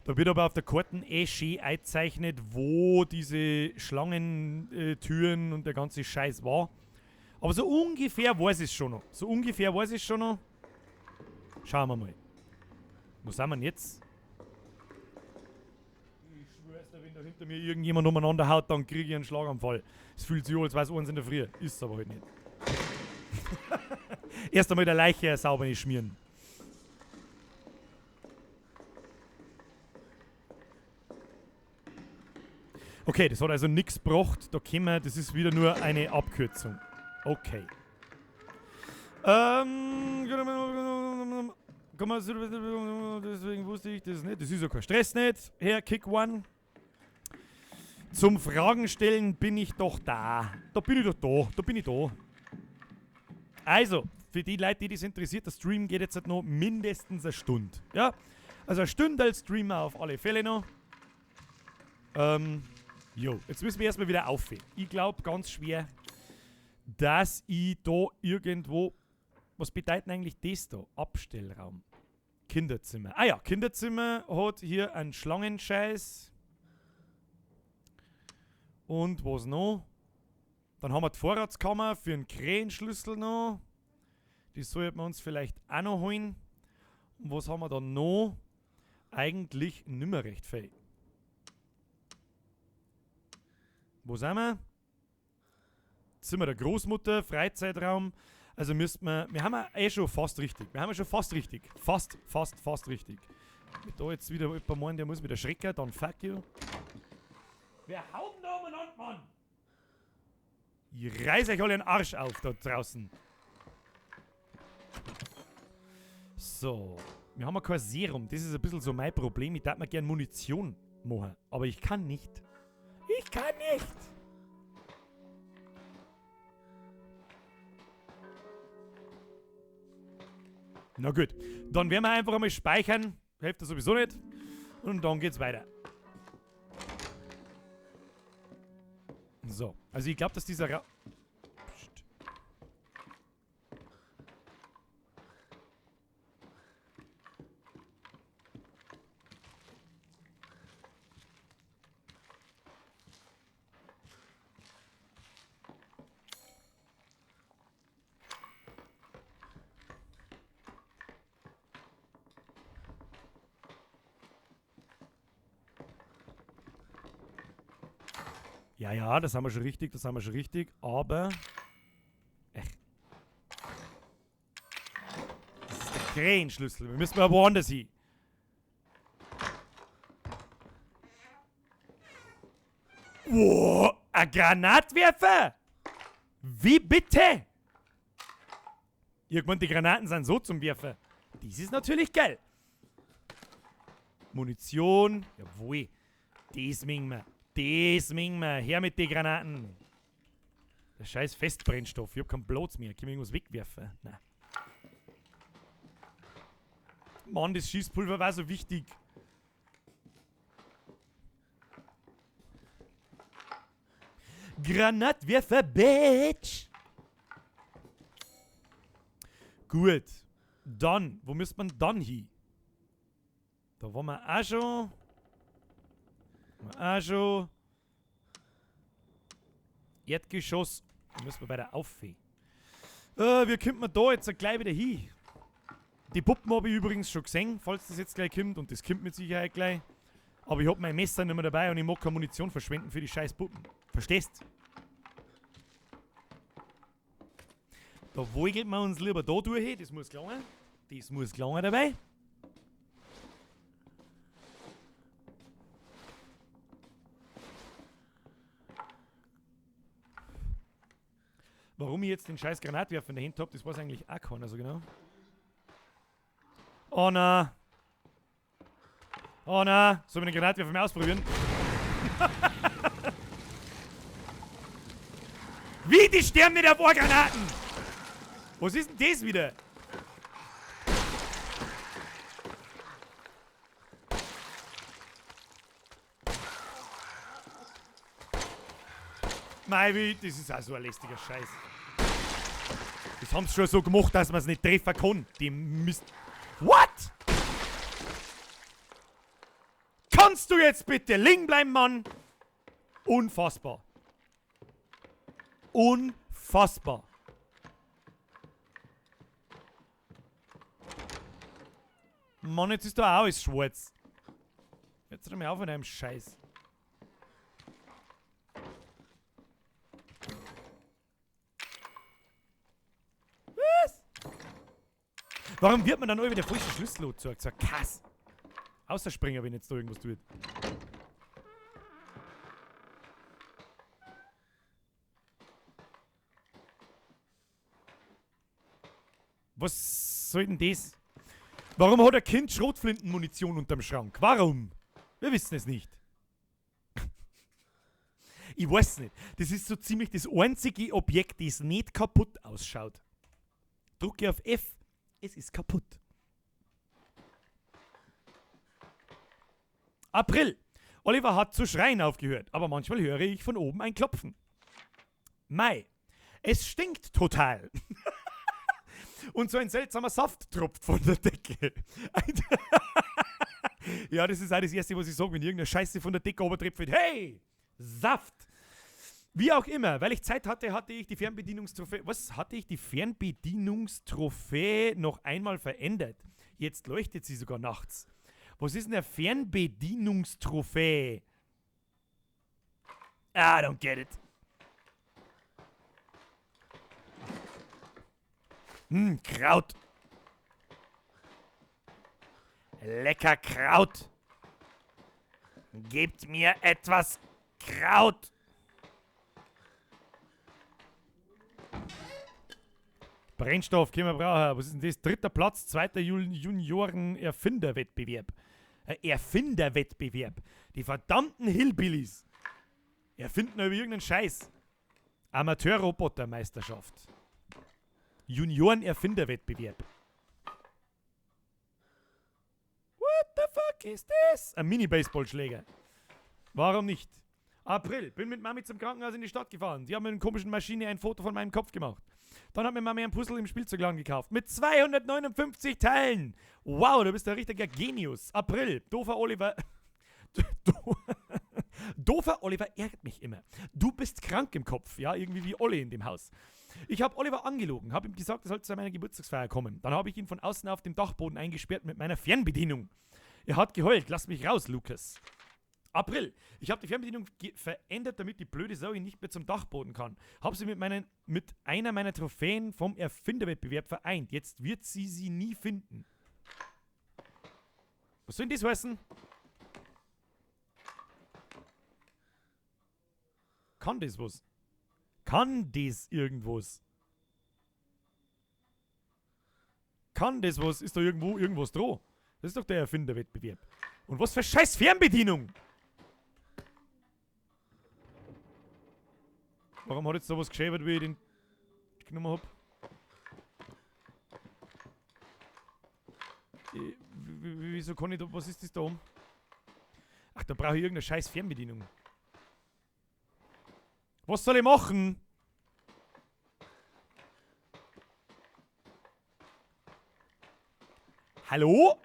Da wird aber auf der Karte eh schön eingezeichnet, wo diese Schlangentüren und der ganze Scheiß war. Aber so ungefähr weiß ich es schon noch. So ungefähr weiß ich es schon noch. Schauen wir mal. Wo sind wir denn jetzt? Ich schwör's dir, wenn da hinter mir irgendjemand umeinander haut, dann krieg ich einen Schlaganfall. Es fühlt sich an, als wär's eins in der Früh. Ist aber halt nicht. Erst einmal der Leiche sauber nicht schmieren. Okay, das hat also nix gebracht. Da können wir, das ist wieder nur eine Abkürzung. Okay. Deswegen wusste ich das nicht. Das ist ja kein Stress nicht. Herr Kick One. Zum Fragen stellen bin ich doch da. Da bin ich doch da. Da bin ich da. Also, für die Leute, die das interessiert, der Stream geht jetzt halt noch mindestens eine Stunde. Ja? Also eine Stunde als Streamer auf alle Fälle noch. Jo, jetzt müssen wir erstmal wieder aufhören. Ich glaub ganz schwer, dass ich da irgendwo... Was bedeutet eigentlich das da? Abstellraum. Kinderzimmer. Ah ja, Kinderzimmer hat hier einen Schlangenscheiß. Und was noch? Dann haben wir die Vorratskammer für einen Krähenschlüssel noch. Die sollten wir uns vielleicht auch noch holen. Und was haben wir dann noch? Eigentlich nimmer recht viel. Wo sind wir? Zimmer der Großmutter, Freizeitraum. Also müssten wir... Wir haben ja eh schon fast richtig. Wir haben ja schon fast richtig. Fast, fast, fast richtig. Wenn da jetzt wieder jemand meint, der muss wieder schrecken, dann fuck you. Wer haut denn da umeinander, Mann? Ich reiß euch alle den Arsch auf da draußen. So. Wir haben ja kein Serum. Das ist ein bisschen so mein Problem. Ich darf mir gern Munition machen. Aber ich kann nicht. Ich kann nicht! Na gut. Dann werden wir einfach einmal speichern. Hilft das sowieso nicht. Und dann geht's weiter. So. Also ich glaube, dass dieser Ra Psst. Ja, ja, das haben wir schon richtig, das haben wir schon richtig, aber... Ech. Das ist der Krähenschlüssel, wir müssen mal woanders hin. Wow, ein Granatwerfer? Wie bitte? Irgendwann die Granaten sind so zum Werfen. Das ist natürlich geil. Munition, jawohl. Das mengen wir. Das mengen wir. Her mit den Granaten. Der scheiß Festbrennstoff. Ich hab keinen Platz mehr. Kann ich irgendwas wegwerfen? Nein. Mann, das Schießpulver war so wichtig. Granatwerfer, Bitch! Gut. Dann, wo müsste man dann hin? Da waren wir auch schon. Waren wir auch schon. Erdgeschoss. Da müssen wir weiter aufhören. Wie kommt man da jetzt gleich wieder hin? Die Puppen habe ich übrigens schon gesehen, falls das jetzt gleich kommt. Und das kommt mit Sicherheit gleich. Aber ich hab mein Messer nicht mehr dabei und ich mag keine Munition verschwenden für die scheiß Puppen. Verstehst? Da wolgelt man uns lieber da durch. Das muss gelangen. Das muss gelangen dabei. Warum ich jetzt den scheiß Granatwerfer in der Hand hab, das weiß eigentlich auch keiner so genau. Oh na. Oh na. Sollen wir den Granatwerfer mal ausprobieren? Wie, die sterben nicht auf Granaten? Was ist denn das wieder? Mei, wie, das ist auch so ein lästiger Scheiß. Das haben sie schon so gemacht, dass man's nicht treffen kann. Die Mist. What? Kannst du jetzt bitte liegen bleiben, Mann? Unfassbar. Unfassbar. Mann, jetzt ist da auch alles schwarz. Jetzt hör mir auf mit deinem Scheiß. Was? Warum wird man dann immer wieder falsche Schlüssel angezeigt? So ein Kass. Außer Springer, wenn jetzt da irgendwas tut. Was soll denn das? Warum hat ein Kind Schrotflintenmunition unterm Schrank? Warum? Wir wissen es nicht. Ich weiß nicht. Das ist so ziemlich das einzige Objekt, das nicht kaputt ausschaut. Drücke auf F, es ist kaputt. April. Oliver hat zu schreien aufgehört, aber manchmal höre ich von oben ein Klopfen. Mai. Es stinkt total. Und so ein seltsamer Saft tropft von der Decke. Ja, das ist auch das Erste, was ich sage, wenn irgendeine Scheiße von der Decke runtertröpfelt. Hey! Saft! Wie auch immer, weil ich Zeit hatte, hatte ich die Fernbedienungstrophäe. Was? Hatte ich die Fernbedienungstrophäe noch einmal verändert? Jetzt leuchtet sie sogar nachts. Was ist denn eine Fernbedienungstrophäe? I don't get it. Kraut. Lecker Kraut. Gebt mir etwas Kraut. Brennstoff können wir brauchen. Was ist denn das? Dritter Platz, zweiter Junioren-Erfinderwettbewerb. Erfinderwettbewerb. Die verdammten Hillbillies. Erfinden über irgendeinen Scheiß. Amateurrobotermeisterschaft. Junioren-Erfinderwettbewerb. What the fuck ist das? Ein Mini-Baseballschläger. Warum nicht? April. Bin mit Mami zum Krankenhaus in die Stadt gefahren. Sie haben mit einer komischen Maschine ein Foto von meinem Kopf gemacht. Dann hat mir Mami ein Puzzle im Spielzeugladen gekauft. Mit 259 Teilen. Wow, du bist ein richtiger Genius. April. Doofer Oliver. Doofer Oliver ärgert mich immer. Du bist krank im Kopf. Ja, irgendwie wie Olli in dem Haus. Ich habe Oliver angelogen, habe ihm gesagt, er soll zu meiner Geburtstagsfeier kommen. Dann habe ich ihn von außen auf dem Dachboden eingesperrt mit meiner Fernbedienung. Er hat geheult. Lass mich raus, Lukas. April. Ich habe die Fernbedienung verändert, damit die blöde Zoe nicht mehr zum Dachboden kann. Hab sie mit einer meiner Trophäen vom Erfinderwettbewerb vereint. Jetzt wird sie sie nie finden. Was soll denn das heißen? Kann das was? Kann das irgendwas? Kann das was? Ist da irgendwo irgendwas dran? Das ist doch der Erfinderwettbewerb. Und was für scheiß Fernbedienung? Warum hat jetzt da was geschäbert, wie ich den genommen hab? Wieso kann ich da... Was ist das da oben? Ach, da brauche ich irgendeine scheiß Fernbedienung. Was soll ich machen? Hallo?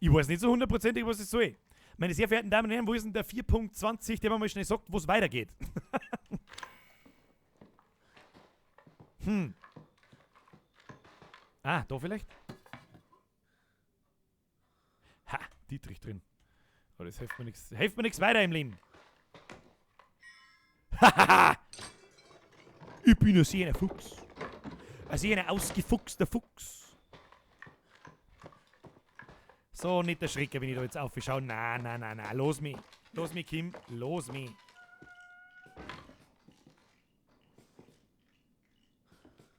Ich weiß nicht so hundertprozentig, was es soll. Meine sehr verehrten Damen und Herren, wo ist denn der 4.20, der mir mal schnell sagt, wo es weitergeht? Ah, da vielleicht? Ha, Dietrich drin. Aber das hilft mir nichts. Hilft mir nichts weiter im Leben. Hahaha! Ich bin ein sehr Fuchs. Ein sehr ausgefuchster Fuchs. So, nicht erschrecken, wenn ich da jetzt aufschaue. Na, na, na, na. Los mich. Los mich, Kim. Los mich.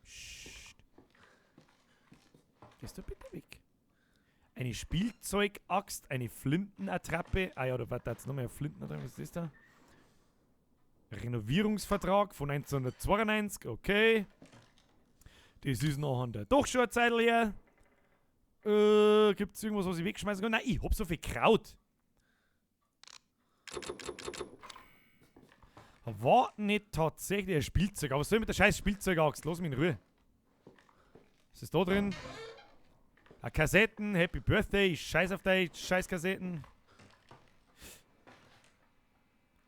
Psst. Gehst du bitte weg? Eine Spielzeugaxt, eine Flintenattrappe. Ah ja, da war jetzt noch mehr Flintenattrappe. Was ist das da? Renovierungsvertrag von 1992. Okay. Das ist noch an der doch schon eine Zeit her. Gibt's irgendwas, was ich wegschmeißen kann? Nein, ich hab so viel Kraut. War nicht tatsächlich ein Spielzeug. Aber was soll ich mit der scheiß Spielzeugaxt? Lass mich in Ruhe. Was ist da drin? A Kassetten, Happy Birthday, ich scheiß auf die scheiß Kassetten.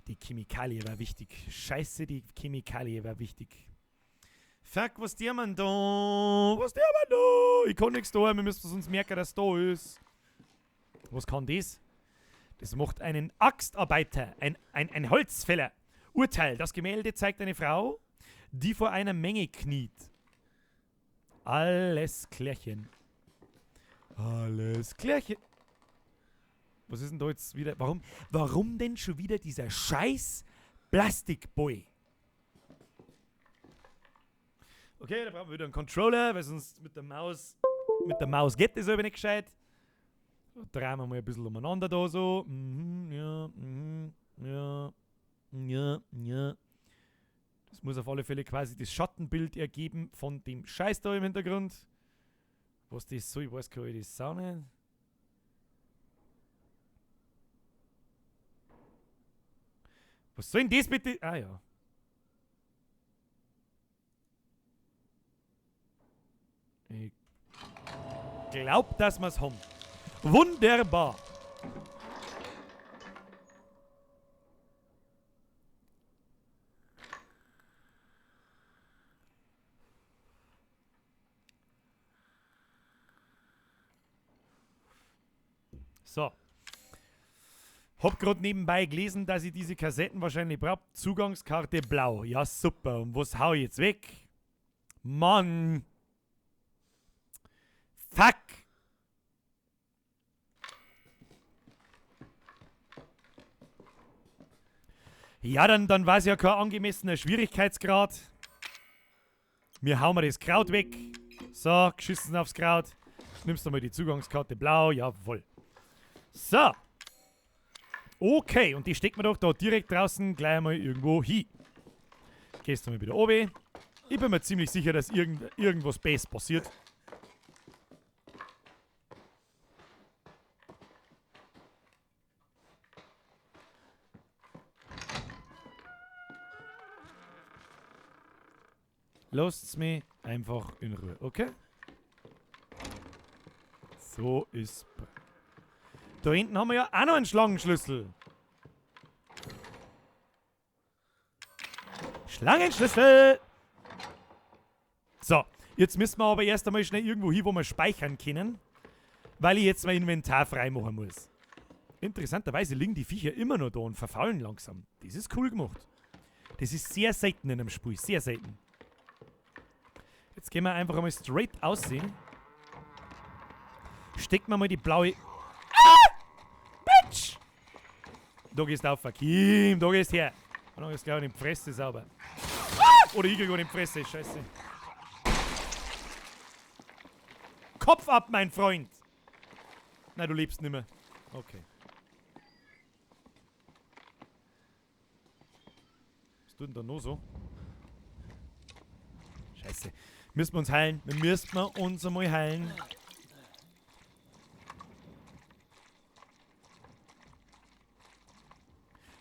Die Chemikalie war wichtig. Scheiße, die Chemikalie war wichtig. Fuck, was der man da? Was der man da? Ich kann nichts da, wir müssen uns merken, dass da ist. Was kann das? Das macht einen Axtarbeiter, ein Holzfäller. Urteil, das Gemälde zeigt eine Frau, die vor einer Menge kniet. Alles Klärchen. Alles Klärchen. Was ist denn da jetzt wieder? Warum? Warum denn schon wieder dieser scheiß Plastikboy? Okay, da brauchen wir wieder einen Controller, weil sonst mit der Maus geht das aber nicht gescheit. Drehen wir mal ein bisschen umeinander da so. Mhm, ja, ja, ja, ja. Das muss auf alle Fälle quasi das Schattenbild ergeben von dem Scheiß da im Hintergrund. Was das soll, ich weiß gar nicht, das auch nicht. Was soll denn das bitte? Ah ja. Ich glaub, dass wir's haben. Wunderbar. So. Hab grad nebenbei gelesen, dass ich diese Kassetten wahrscheinlich brauch. Zugangskarte blau. Ja, super. Und was hau ich jetzt weg? Mann! Fuck! Ja, dann war es ja kein angemessener Schwierigkeitsgrad. Wir hauen wir das Kraut weg. So, geschissen aufs Kraut. Nimmst du mal die Zugangskarte blau. Jawohl. So. Okay, und die steckt man doch da direkt draußen gleich mal irgendwo hin. Gehst du mal wieder oben. Ich bin mir ziemlich sicher, dass irgendwas Best passiert. Lasst's mich einfach in Ruhe, okay? So ist. Da hinten haben wir ja auch noch einen Schlangenschlüssel. Schlangenschlüssel! So, jetzt müssen wir aber erst einmal schnell irgendwo hin, wo wir speichern können, weil ich jetzt mein Inventar freimachen muss. Interessanterweise liegen die Viecher immer noch da und verfaulen langsam. Das ist cool gemacht. Das ist sehr selten in einem Spiel, sehr selten. Jetzt gehen wir einfach einmal straight aussehen. Stecken wir mal die blaue... Ah! Bitch! Da gehst du auf, Kim, da gehst her. Und dann ist gleich in die Fresse sauber. Ah! Oder ich krieg in die Fresse, scheiße. Kopf ab, mein Freund! Nein, du lebst nimmer. Okay. Was tut denn da noch so? Scheiße. Müssen wir uns heilen. Wir müssen uns einmal heilen.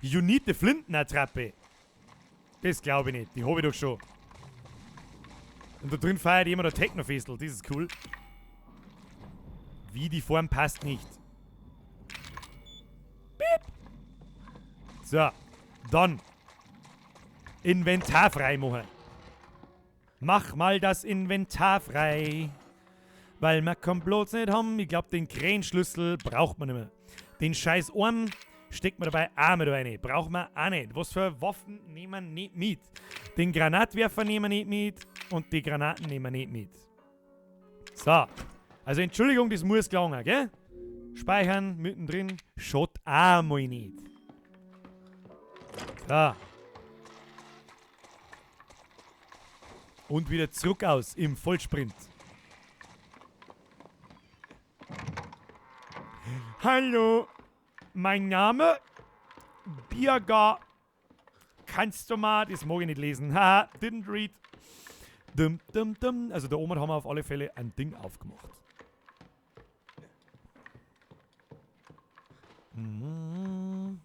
You need the Flintenattrappe. Das glaube ich nicht. Die habe ich doch schon. Und da drin feiert jemand ein Techno-Festel. Das ist cool. Wie die Form passt nicht. Piep. So. Dann. Inventar frei machen. Mach mal das Inventar frei. Weil man kann bloß nicht haben. Ich glaube, den Krähenschlüssel braucht man nicht mehr. Den scheiß Arm steckt man dabei auch mit rein. Braucht man auch nicht. Was für Waffen nehmen wir nicht mit? Den Granatwerfer nehmen wir nicht mit. Und die Granaten nehmen wir nicht mit. So. Also Entschuldigung, das muss gelangen, gell? Speichern, mittendrin. Schaut auch mal nicht. So. Und wieder zurück aus im Vollsprint. Hallo, mein Name Birger. Kannst du mal, das mag ich nicht lesen. Haha, didn't read. Dum, dum, dum. Also da oben haben wir auf alle Fälle ein Ding aufgemacht. Mhm.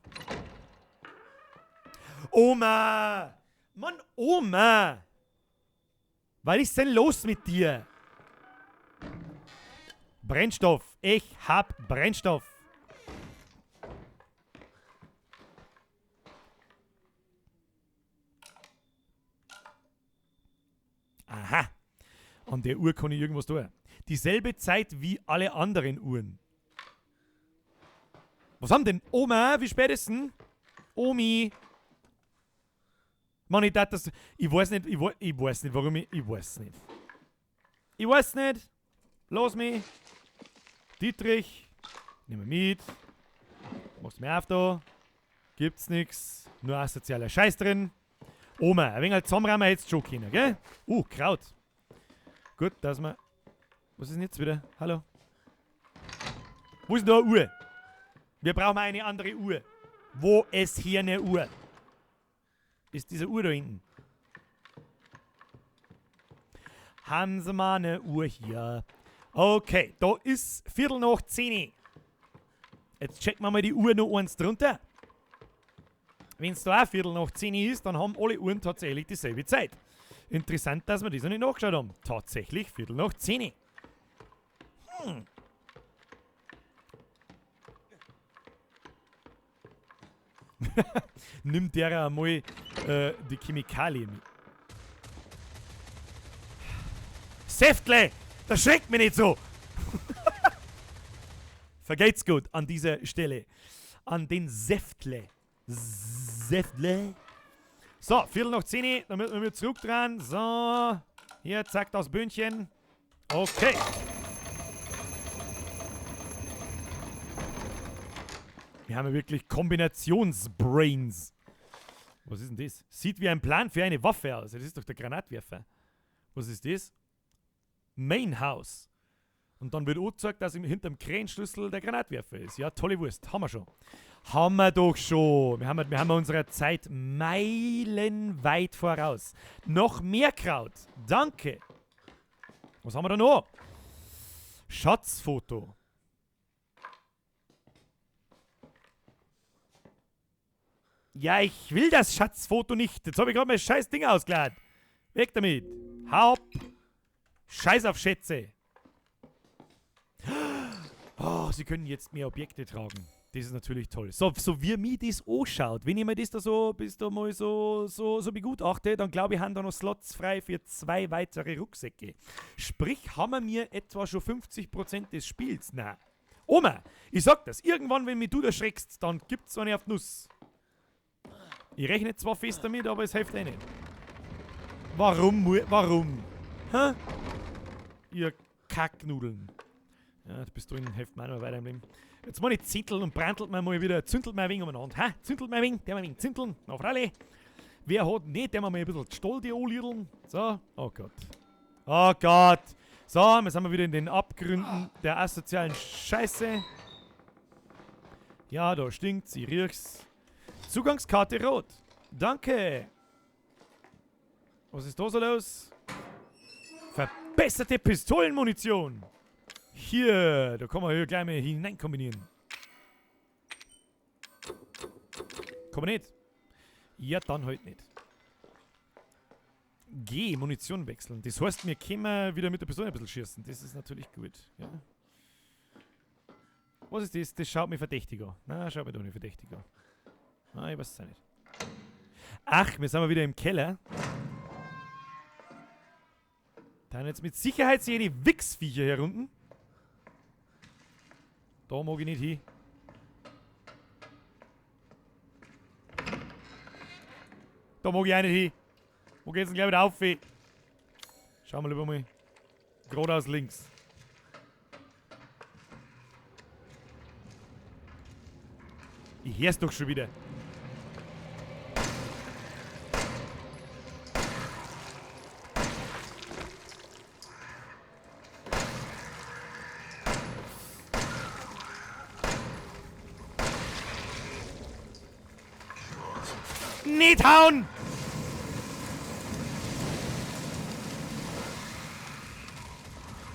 Oma! Mann, Oma! Was ist denn los mit dir? Brennstoff. Ich hab Brennstoff. Aha. An der Uhr kann ich irgendwas tun. Dieselbe Zeit wie alle anderen Uhren. Was haben denn? Oma, wie spät ist denn? Omi. Mann, ich dachte, das. Ich weiß nicht, ich weiß nicht, warum ich. Ich weiß nicht. Ich weiß nicht. Los mich. Dietrich. Nimm mit. Machst mir auf da. Gibt's nix. Nur asozialer Scheiß drin. Oma, ein wenig zusammenräumen hättest du schon können, gell? Kraut. Gut, dass wir. Was ist denn jetzt wieder? Hallo? Wo ist denn da eine Uhr? Wir brauchen eine andere Uhr. Wo ist hier eine Uhr? Ist diese Uhr da hinten? Haben Sie mal eine Uhr hier? Okay, da ist 10:15. Jetzt checken wir mal die Uhr noch eins drunter. Wenn es da auch 10:15 ist, dann haben alle Uhren tatsächlich dieselbe Zeit. Interessant, dass wir das noch nicht nachgeschaut haben. Tatsächlich 10:15. Nimm derer einmal die Chemikalien mit. Säftle! Das schreckt mich nicht so! Vergeht's gut an dieser Stelle. An den Säftle. Säftle. So, 10:15, damit wir wieder zurück dran. So, hier, zack, das Bündchen. Okay. Wir haben ja wirklich Kombinationsbrains. Was ist denn das? Sieht wie ein Plan für eine Waffe aus. Das ist doch der Granatwerfer. Was ist das? Main House. Und dann wird angezeigt, dass hinterm Krähenschlüssel der Granatwerfer ist. Ja, tolle Wurst. Haben wir schon. Haben wir doch schon. Wir haben unserer Zeit meilenweit voraus. Noch mehr Kraut. Danke. Was haben wir da noch? Schatzfoto. Ja, ich will das Schatzfoto nicht. Jetzt habe ich gerade mein scheiß Ding ausgeladen. Weg damit. Hau ab. Scheiß auf Schätze. Oh, sie können jetzt mehr Objekte tragen. Das ist natürlich toll. So wie mir das anschaut, wenn ich mir das da so, bis da mal so begutachte, dann glaube ich, haben da noch Slots frei für 2 weitere Rucksäcke. Sprich, haben wir mir etwa schon 50% des Spiels? Nein. Oma, ich sag das, irgendwann, wenn mich du erschreckst, dann gibt's eine auf die Nuss. Ich rechne zwar fest damit, aber es hilft eh nicht. Warum? Warum? Hä? Ihr Kacknudeln. Ja, du bist drin, hilft mir auch noch weiter im Leben. Jetzt mal nicht zetteln und brandelt mir mal wieder, zündelt mir ein wenig umeinander. Ha? Zündelt mir ein wenig, der mal ein wenig zündeln. Na, freilich. Wer hat nicht, der mal ein bisschen Stoll die anliedeln. So, oh Gott. Oh Gott. So, wir sind wir wieder in den Abgründen der asozialen Scheiße. Ja, da stinkt's, ich riech's. Zugangskarte rot. Danke. Was ist da so los? Verbesserte Pistolenmunition. Hier, da kann man hier gleich mal hineinkombinieren. Kann man nicht? Ja, dann halt nicht. G, Munition wechseln. Das heißt, wir können wieder mit der Pistole ein bisschen schießen. Das ist natürlich gut. Ja. Was ist das? Das schaut mir verdächtig an. Na, schaut mir doch nicht verdächtig an. Ah, ich weiß es auch nicht. Ach, wir sind mal wieder im Keller. Da haben jetzt mit Sicherheit jene Wichsviecher hier unten. Da mag ich nicht hin. Da mag ich auch nicht hin. Wo geht's denn gleich wieder auf? Schauen wir lieber mal. Geradeaus links. Ich hör's doch schon wieder. Nicht hauen!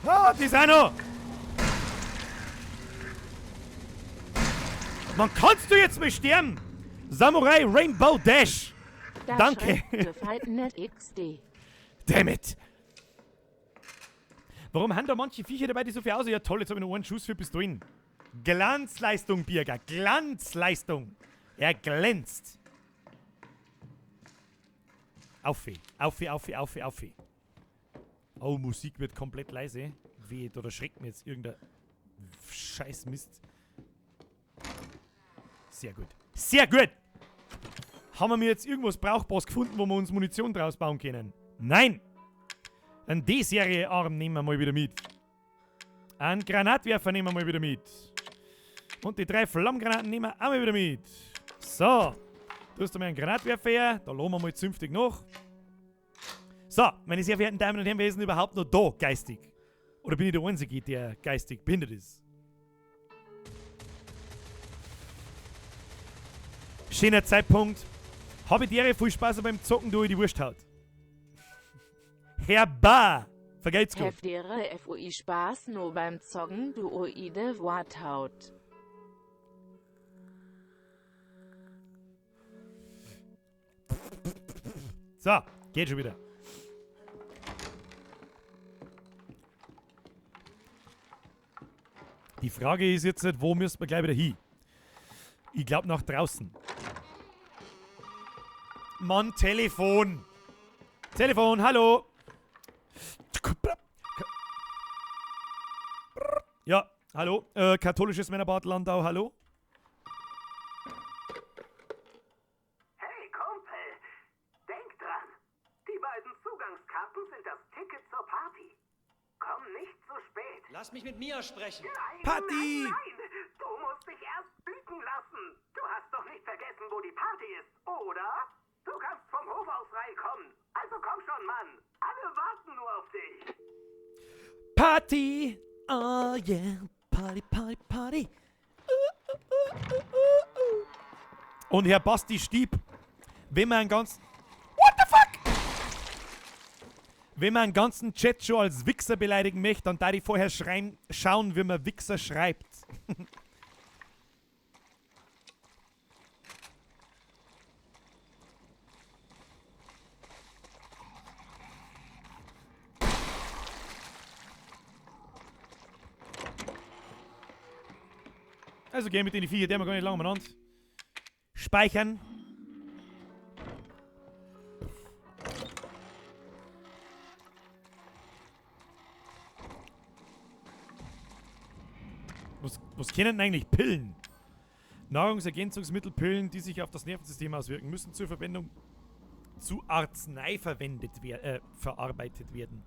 Ah, die sind noch! Man, kannst du jetzt mal sterben? Samurai Rainbow Dash! Da. Danke! XD. Damn it! Warum haben da manche Viecher dabei, die so viel aussehen? Ja toll, jetzt habe ich noch einen Schuss für Pistolen. Glanzleistung, Birger! Glanzleistung! Er glänzt! Auf, auf, auf, auf, auf. Oh, Musik wird komplett leise. Wehe, da schreckt mir jetzt irgendein Scheiß Mist. Sehr gut. Sehr gut! Haben wir jetzt irgendwas Brauchbares gefunden, wo wir uns Munition draus bauen können? Nein! Ein D-Serie-Arm nehmen wir mal wieder mit. Einen Granatwerfer nehmen wir mal wieder mit. Und die 3 Flammgranaten nehmen wir auch mal wieder mit. So. Du hast mal einen Granatwerfer her. Da lassen wir mal zünftig nach. So, meine sehr verehrten Damen und Herren, wer ist denn überhaupt noch da geistig? Oder bin ich der Einzige, der geistig behindert ist? Schöner Zeitpunkt. Habe ich dir viel Spaß beim Zocken, du in die Wurst haut. Herr Bar! Vergelt's gut. Heftigere FUI Spaß nur beim Zocken, du oide Worthaut. So, geht schon wieder. Die Frage ist jetzt, wo müssen wir gleich wieder hin? Ich glaube nach draußen. Mann, Telefon! Telefon, hallo! Ja, hallo. Katholisches Männerbad Landau, hallo? Hey, Kumpel! Denk dran! Die beiden Zugangskarten sind das Ticket zur Party. Komm nicht zu spät. Lass mich mit Mia sprechen. Nein, Party! Nein, nein! Du musst dich erst blicken lassen. Du hast doch nicht vergessen, wo die Party ist, oder? Du kannst vom Hof aus reinkommen. Also komm schon, Mann. Alle Alle warten nur auf dich. Party! Oh yeah! Party, Party, Party! Und Herr Basti Stieb, wenn man einen ganzen. What the fuck? Wenn man einen ganzen Chat schon als Wichser beleidigen möchte, dann darf ich vorher schreien, schauen, wie man Wichser schreibt. Also gehen mit den Viecher, der wir gar nicht lange umeinander. Speichern. Was können denn eigentlich Pillen? Nahrungsergänzungsmittelpillen, die sich auf das Nervensystem auswirken, müssen zur Verwendung zu Arznei verarbeitet werden.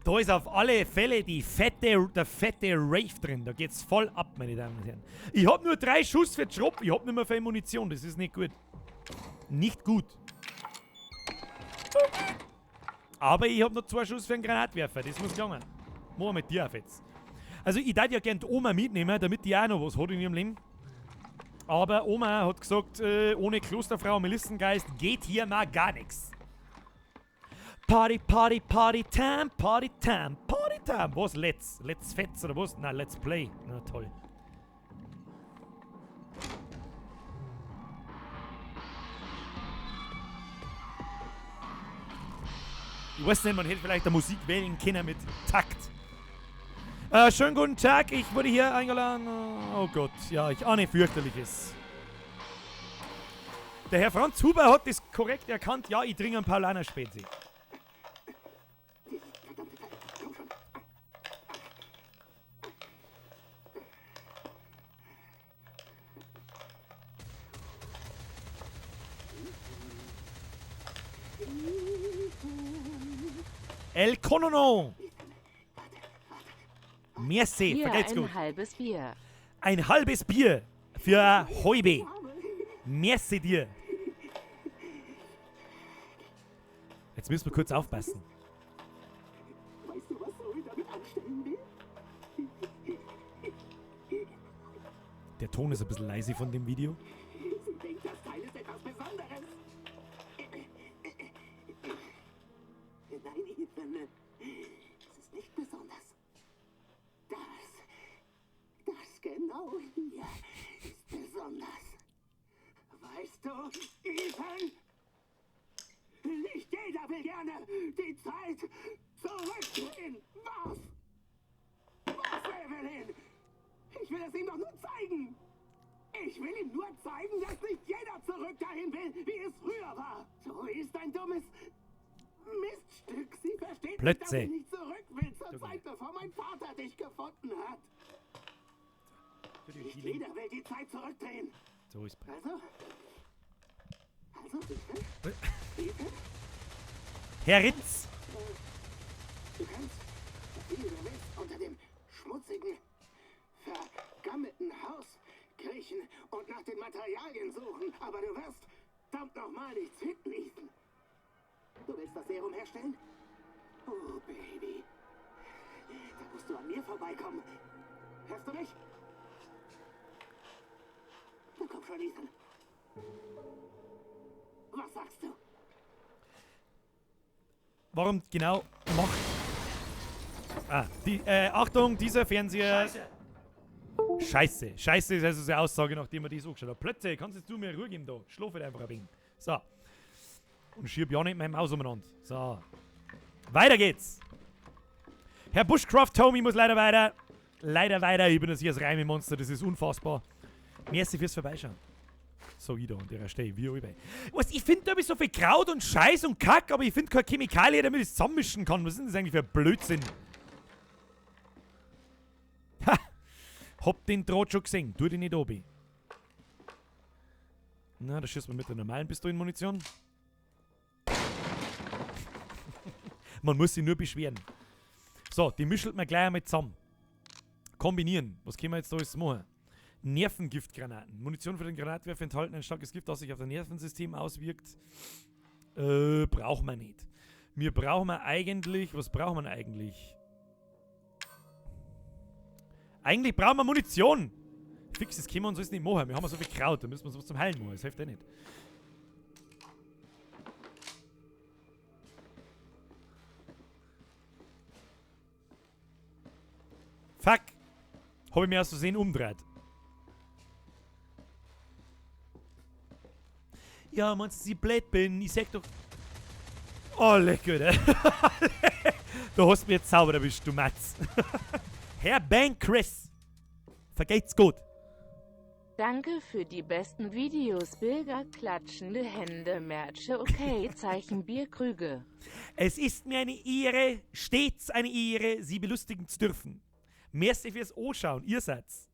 Da ist auf alle Fälle der fette Rave drin. Da geht's voll ab, meine Damen und Herren. Ich hab nur 3 Schuss für Job. Ich hab nicht mehr viel Munition. Das ist nicht gut. Nicht gut. Aber ich hab noch 2 Schuss für einen Granatwerfer. Das muss gelangen. Machen wir mit dir auf jetzt. Also ich würd ja gern die Oma mitnehmen, damit die auch noch was hat in ihrem Leben. Aber Oma hat gesagt, ohne Klosterfrau Melissengeist geht hier mal gar nix. Party, Party, Party Time, Party Time, Party Time. Was? Let's? Let's Fetz oder was? Na, Let's Play. Na toll. Ich weiß nicht, man hätte vielleicht eine Musik wählen können mit Takt. Schönen guten Tag, ich wurde hier eingeladen. Oh Gott, ja, ich ahne fürchterliches. Der Herr Franz Huber hat das korrekt erkannt. Ja, ich trinke einen Paulaner Spezi. El Conono. Merci, Hier vergelt's ein gut. halbes Bier. Ein halbes Bier für eine halbe. Merci dir. Jetzt müssen wir kurz aufpassen. Weißt du, was Zoe damit anstellen will? Der Ton ist ein bisschen leise von dem Video. Sie denkt, das Teil ist etwas Besonderes. Nein, Ethan. Es ist nicht besonders. Das genau hier ist besonders. Weißt du, Ethan? Nicht jeder will gerne die Zeit zurückdrehen. Was? Was, Evelyn? Ich will es ihm doch nur zeigen. Ich will ihm nur zeigen, dass nicht jeder zurück dahin will, wie es früher war. So ist ein dummes Miststück. Sie versteht nicht, dass Plötze. ich nicht zurück will zur Zeit, bevor mein Vater dich gefunden hat. Nicht jeder will die Zeit zurückdrehen. So ist Also? Also, bitte? Bitte? Herr Ritz! Du kannst, so viel du willst, unter dem schmutzigen, vergammelten Haus kriechen und nach den Materialien suchen, aber du wirst verdammt nochmal nichts finden, Ethan. Du willst das Serum herstellen? Oh, Baby. Da musst du an mir vorbeikommen. Hörst du mich? Na komm schon, Ethan. Was sagst du? Warum genau macht... Ah, die, Achtung, dieser Fernseher... Scheiße. Scheiße. Scheiße ist also die Aussage, nachdem man das angeschaut hat. Plötzlich, kannst du mir Ruhe geben da? Schlaf halt einfach ein wenig. So. Und schieb ja nicht meine Maus umeinander. So. Weiter geht's. Herr Bushcraft Tommy muss leider weiter. Leider weiter. Ich bin das hier das Reimemonster. Das ist unfassbar. Merci fürs Vorbeischauen. So, ich da an der Stelle, wie allweil. Was, ich find da so viel Kraut und Scheiß und Kack, aber ich find keine Chemikalie, damit ich es zusammenmischen kann. Was ist denn das eigentlich für ein Blödsinn? Ha! Hab den Draht schon gesehen. Tu den nicht obi. Na, da schießt man mit der normalen Pistolenmunition. Man muss sich nur beschweren. So, die mischelt man gleich einmal zusammen. Kombinieren. Was können wir jetzt da alles machen? Nervengiftgranaten. Munition für den Granatwerfer enthalten ein starkes Gift, das sich auf das Nervensystem auswirkt. Brauchen wir nicht. Wir brauchen wir eigentlich... Was brauchen wir denn eigentlich? Eigentlich brauchen wir Munition. Fix, das können wir uns alles nicht machen. Wir haben ja so viel Kraut, da müssen wir uns was zum Heilen machen. Das hilft eh nicht. Fuck! Hab ich mir aus Versehen umgedreht. Ja, meinst du, dass ich blöd bin? Ich sag doch... Oh, leck, Alter. Du hast mich jetzt sauber erwischt, du Matz. Herr Bank Chris. Vergeht's gut. Danke für die besten Videos, Bilder, klatschende Hände, Merche, okay, Zeichen, Bierkrüge. Es ist mir eine Ehre, stets eine Ehre, Sie belustigen zu dürfen. Merci fürs Anschauen, ihr seid's.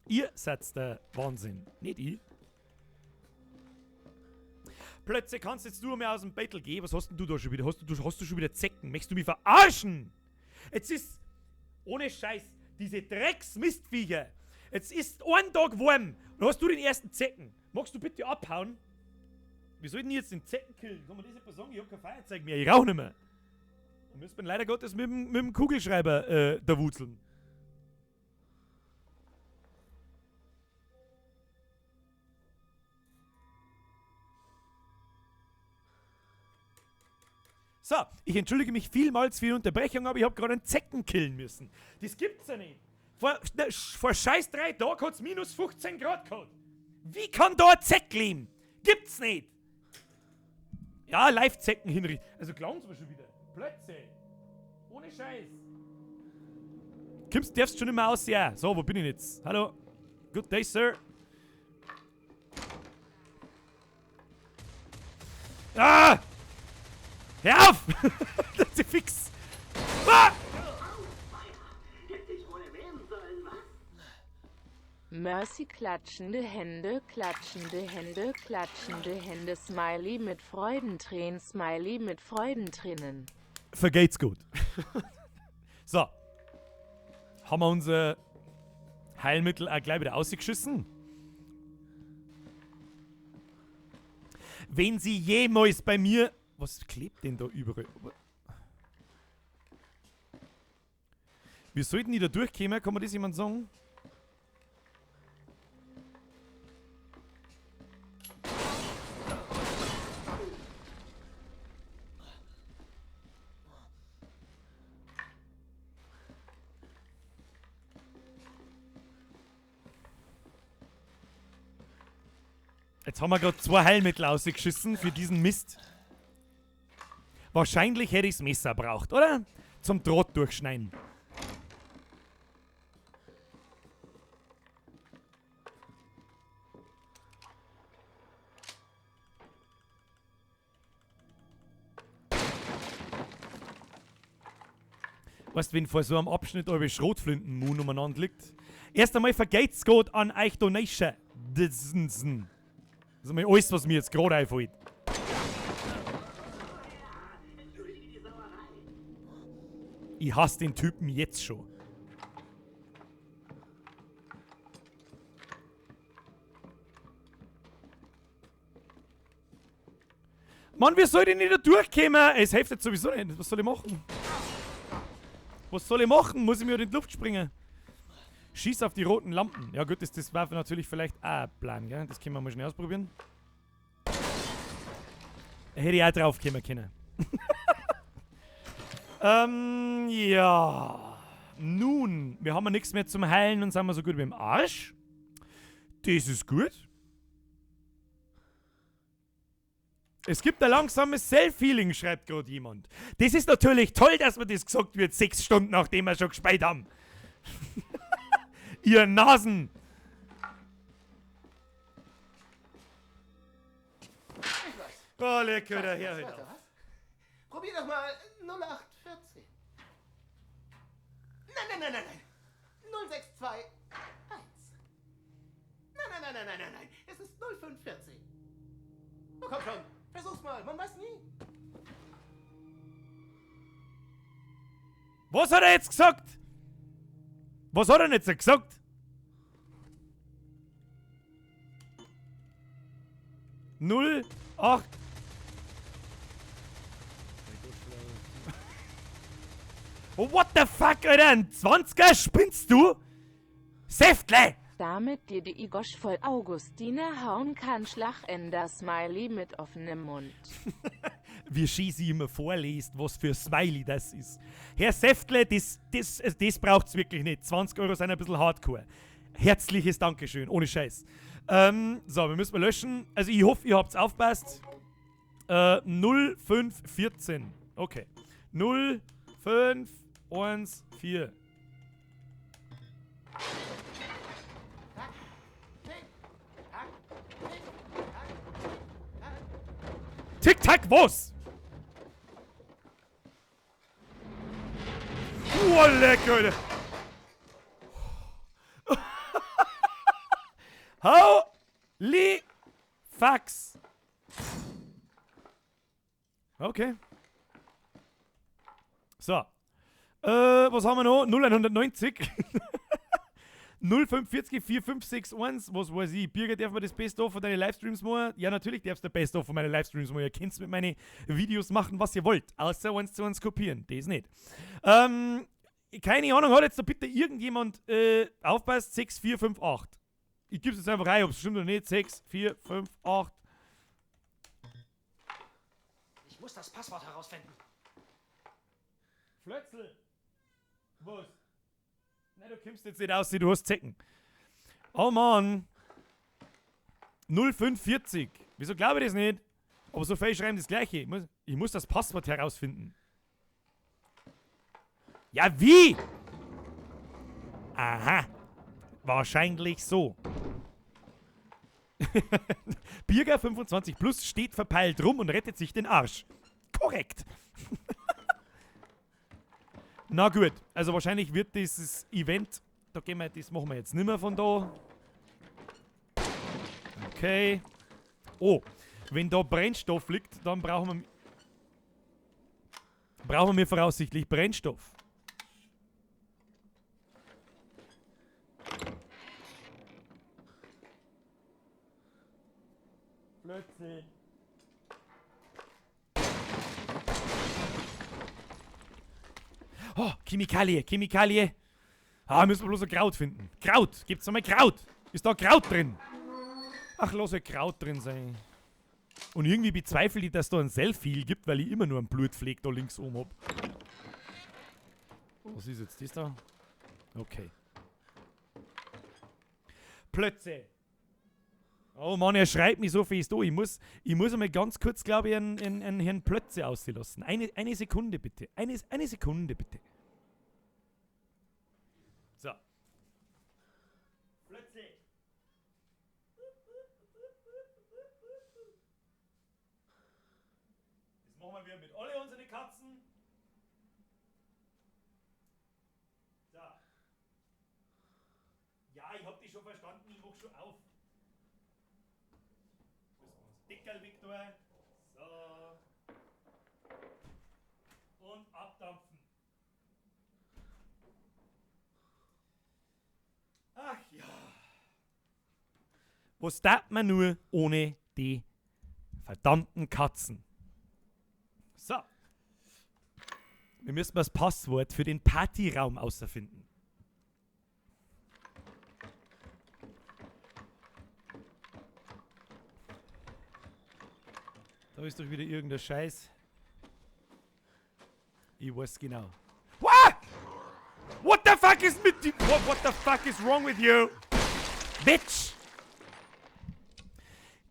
Ihr seid's der Wahnsinn, nicht ich. Plötzlich kannst jetzt du mehr aus dem Bettel gehen. Was hast denn du da schon wieder? Hast du schon wieder Zecken? Möchtest du mich verarschen? Jetzt ist, ohne Scheiß, diese Drecksmistviecher. Jetzt ist ein Tag warm. Und hast du den ersten Zecken. Magst du bitte abhauen? Wie soll ich denn jetzt den Zecken killen? Kann man das etwa sagen? Ich hab kein Feuerzeug mehr. Ich rauch nicht mehr. Dann müssen wir leider Gottes mit dem Kugelschreiber da wutzeln. So, ich entschuldige mich vielmals für die Unterbrechung, aber ich hab gerade einen Zecken killen müssen. Das gibt's ja nicht. Vor scheiß 3 Tagen hat's minus 15 Grad gehabt. Wie kann da ein Zeck leben? Gibt's nicht. Ja, Live-Zecken hinrichten. Also glauben's mir schon wieder. Plötzlich. Ohne Scheiß. Kommst, darfst schon nicht mehr aus, ja. So, wo bin ich jetzt? Hallo. Good day, sir. Ah! Hör auf! Das ist fix! Ah! Mercy, klatschende Hände, klatschende Hände, klatschende Hände, Smiley mit Freudentränen, Smiley mit Freudentränen. Vergeht's gut. So. Haben wir unser Heilmittel auch gleich wieder ausgeschissen? Wenn Sie jemals bei mir... Was klebt denn da überall? Wir sollten nicht da durchkommen, kann man das jemand sagen? Jetzt haben wir grad 2 Heilmittel ausgeschissen für diesen Mist. Wahrscheinlich hätte ich's Messer braucht, oder? Zum Draht durchschneiden. Weißt du, wenn vor so einem Abschnitt eure Schrotflinten-Moon umeinander liegt? Erst einmal vergeht's Gott an euch Donation. Das ist einmal alles, was mir jetzt gerade einfällt. Ich hasse den Typen jetzt schon. Mann, wie soll ich denn nicht da durchkommen? Es hilft jetzt sowieso nicht. Was soll ich machen? Was soll ich machen? Muss ich mir in die Luft springen? Schieß auf die roten Lampen. Ja gut, das war natürlich vielleicht auch ein Plan, gell? Das können wir mal schnell ausprobieren. Da hätte ich auch drauf kommen können. Ja. Nun, wir haben ja nichts mehr zum Heilen und sind wir so gut wie im Arsch. Das ist gut. Es gibt ein langsames Self-Healing, schreibt gerade jemand. Das ist natürlich toll, dass mir das gesagt wird, 6 Stunden nachdem wir schon gespielt haben. Ihr Nasen! Oh, lecker, der Herr, halt auf. Probier doch mal 0814. Nein, nein, nein, nein, nein. 0621. Nein, nein, nein, nein, nein, nein, nein. Es ist 0514. Oh, komm schon. Versuch's mal. Man weiß nie. Was hat er jetzt gesagt? Was hat er denn jetzt gesagt? 0, 8, Oh, what the fuck, Alter? Ein 20er? Spinnst du? Säftle! Damit dir die Igosch voll Augustiner hauen kann, Schlachender Smiley mit offenem Mund. Wie schön sie immer vorliest, was für Smiley das ist. Herr Säftle, das braucht's wirklich nicht. 20 Euro sind ein bisschen hardcore. Herzliches Dankeschön, ohne Scheiß. So, wir müssen mal löschen. Also ich hoffe, ihr habt's aufgepasst. 0, 5, 14. Okay. 0, 5, 1, 4. Tick-Tack, was? Oh, lecker, Alter. Holy fucks. Okay. So. Was haben wir noch? 0,190. 0,45, 4, 5, 6, 1. Was weiß ich? Birger, darf man das Best-of von deinen Livestreams machen? Ja, natürlich darfst du das Best-of von meinen Livestreams machen. Ihr könnt mit meinen Videos machen, was ihr wollt. Außer 1 zu 1 kopieren. Das nicht. Keine Ahnung, hat jetzt da bitte irgendjemand aufpasst? 6, 4, 5, 8. Ich geb's jetzt einfach rein, ob's stimmt oder nicht. 6, 4, 5, 8. Ich muss das Passwort herausfinden. Flötzel. Was? Nein, du kommst jetzt nicht aus, du hast Zecken. Oh Mann. 0,45. Wieso glaube ich das nicht? Aber so viel schreiben das Gleiche. Ich muss das Passwort herausfinden. Ja, wie? Aha. Wahrscheinlich so. Birger 25 plus steht verpeilt rum und rettet sich den Arsch. Korrekt. Na gut, also wahrscheinlich wird dieses Event, da gehen wir, das machen wir jetzt nimmer von da. Okay. Oh, wenn da Brennstoff liegt, dann brauchen wir voraussichtlich Brennstoff. Plötzlich. Oh, Chemikalie, Chemikalie. Ah, müssen wir bloß ein Kraut finden. Kraut, gibt's noch mal Kraut? Ist da Kraut drin? Ach, lass halt Kraut drin sein. Und irgendwie bezweifle ich, dass da ein Selfie gibt, weil ich immer nur einen Blutfleck da links oben hab. Was ist jetzt das da? Okay. Plötze. Oh Mann, er schreit mich so fest an. Ich muss einmal ganz kurz, glaub ich, einen Herrn Plötze auslassen. Eine Sekunde bitte. Eine Sekunde bitte. So. Plötze. Das machen wir mit alle unseren Katzen. So. Ja, ich hab dich schon verstanden. Ich mach schon auf. Dickerl, Viktor. So. Und abdampfen. Ach ja. Was tat man nur ohne die verdammten Katzen? So. Wir müssen das Passwort für den Partyraum außerfinden. Da ist doch wieder irgendein Scheiß. Ich weiß genau. What? What the fuck is mit di-, what the fuck is wrong with you? Bitch!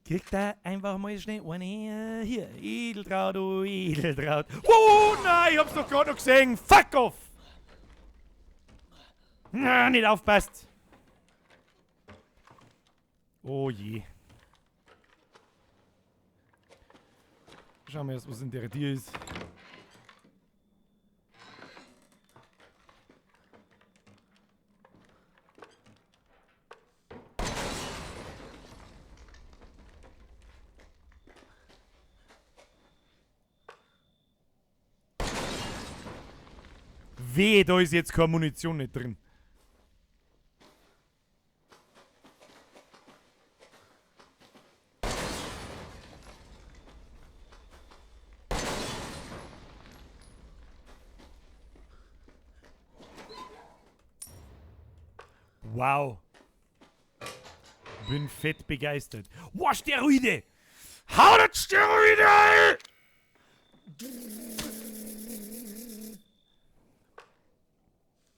Kriegt da einfach mal schnell eine hier. Edeltraut, oh Edeltraut. Oh nein, ich hab's doch gerade noch gesehen. Fuck off! Na, nicht aufpasst. Oh je. Schauen wir erst, was in der Tür ist. Weh, da ist jetzt keine Munition nicht drin. Wow. Bin fett begeistert. Wow, Steroide! Hau das Steroide ein!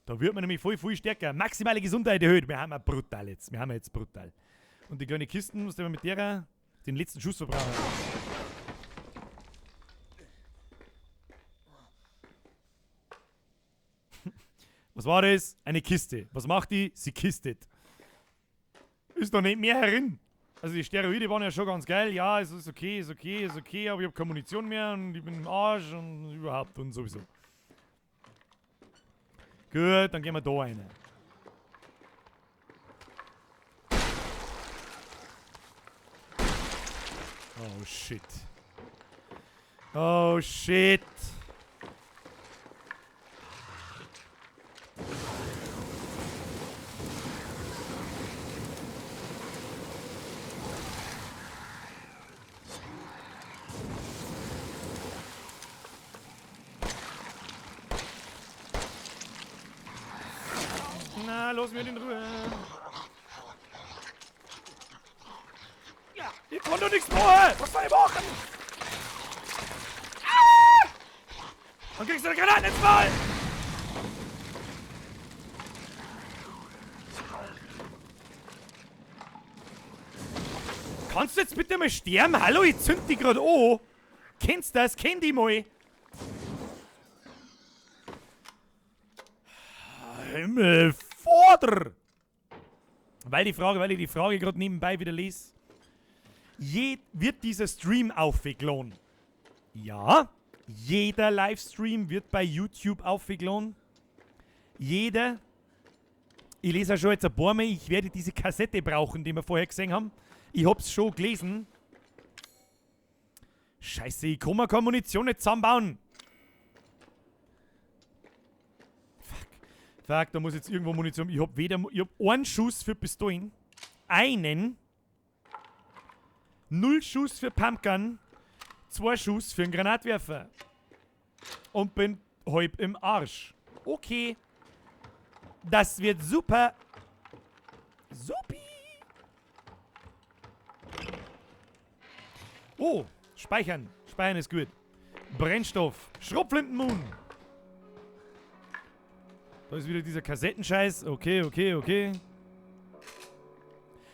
Da wird man nämlich voll, viel stärker. Maximale Gesundheit erhöht. Wir haben ja brutal jetzt. Wir haben ja jetzt brutal. Und die kleine Kisten, was wir mit der den letzten Schuss verbrauchen. Was war das? Eine Kiste. Was macht die? Sie kistet. Ist doch nicht mehr herin. Also die Steroide waren ja schon ganz geil. Ja, es ist okay, ist okay, ist okay, aber ich hab keine Munition mehr und ich bin im Arsch und überhaupt und sowieso. Gut, dann gehen wir da rein. Oh shit. Oh shit. Na, los mir in Ruhe. Ich kann doch nichts machen. Was soll ich machen? Ah! Dann kriegst du eine Granate ins Maul. Kannst du jetzt bitte mal sterben? Hallo, ich zünd die grad an. Kennst du das? Kenn die mal. Himmel, Vater! Weil ich die Frage grad nebenbei wieder lese. Wird dieser Stream aufgeladen? Ja, jeder Livestream wird bei YouTube aufgeladen. Jeder. Ich lese ja schon jetzt ein paar Mal, ich werde diese Kassette brauchen, die wir vorher gesehen haben. Ich hab's schon gelesen. Scheiße, ich kann mir keine Munition nicht zusammenbauen. Fuck. Fuck, da muss jetzt irgendwo Munition. Ich hab weder, ich hab einen Schuss für Pistolen. Einen. 0 Schuss für Pumpgun. 2 Schuss für einen Granatwerfer. Und bin halb im Arsch. Okay. Das wird super. Supi. Oh, speichern. Speichern ist gut. Brennstoff. Schrotflintenmoon. Da ist wieder dieser Kassettenscheiß. Okay, okay, okay.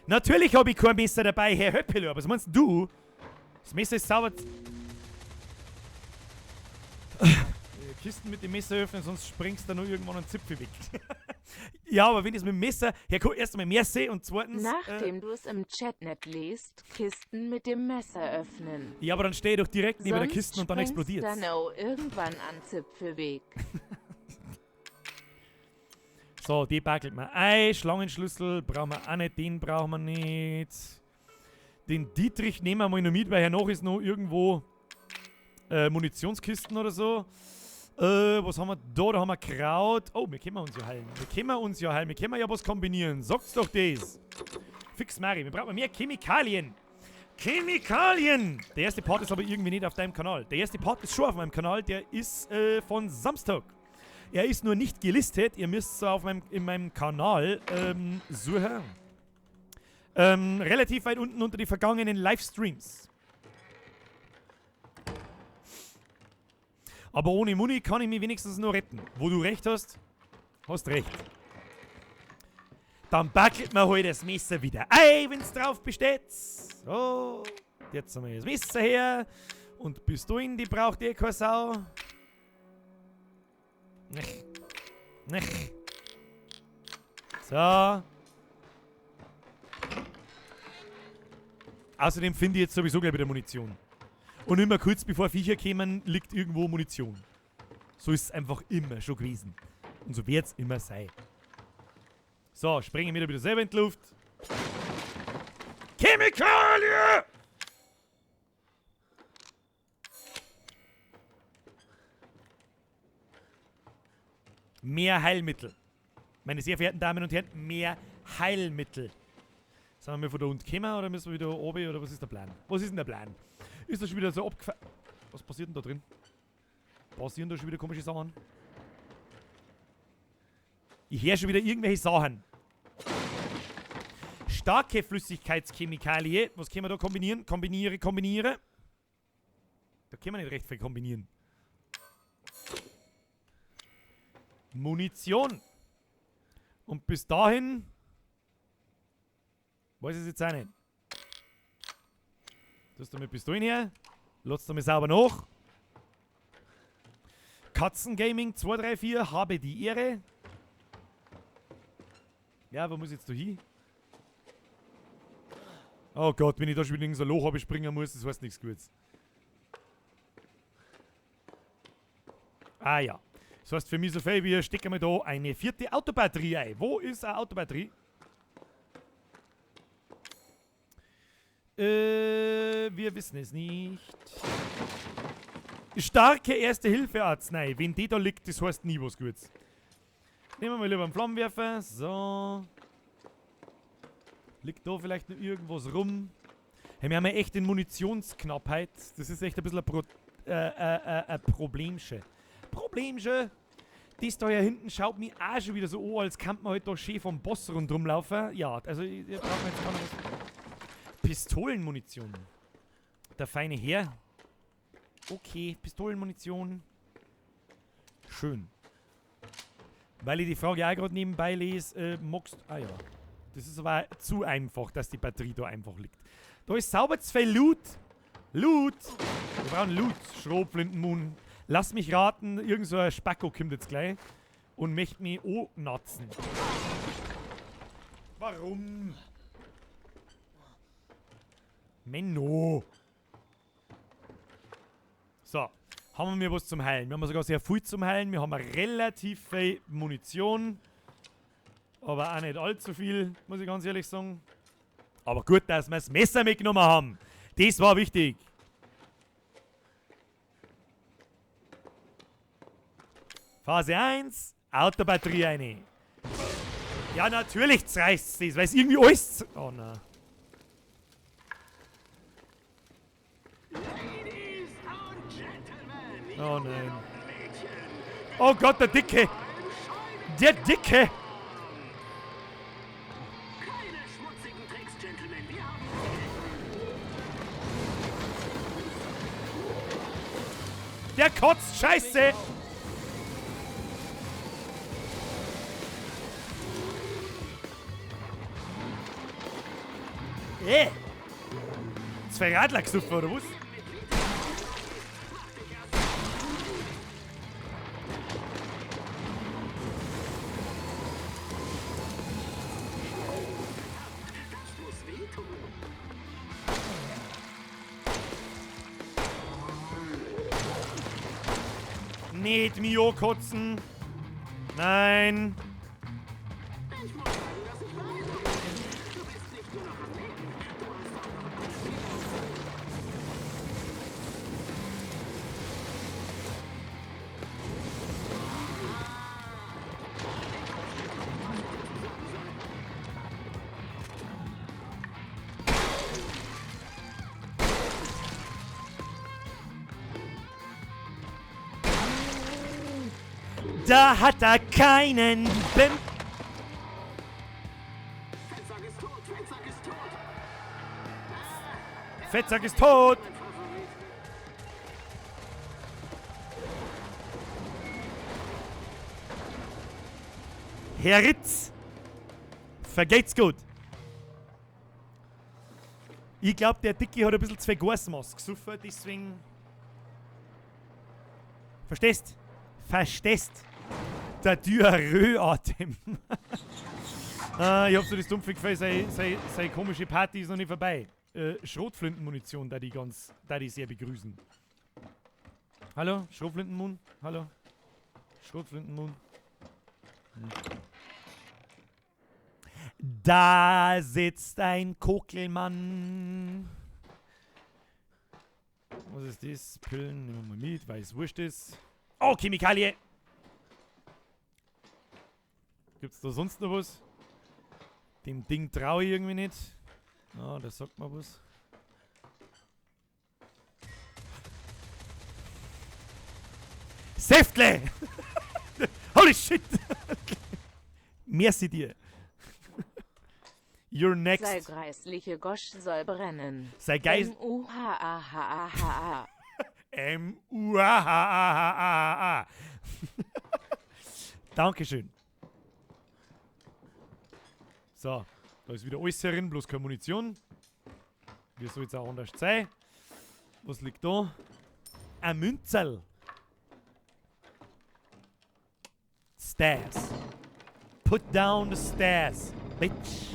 Natürlich hab ich kein Messer dabei, Herr Höppelo. Aber was meinst du? Das Messer ist sauber. Kisten mit dem Messer öffnen, sonst springst du nur irgendwann einen Zipfel weg. Ja, aber wenn ich es mit dem Messer... Herr Kohl, erst einmal Merci und zweitens... Nachdem du es im Chat nicht liest, Kisten mit dem Messer öffnen. Ja, aber dann steh ich doch direkt neben der Sonst Kiste und dann springst explodiert's. dann auch irgendwann an Zipfelweg. So, die backelt man ein. Schlangenschlüssel brauchen wir auch nicht, den brauchen wir nicht. Den Dietrich nehmen wir mal noch mit, weil hernach ist noch irgendwo Munitionskisten oder so. Was haben wir da? Da haben wir Kraut. Oh, wir können uns ja heilen. Wir können uns ja heilen. Wir können ja was kombinieren. Sagt's doch das. Fix Mari, wir brauchen mehr Chemikalien. Chemikalien! Der erste Part ist aber irgendwie nicht auf deinem Kanal. Der erste Part ist schon auf meinem Kanal. Der ist von Samstag. Er ist nur nicht gelistet. Ihr müsst es in meinem Kanal suchen. Relativ weit unten unter die vergangenen Livestreams. Aber ohne Muni kann ich mich wenigstens nur retten. Wo du recht hast, hast recht. Dann backelt man halt das Messer wieder ein, wenn's drauf besteht. So, jetzt haben wir das Messer her. Und Pistolen, die braucht eh keine Sau. Nech. Nech. So. Außerdem finde ich jetzt sowieso gleich wieder Munition. Und immer kurz bevor Viecher kämen, liegt irgendwo Munition. So ist es einfach immer schon gewesen. Und so wird's immer sein. So, springen wir wieder selber in die Luft. Chemikalie! Mehr Heilmittel. Meine sehr verehrten Damen und Herren, mehr Heilmittel. Sind wir von da unten gekommen oder müssen wir wieder oben oder was ist der Plan? Was ist denn der Plan? Ist das schon wieder so abgefa-, Was passiert denn da drin? Passieren da schon wieder komische Sachen? Ich höre schon wieder irgendwelche Sachen. Starke Flüssigkeitschemikalie. Was können wir da kombinieren? Kombiniere, kombiniere. Da können wir nicht recht viel kombinieren. Munition. Und bis dahin... Weiß ich es jetzt auch nicht. Tust du mit Pistolen her? Lass du mir sauber nach. Katzengaming 234, habe die Ehre. Ja, wo muss ich jetzt da hin? Oh Gott, wenn ich da schon wieder in so ein Loch springen muss, das heißt nichts Gutes. Ah ja. Das heißt für mich so viel, wir stecken wir da eine vierte Autobatterie ein. Wo ist eine Autobatterie? Wir wissen es nicht. Starke Erste-Hilfe-Arznei. Wenn die da liegt, das heißt nie was Gutes. Nehmen wir mal lieber einen Flammenwerfer. So. Liegt da vielleicht noch irgendwas rum? Hey, wir haben ja echt in Munitionsknappheit. Das ist echt ein bisschen ein Problemchen. Problemchen. Das da hier hinten schaut mich auch schon wieder so an, als könnte man halt da schön vom Boss rundherum laufen. Ja, also ich brauche jetzt gar nicht was. Pistolenmunition. Der feine Herr. Okay, Pistolenmunition. Schön. Weil ich die Frage auch gerade nebenbei lese, magst... Ah ja. Das ist aber zu einfach, dass die Batterie da einfach liegt. Da ist sauber zu viel Loot. Loot. Wir brauchen Loot. Schrotflintenmoon. Lass mich raten, irgend so ein Spacko kommt jetzt gleich und möchte mich annatzen. Warum? Menno. So, haben wir was zum Heilen. Wir haben sogar sehr viel zum Heilen. Wir haben relativ viel Munition. Aber auch nicht allzu viel, muss ich ganz ehrlich sagen. Aber gut, dass wir das Messer mitgenommen haben. Das war wichtig. Phase 1, Autobatterie eine. Ja, natürlich zerreißt es das, weil es irgendwie alles... Oh nein. Oh nein. Oh Gott, der Dicke! Der Dicke! Der kotzt Scheiße! Zwei Radler gesoffen, oder was? Nicht Mio kotzen. Nein. Da hat er keinen Bim. Fettsack ist tot, Fettsack ist tot. Fettsack ist tot. Herr Ritz, vergeht's gut. Ich glaub, der Dicke hat ein bisschen zu viel Gasmaske gesoffen, deswegen... Verstehst? Verstehst? Der Diarrhoe-Atem. Ah, ich hab so das dumpfe Gefühl, seine komische Party ist noch nicht vorbei. Schrotflintenmunition, da die sehr begrüßen. Hallo? Schrotflintenmun? Hallo? Schrotflintenmun? Hm. Da sitzt ein Kokelmann. Was ist das? Pillen nehmen wir mal mit, weil es wurscht ist. Oh, Chemikalie! Gibt's da sonst noch was? Dem Ding traue ich irgendwie nicht. Ah, da sagt man was. Säftle! Holy shit! Merci dir! You're next. Sei greisliche Gosch soll brennen. Sei geis... M-U-H-A-H-A-H-A. M-U-A-H-A-H-A-H-A. Dankeschön. So, da ist wieder alles herin, bloß keine Munition. Wie soll es auch anders sein? Was liegt da? Ein Münzel. Stairs. Put down the stairs, bitch.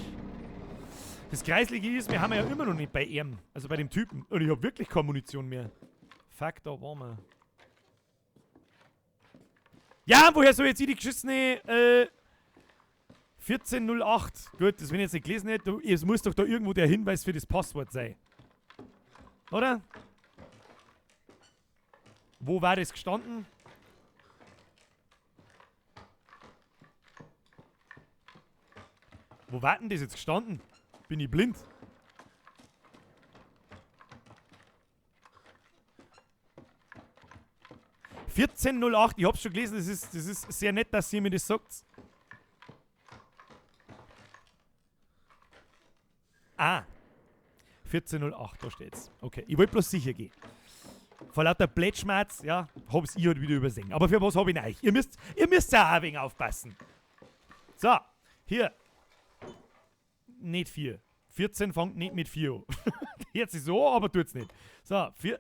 Das Kreislige ist, wir haben ja immer noch nicht bei ihm, also bei dem Typen. Und ich hab wirklich keine Munition mehr. Fuck, da waren wir. Ja, woher soll jetzt ich die geschissene 1408? Gut, das wenn ich jetzt nicht gelesen hätte, es muss doch da irgendwo der Hinweis für das Passwort sein. Oder? Wo war das gestanden? Wo war denn das jetzt gestanden? Bin ich blind? ...1408, ich hab's schon gelesen, das ist sehr nett, dass ihr mir das sagt. Ah, 1408, da steht's. Okay, ich wollte bloß sicher gehen. Vor lauter Blättschmerz, ja, hab's ich halt wieder übersehen. Aber für was hab ich denn euch? Ihr müsst ja auch ein wenig aufpassen. So, hier. Nicht 4. 14 fängt nicht mit 4 an. Jetzt ist so, aber tut's nicht. So, 4.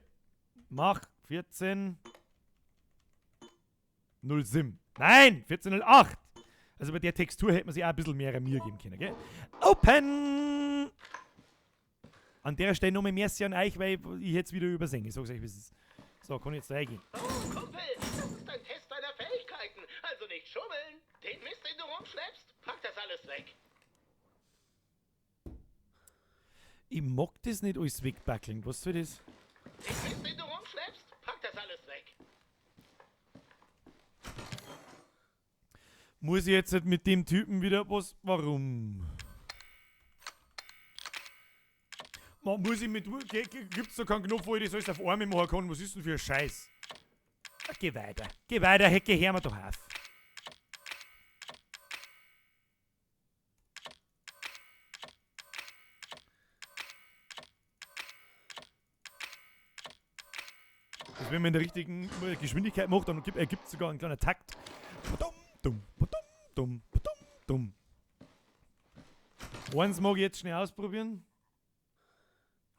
Mach 14. 07. Nein! 1408. Also bei der Textur hätte man sich auch ein bisschen mehr Mühe geben können, gell? Open! An der Stelle nochmal merci an euch, weil ich jetzt wieder übersehen. Ich sag's euch, wie es ist. So, kann ich jetzt reingehen. Oh, Kumpel, das ist ein Test deiner Fähigkeiten. Also nicht schummeln. Den Mist, den du rumschleppst, pack das alles weg. Ich mag das nicht alles wegbackeln. Was soll das? Den Mist, den du rumschleppst, pack das alles weg. Muss ich jetzt mit dem Typen wieder was? Warum? Muss ich mit. Gibt's da keinen Knopf, wo ich das alles auf Arme machen kann? Was ist denn für ein Scheiß? Geh weiter. Geh weiter, Hecke, hör mir doch auf. Das, wenn man in der richtigen Geschwindigkeit macht, dann ergibt es sogar einen kleinen Takt. Badum, dum, badum, dum, badum, dumm. Eins mag ich jetzt schnell ausprobieren.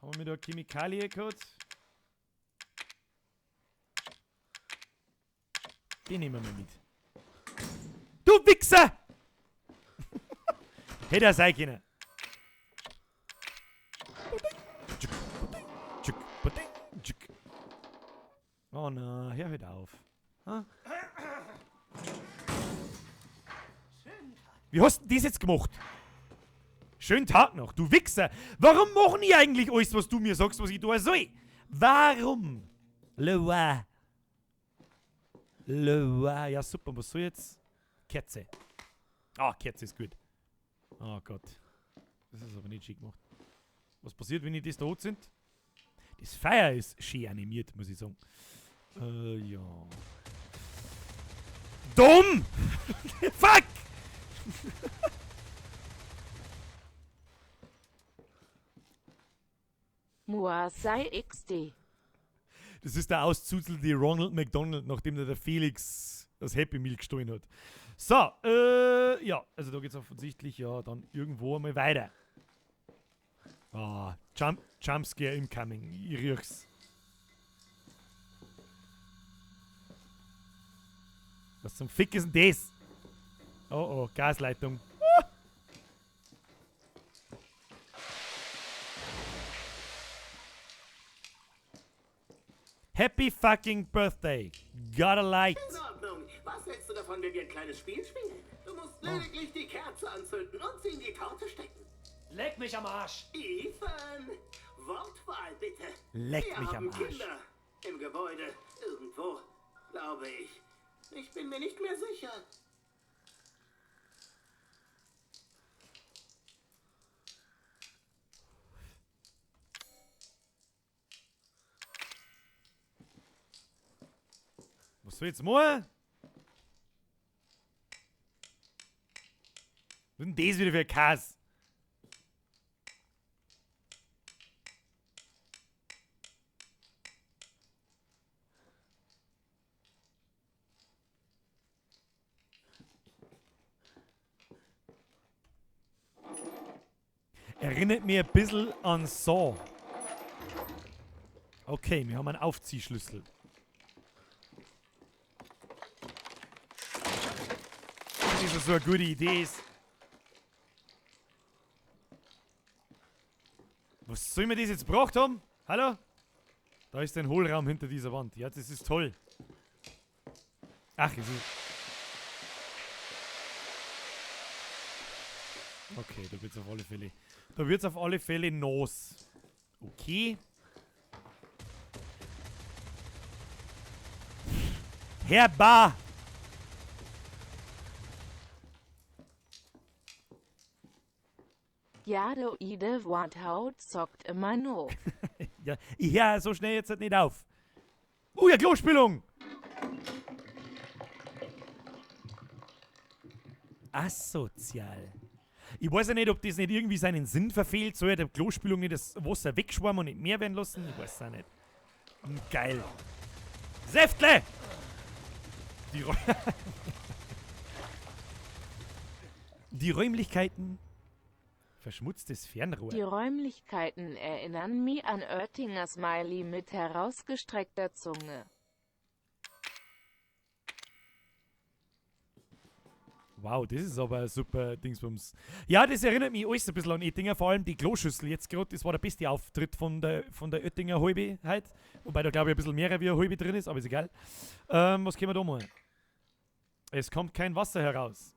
Haben wir da Chemikalie gehabt? Den nehmen wir mit. Du Wichser! Hätte er sein können. Oh na, hör halt auf. Ha? Wie hast du denn das jetzt gemacht? Schönen Tag noch, du Wichser! Warum machen die eigentlich alles, was du mir sagst, was ich tun soll? Warum? Lewa. Lewa. Ja, super, was soll jetzt? Kerze. Ah, Kerze ist gut. Oh Gott. Das ist aber nicht schick gemacht. Was passiert, wenn ich das da anzünd? Das Feuer ist schön animiert, muss ich sagen. Ja. Dumm! Fuck! Muasai XD. Das ist der auszuzelnde Ronald McDonald, nachdem der Felix das Happy Meal gestohlen hat. So, ja, also da geht's offensichtlich ja dann irgendwo einmal weiter. Ah, Jumpscare incoming, ich riech's. Was zum Fick ist denn das? Oh oh, Gasleitung. Ah. Happy fucking Birthday. Got a light. In Ordnung. Was hältst du davon, wenn wir ein kleines Spiel spielen? Du musst lediglich die Kerze anzünden und sie in die Torte stecken. Leck mich am Arsch! Ethan, Wortwahl bitte. Leck wir mich haben am Arsch. Kinder im Gebäude. Irgendwo, glaube ich. Ich bin mir nicht mehr sicher. Was soll ich jetzt machen? Was ist denn das wieder für ein Kass? Erinnert mir ein bisschen an Saw. Okay, wir haben einen Aufziehschlüssel. Das ist so eine gute Idee ist. Was soll mir das jetzt gebracht haben? Hallo? Da ist ein Hohlraum hinter dieser Wand. Ja, das ist toll. Ach, es ist... Okay, da wird's auf alle Fälle... Da wird's auf alle Fälle nass. Okay. Herr Bar! Ja, du Ide Worthaut zockt immer noch. Ja, ich hör so schnell jetzt nicht auf. Ja, Klospülung! Asozial. Ich weiß ja nicht, ob das nicht irgendwie seinen Sinn verfehlt. Soll ja der Klospülung nicht das Wasser wegschwammen und nicht mehr werden lassen? Ich weiß es auch nicht. Geil. Säftle! Die Die Räumlichkeiten. Verschmutztes Fernrohr. Die Räumlichkeiten erinnern mich an Oettinger Smiley mit herausgestreckter Zunge. Wow, das ist aber ein super Dingsbums. Ja, das erinnert mich alles ein bisschen an Oettinger, vor allem die Kloschüssel jetzt gerade. Das war der beste Auftritt von der Oettinger Halbe heute. Wobei da glaube ich ein bisschen mehr wie eine Halbe drin ist, aber ist egal. Was können wir da mal? Es kommt kein Wasser heraus.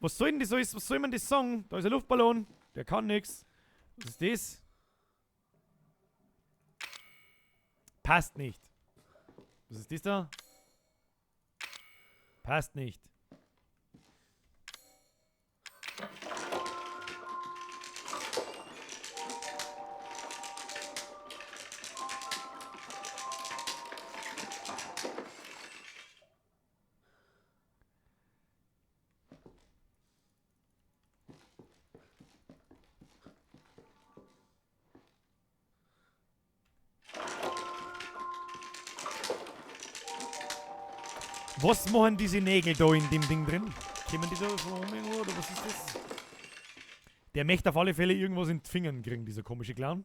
Was soll denn das alles? Was soll man das sagen? Da ist ein Luftballon. Der kann nix. Was ist das? Passt nicht. Was ist das da? Passt nicht. Was machen diese Nägel da in dem Ding drin? Kommen die da von oben irgendwo oder was ist das? Der möchte auf alle Fälle irgendwas in die Fingern kriegen, dieser komische Clown.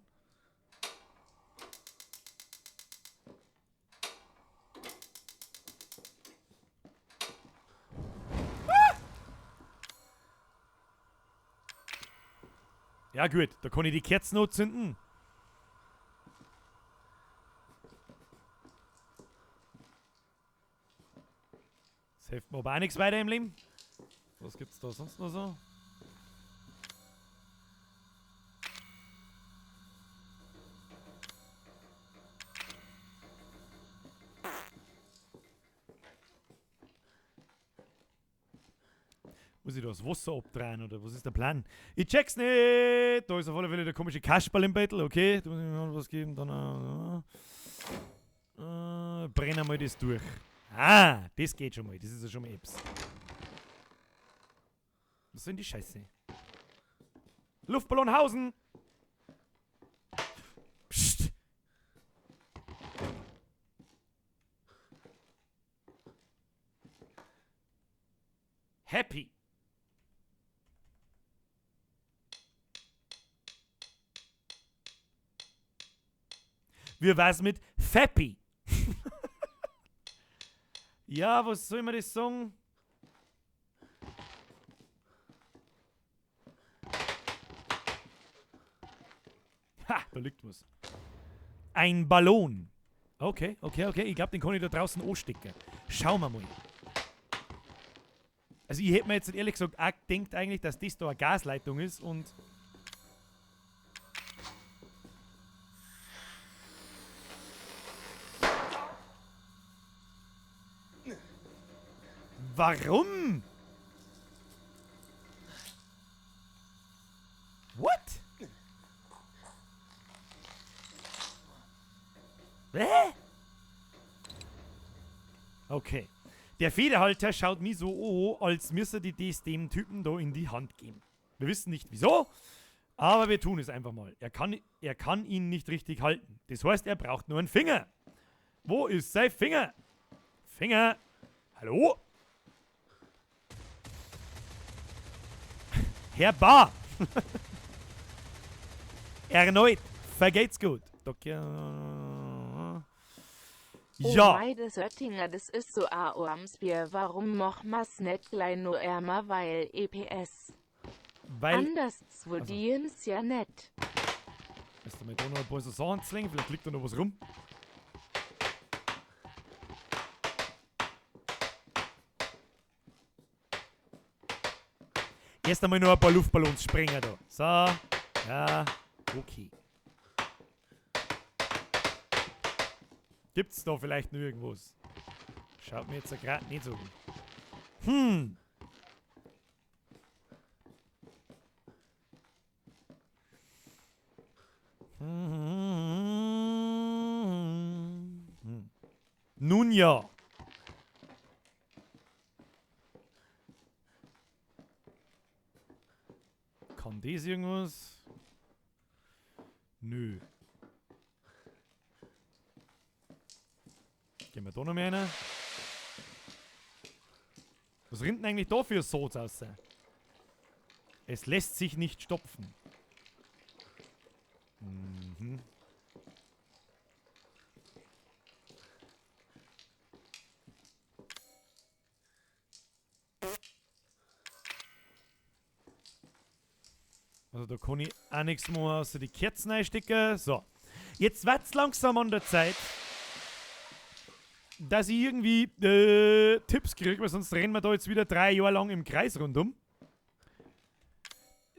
Ah! Ja gut, da kann ich die Kerzen noch zünden. Das hilft mir aber auch nichts weiter im Leben. Was gibt's da sonst noch so? Muss ich da das Wasser abdrehen oder was ist der Plan? Ich check's nicht! Da ist auf alle Fälle der komische Kasperl im Bettel, okay. Da muss ich mir noch was geben, dann brennen wir das durch. Ah, das geht schon mal. Das ist ja schon mal Apps. Was soll denn die Scheiße? Luftballonhausen! Psst! Happy! Wie war's mit Fappy? Ja, was soll man das sagen? Ha, da liegt was. Ein Ballon. Okay, okay, okay. Ich glaub, den kann ich da draußen anstecken. Schauen wir mal. Also ich hätte mir jetzt ehrlich gesagt auch gedacht eigentlich, dass das da eine Gasleitung ist und... Warum? What? Hä? Okay. Der Federhalter schaut mich so an, als müsste die das dem Typen da in die Hand geben. Wir wissen nicht wieso, aber wir tun es einfach mal. Er kann ihn nicht richtig halten. Das heißt, er braucht nur einen Finger. Wo ist sein Finger? Finger! Hallo? Herr Bar! Erneut, vergeht's gut. Dokia. Oh Ja. mei, des Oettinger, das ist so a Bier. Warum moch ma's net glei nur ärmer, weil EPS. Weil. Anders wurdien's ja net. Lass mal da noch ein paar so Sachen zwingen, vielleicht liegt da noch was rum. Erst einmal nur ein paar Luftballons sprengen da. So, ja, okay. Gibt's da vielleicht noch irgendwas? Schaut mir jetzt ja grad nicht so. Nun ja. Kann das irgendwas? Nö. Gehen wir da noch mehr rein? Was rinnt denn eigentlich da für Soße raus? Es lässt sich nicht stopfen. Mhm. Also da kann ich auch nichts mehr außer die Kerzen einstecken. So. Jetzt wird's langsam an der Zeit, dass ich irgendwie Tipps kriege, weil sonst rennen wir da jetzt wieder 3 Jahre lang im Kreis rundum.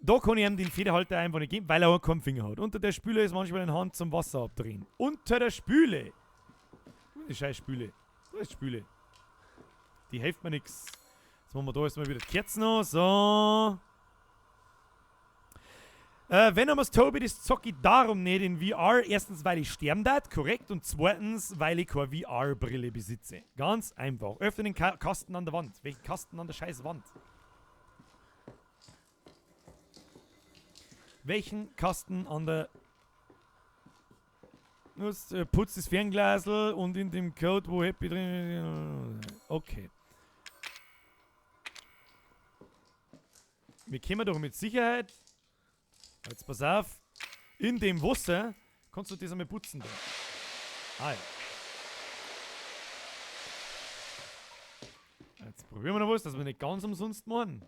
Da kann ich ihm den Federhalter einfach nicht geben, weil er auch keinen Finger hat. Unter der Spüle ist manchmal eine Hand zum Wasser abdrehen. Unter der Spüle! Die scheiß Spüle. Da ist die Spüle. Die hilft mir nix. Jetzt machen wir da erstmal wieder die Kerzen an. So. Venomous Toby, das zock ich darum nicht in VR. Erstens, weil ich sterben darf, korrekt. Und zweitens, weil ich keine V R-Brille besitze. Ganz einfach. Öffne den Kasten an der Wand. Welchen Kasten an der scheiß Wand? Welchen Kasten an der... Nur putz das Fernglasl und in dem Code, wo Happy drin ist. Okay. Wir kommen doch mit Sicherheit... Jetzt pass auf, in dem Wasser kannst du das einmal putzen da. Ah ja. Jetzt probieren wir noch was, dass wir nicht ganz umsonst machen.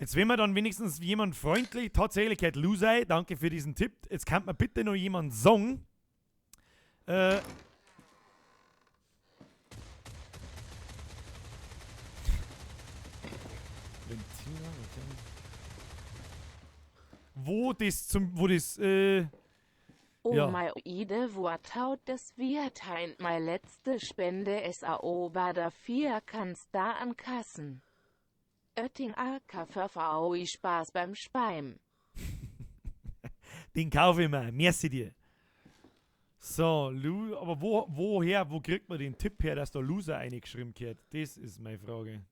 Jetzt, wenn wir dann wenigstens jemand freundlich, tatsächlich hat Lusei, danke für diesen Tipp. Jetzt kann mir bitte noch jemand sagen. Wo das zum, wo das Oh ja. mei Ide, wo taut das wir teint mei letzte Spende SAO Bader 4 kannst da an Kassen. Oetting AK VVI Spaß beim Speim. Den kaufe ich mir. Merci dir. So, Lu, aber wo kriegt man den Tipp her, dass da Loser eingeschrieben wird? Das ist meine Frage.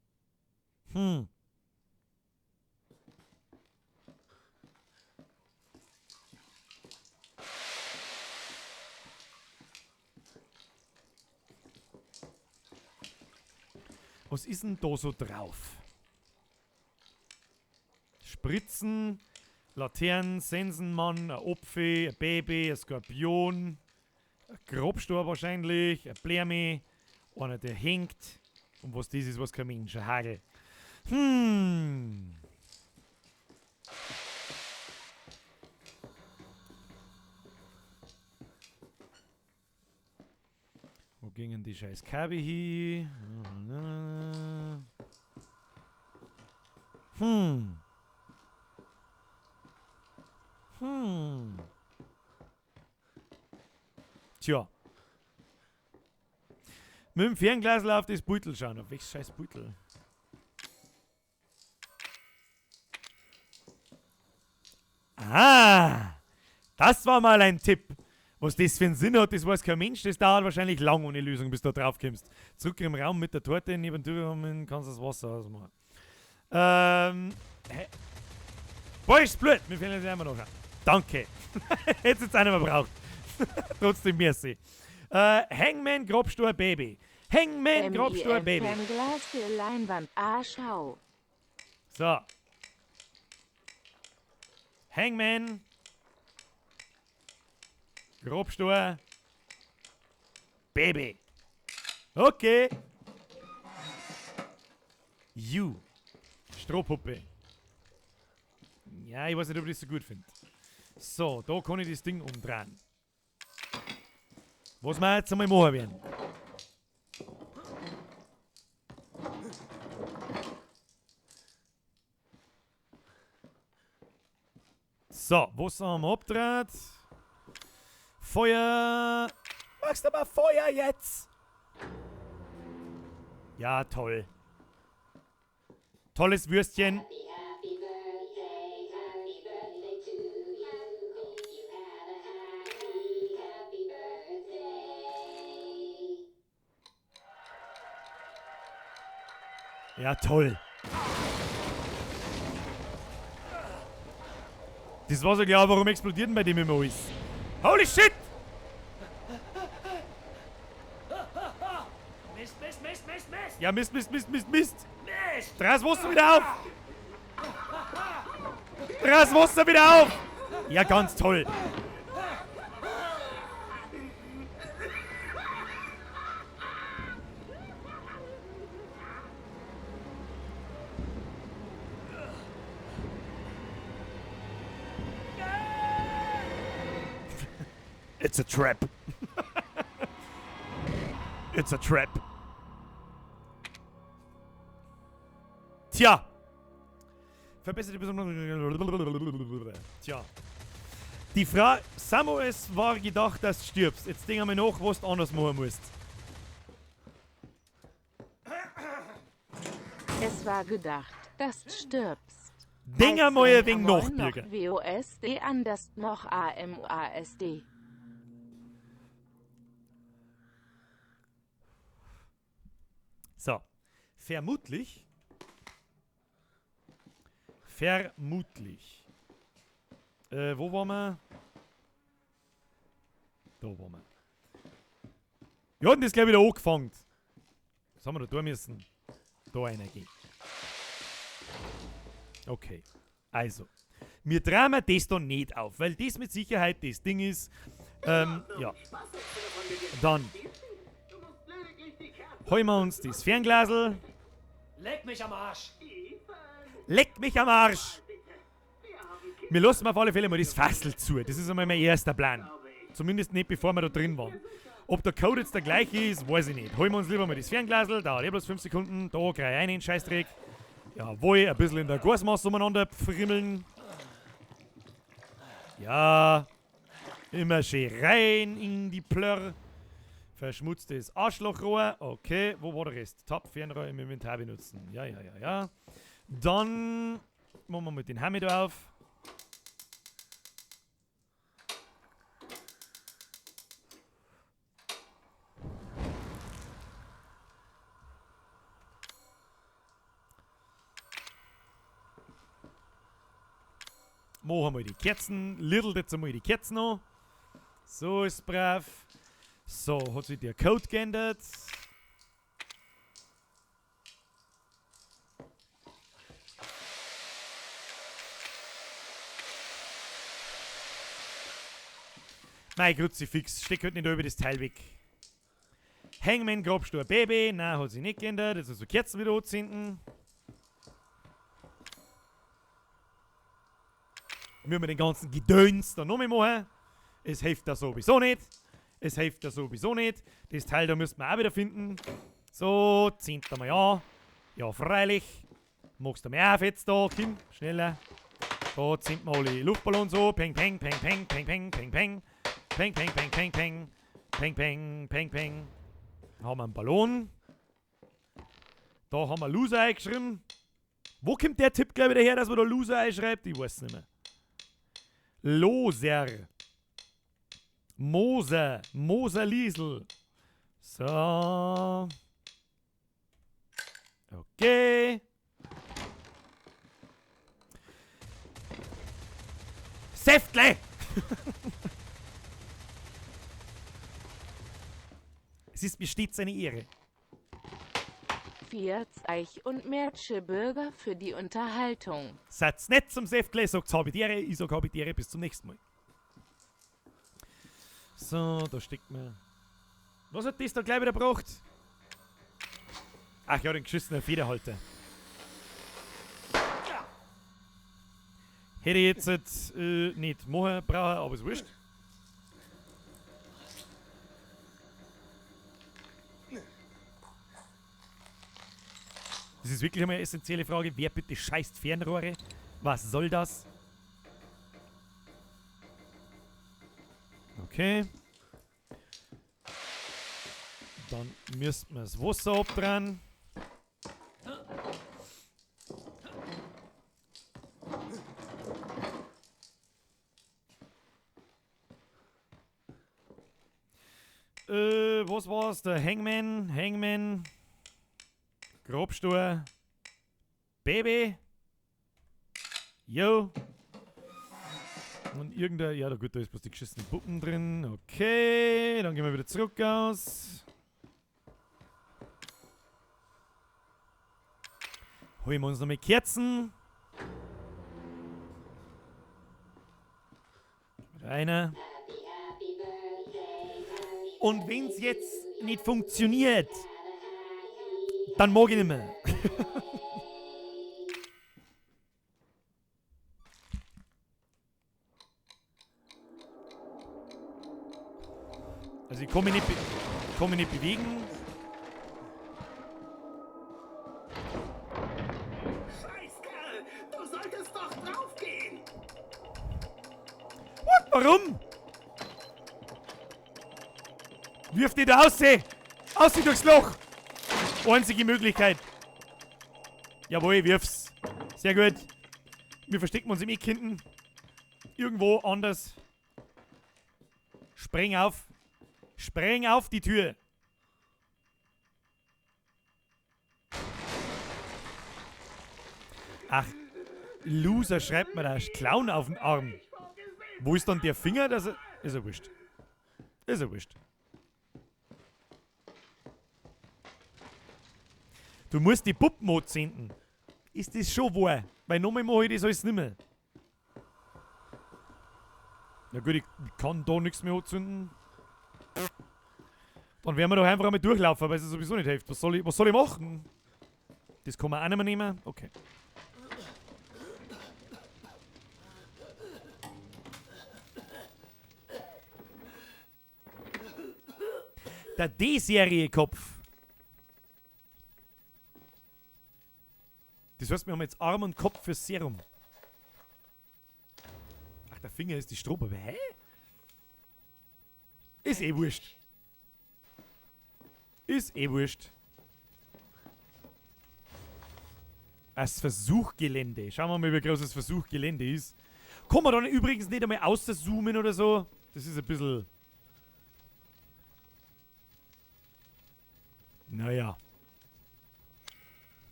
Was ist denn da so drauf? Spritzen, Laternen, Sensenmann, ein Opfe, ein Baby, ein Skorpion, ein Grobstor wahrscheinlich, ein Blärme, einer, der hängt. Und was das ist, was kein Mensch, ein Hagel. Wo gingen die scheiß Kabel hin? Tja. Mit dem Fernglas auf das Beutel schauen. Auf welches scheiß Beutel? Ah! Das war mal ein Tipp. Was das für einen Sinn hat, das weiß kein Mensch. Das dauert wahrscheinlich lang ohne Lösung, bis du da drauf kommst. Zurück im Raum mit der Torte, neben Tür kannst du das Wasser ausmachen. Hä? Boah, ist blöd. Wir finden es immer noch. Danke. Hätt's jetzt einer mehr braucht. Trotzdem merci. Hangman Grobstor Baby. Hangman Grobstor Baby. Fernglas für Leinwand. Ah, schau. So. Hangman. Grobstor. Baby. Okay. You. Strohpuppe. Ja, ich weiß nicht, ob ich das so gut find. So, da kann ich das Ding umdrehen. Was wir jetzt einmal machen werden. So, was haben wir abgedreht? Feuer! Machst du aber Feuer jetzt! Ja, toll. Tolles Würstchen. Ja, toll. Das war so klar, warum explodiert denn bei dem immer alles? Holy shit! Mist, Mist, Mist, Mist, Mist! Ja, Mist, Mist, Mist, Mist, Mist! Mist! Dreh das Wasser wieder auf! Dreh das Wasser wieder auf! Ja, ganz toll. It's a trap. It's a trap. Tja. Verbesserte Besonderheit. Tja. Die Frage, Samu, es war gedacht, dass du stirbst. Jetzt denk einmal nach, was du anders machen musst. Es war gedacht, dass du stirbst. Denk Als einmal ein wenn wenig amol nach, noch Birger. WOSD anders noch AMASD. So. Vermutlich. Vermutlich. Wo waren wir? Da waren wir. Wir hatten das gleich wieder angefangen. Was haben wir da tun müssen? Da reingehen. Okay. Also. Wir drehen wir das da nicht auf, weil das mit Sicherheit das Ding ist. Ja. Dann holen wir uns das Fernglasl. Leck mich am Arsch! Leck mich am Arsch! Wir lassen auf alle Fälle mal das Fassel zu. Das ist einmal mein erster Plan. Zumindest nicht, bevor wir da drin waren. Ob der Code jetzt der gleiche ist, weiß ich nicht. Holen wir uns lieber mal das Fernglasl. Dauert eh bloß 5 Sekunden. Da, gleich rein in den Scheißdreck. Jawohl, ein bisschen in der Gasmasse umeinander pfrimmeln. Ja. Immer schön rein in die Plörr. Verschmutztes Arschlochrohr. Okay, wo war der Rest? Top, Fernrohr im Inventar benutzen. Ja, ja, ja, ja. Dann machen wir mit den Hammer da auf. Machen wir die Kerzen. Lidl jetzt einmal die Kerzen an. So ist brav. So, hat sich der Code geändert. Mein Kruzifix, steck halt nicht über das Teil weg. Hangman Grabstor Baby, nein, hat sich nicht geändert. Jetzt also Kerzen wieder anzünden. Müssen wir den ganzen Gedöns da noch mehr machen. Es hilft da sowieso nicht. Es hilft da sowieso nicht. Das Teil da müssen wir auch wieder finden. So, zehnt mal an. Ja, freilich. Machst du mehr auf jetzt da, Kim? Schneller. Da zehnt wir alle Luftballons so. Peng, peng, peng, peng, peng, peng, peng, peng. Peng, peng, peng, peng, peng. Peng, peng, peng, peng. Da haben wir einen Ballon. Da haben wir Loser eingeschrieben. Wo kommt der Tipp gleich wieder her, dass man da Loser einschreibt? Ich weiß nicht mehr. Loser. Moser. Moser Liesel. So. Okay. Säftle! Es ist mir stets eine Ehre. Vierzeich und Mertsche Bürger für die Unterhaltung. Seid's nett zum Säftle, sagt's habe die Ehre, ich sag habe die Ehre, bis zum nächsten Mal. So, da steckt mir. Was hat das da gleich wieder gebracht? Ach ja, den geschissenen Federhalter. Hätte ich jetzt nicht machen brauchen, aber ist wurscht. Das ist wirklich einmal eine essentielle Frage. Wer bitte scheißt Fernrohre? Was soll das? Okay. Dann müssten wir das Wasser abdrehen. Was war's? Der Hangman, Hangman, Grabstuhl, Baby, yo. Und irgendein, ja, da gut, da ist bloß die geschissene Puppen drin. Okay, dann gehen wir wieder zurück aus. Holen wir uns noch mehr Kerzen. Wieder einer. Und wenn's jetzt nicht funktioniert, dann mag ich nicht mehr. Also ich kann mich nicht kann mich nicht bewegen. Scheiß Kerl, du solltest doch draufgehen. What? Warum? Wirf dich da raus! Ausseh durchs Loch! Einzige Möglichkeit. Jawohl, wirf's. Sehr gut. Wir verstecken uns im Eck hinten. Irgendwo anders. Spreng auf. Spreng auf die Tür. Ach, Loser schreibt mir da Clown auf den Arm. Wo ist dann der Finger? dass er, ist er wurscht. Ist er wurscht. Du musst die Puppen anzünden. Ist das schon wahr? Weil nochmal mache ich das alles nicht mehr. Na gut, ich kann da nichts mehr anzünden. Dann werden wir doch einfach einmal durchlaufen, weil es sowieso nicht hilft. Was soll ich machen? Das kann man auch nicht mehr nehmen. Okay. Der D-Serie-Kopf. Das heißt, wir haben jetzt Arm und Kopf fürs Serum. Ach, der Finger ist die Strobe. Aber hä? Ist eh wurscht. Ist eh wurscht. Das Versuchgelände. Schauen wir mal, wie groß das Versuchgelände ist. Kann man dann übrigens nicht einmal außerzoomen oder so? Das ist ein bisschen... Naja.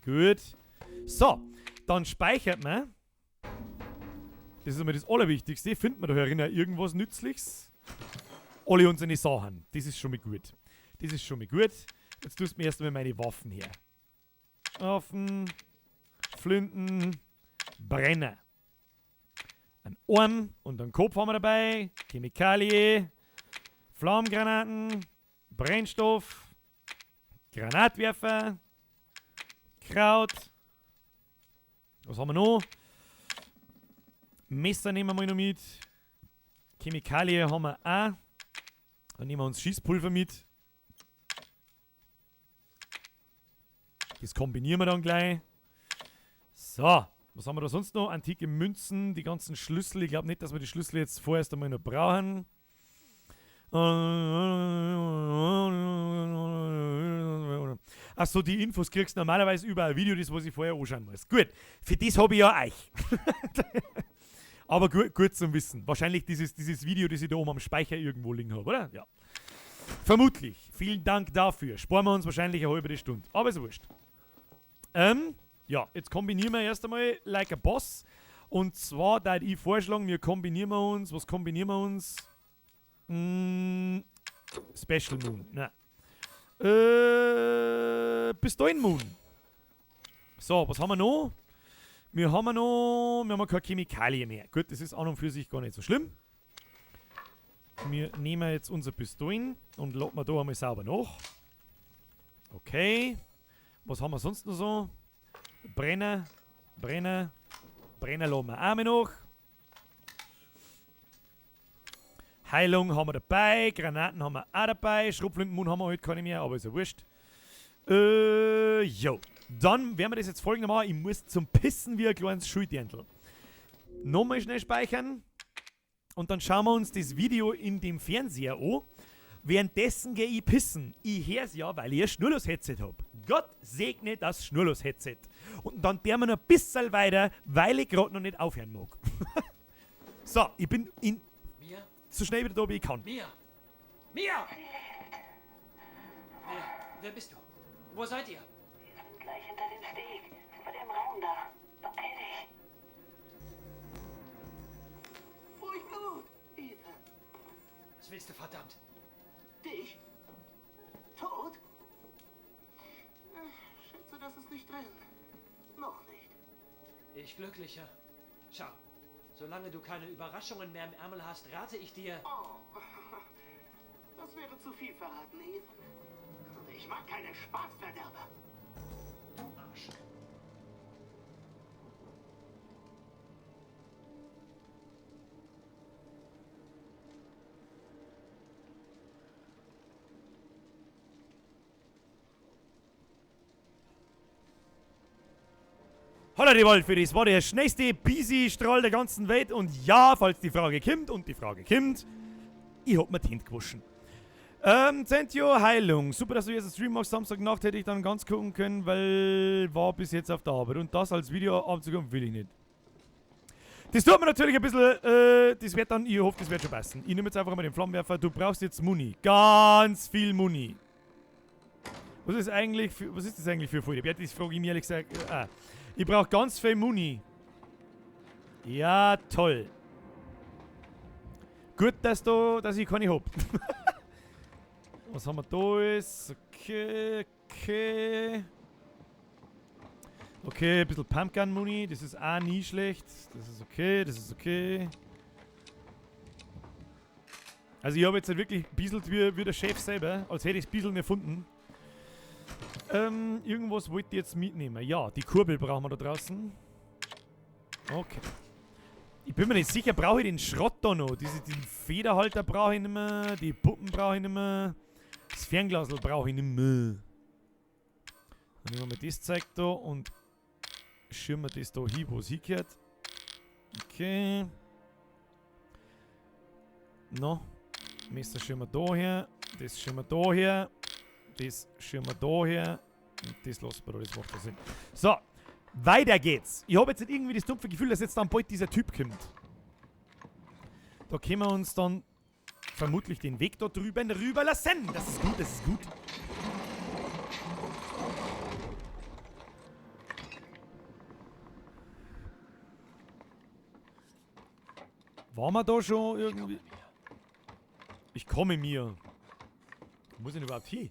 Gut. So, dann speichert man. Das ist einmal das Allerwichtigste. Findet man da herinnen irgendwas Nützliches? Alle unsere Sachen. Das ist schon mal gut. Das ist schon mal gut. Jetzt tust du mir erstmal meine Waffen her. Waffen, Flinten, Brenner. Ein Arm und einen Kopf haben wir dabei. Chemikalie, Flammgranaten, Brennstoff, Granatwerfer, Kraut. Was haben wir noch? Messer nehmen wir mal noch mit. Chemikalie haben wir auch. Dann nehmen wir uns Schießpulver mit. Das kombinieren wir dann gleich. So, was haben wir da sonst noch? Antike Münzen, die ganzen Schlüssel. Ich glaub nicht, dass wir die Schlüssel jetzt vorerst einmal noch brauchen. Achso, die Infos kriegst du normalerweise über ein Video, das was ich vorher anschauen muss. Gut, für das hab ich ja euch. Aber gut, gut zum Wissen. Wahrscheinlich dieses Video, das ich da oben am Speicher irgendwo liegen habe, oder? Ja. Vermutlich. Vielen Dank dafür. Sparen wir uns wahrscheinlich eine halbe Stunde. Aber ist wurscht. Ja, jetzt kombinieren wir erst einmal like a Boss. Und zwar, da ich vorschlagen, wir kombinieren wir uns. Was kombinieren wir uns? Special Moon. Nein. Pistolen Moon. So, was haben wir noch? Wir haben noch. Wir haben keine Chemikalie mehr. Gut, das ist an und für sich gar nicht so schlimm. Wir nehmen jetzt unser Pistolen und laden wir da einmal sauber nach. Okay. Was haben wir sonst noch so? Brenner, Brenner, Brenner laden wir auch mal nach. Heilung haben wir dabei, Granaten haben wir auch dabei, Schrotflintenmund haben wir heute keine mehr, aber ist ja wurscht. Jo. Dann werden wir das jetzt folgendermaßen. Ich muss zum Pissen wie ein kleines Schuldirndl. Nochmal schnell speichern. Und dann schauen wir uns das Video in dem Fernseher an. Währenddessen geh ich pissen. Ich hör's ja, weil ich ein Schnurlos-Headset hab. Gott segne das Schnurlos-Headset. Und dann der wir noch ein bisschen weiter, weil ich grad noch nicht aufhören mag. So, ich bin in Mia? so schnell wieder da, wie ich kann. Mia! Mia! Wer bist du? Wo seid ihr? Wir sind gleich hinter dem Steg. Bei dem Raum da. Beeil dich. Furcht Blut, Ethan. Was willst du, verdammt? Dich? Tot? Ich schätze, das ist nicht drin. Noch nicht. Ich glücklicher. Schau, solange du keine Überraschungen mehr im Ärmel hast, rate ich dir... Oh, das wäre zu viel verraten, Ethan. Und ich mag keine Spaßverderber. Arsch. Holla die Waldfee, das war der schnellste Bisi-Strahl der ganzen Welt. Und ja, falls die Frage kommt, und die Frage kommt, ich hab mir die Hände gewaschen. Zentio, Heilung. Super, dass du jetzt einen Stream machst. Samstagnacht hätte ich dann ganz gucken können, weil war bis jetzt auf der Arbeit. Und das als Video abzukommen, will ich nicht. Das tut mir natürlich ein bisschen, das wird dann, ich hoffe, das wird schon passen. Ich nehme jetzt einfach mal den Flammenwerfer. Du brauchst jetzt Muni. Ganz viel Muni. Was ist eigentlich für, was ist das eigentlich für Folie? Ja, das frage ich mir ehrlich gesagt. Ich brauche ganz viel Muni. Ja, toll. Gut, dass ich keine hab. Was haben wir da alles? Okay, okay. Okay, ein bisschen Pumpgun-Muni. Das ist auch nie schlecht. Das ist okay, das ist okay. Also ich habe jetzt halt wirklich ein bisschen wie der Chef selber, als hätte ich es ein bisschen erfunden. Irgendwas wollte ich jetzt mitnehmen. Ja, die Kurbel brauchen wir da draußen. Okay. Ich bin mir nicht sicher, brauche ich den Schrott da noch? Diesen Federhalter brauche ich nicht mehr. Die Puppen brauche ich nicht mehr. Das Fernglasl brauche ich nicht mehr. Dann nehmen wir das Zeug da und schirmen wir das da hin, wo es hingehört. Okay. No. Messer schirmen wir da her. Das schirmen wir da her. Das schirmen wir da her. Und das lassen wir da, das macht ja Sinn. So, weiter geht's. Ich habe jetzt nicht irgendwie das dumpfe Gefühl, dass jetzt dann bald dieser Typ kommt. Da können wir uns dann vermutlich den Weg da drüben rüber lassen. Das ist gut, das ist gut. Waren wir da schon irgendwie? Ich komme mir. Wo muss ich denn überhaupt hin?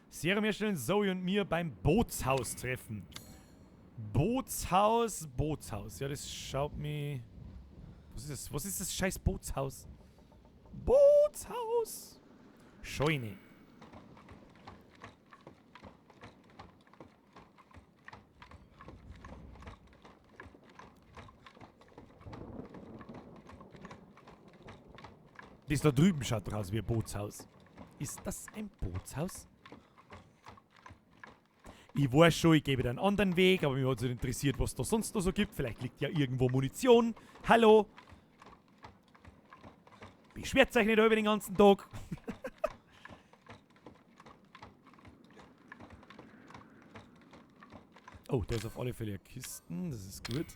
Serum herstellen, Zoe und mir beim Bootshaus treffen. Bootshaus, Bootshaus. Ja, das schaut mir... Was ist das? Was ist das scheiß Bootshaus? Bootshaus! Scheune. Das da drüben schaut doch aus wie ein Bootshaus. Ist das ein Bootshaus? Ich weiß schon, ich gebe einen anderen Weg, aber mich hat es interessiert, was da sonst noch so gibt. Vielleicht liegt ja irgendwo Munition. Hallo? Beschwert euch nicht über den ganzen Tag. Oh, da ist auf alle Fälle eine Kisten. Das ist gut.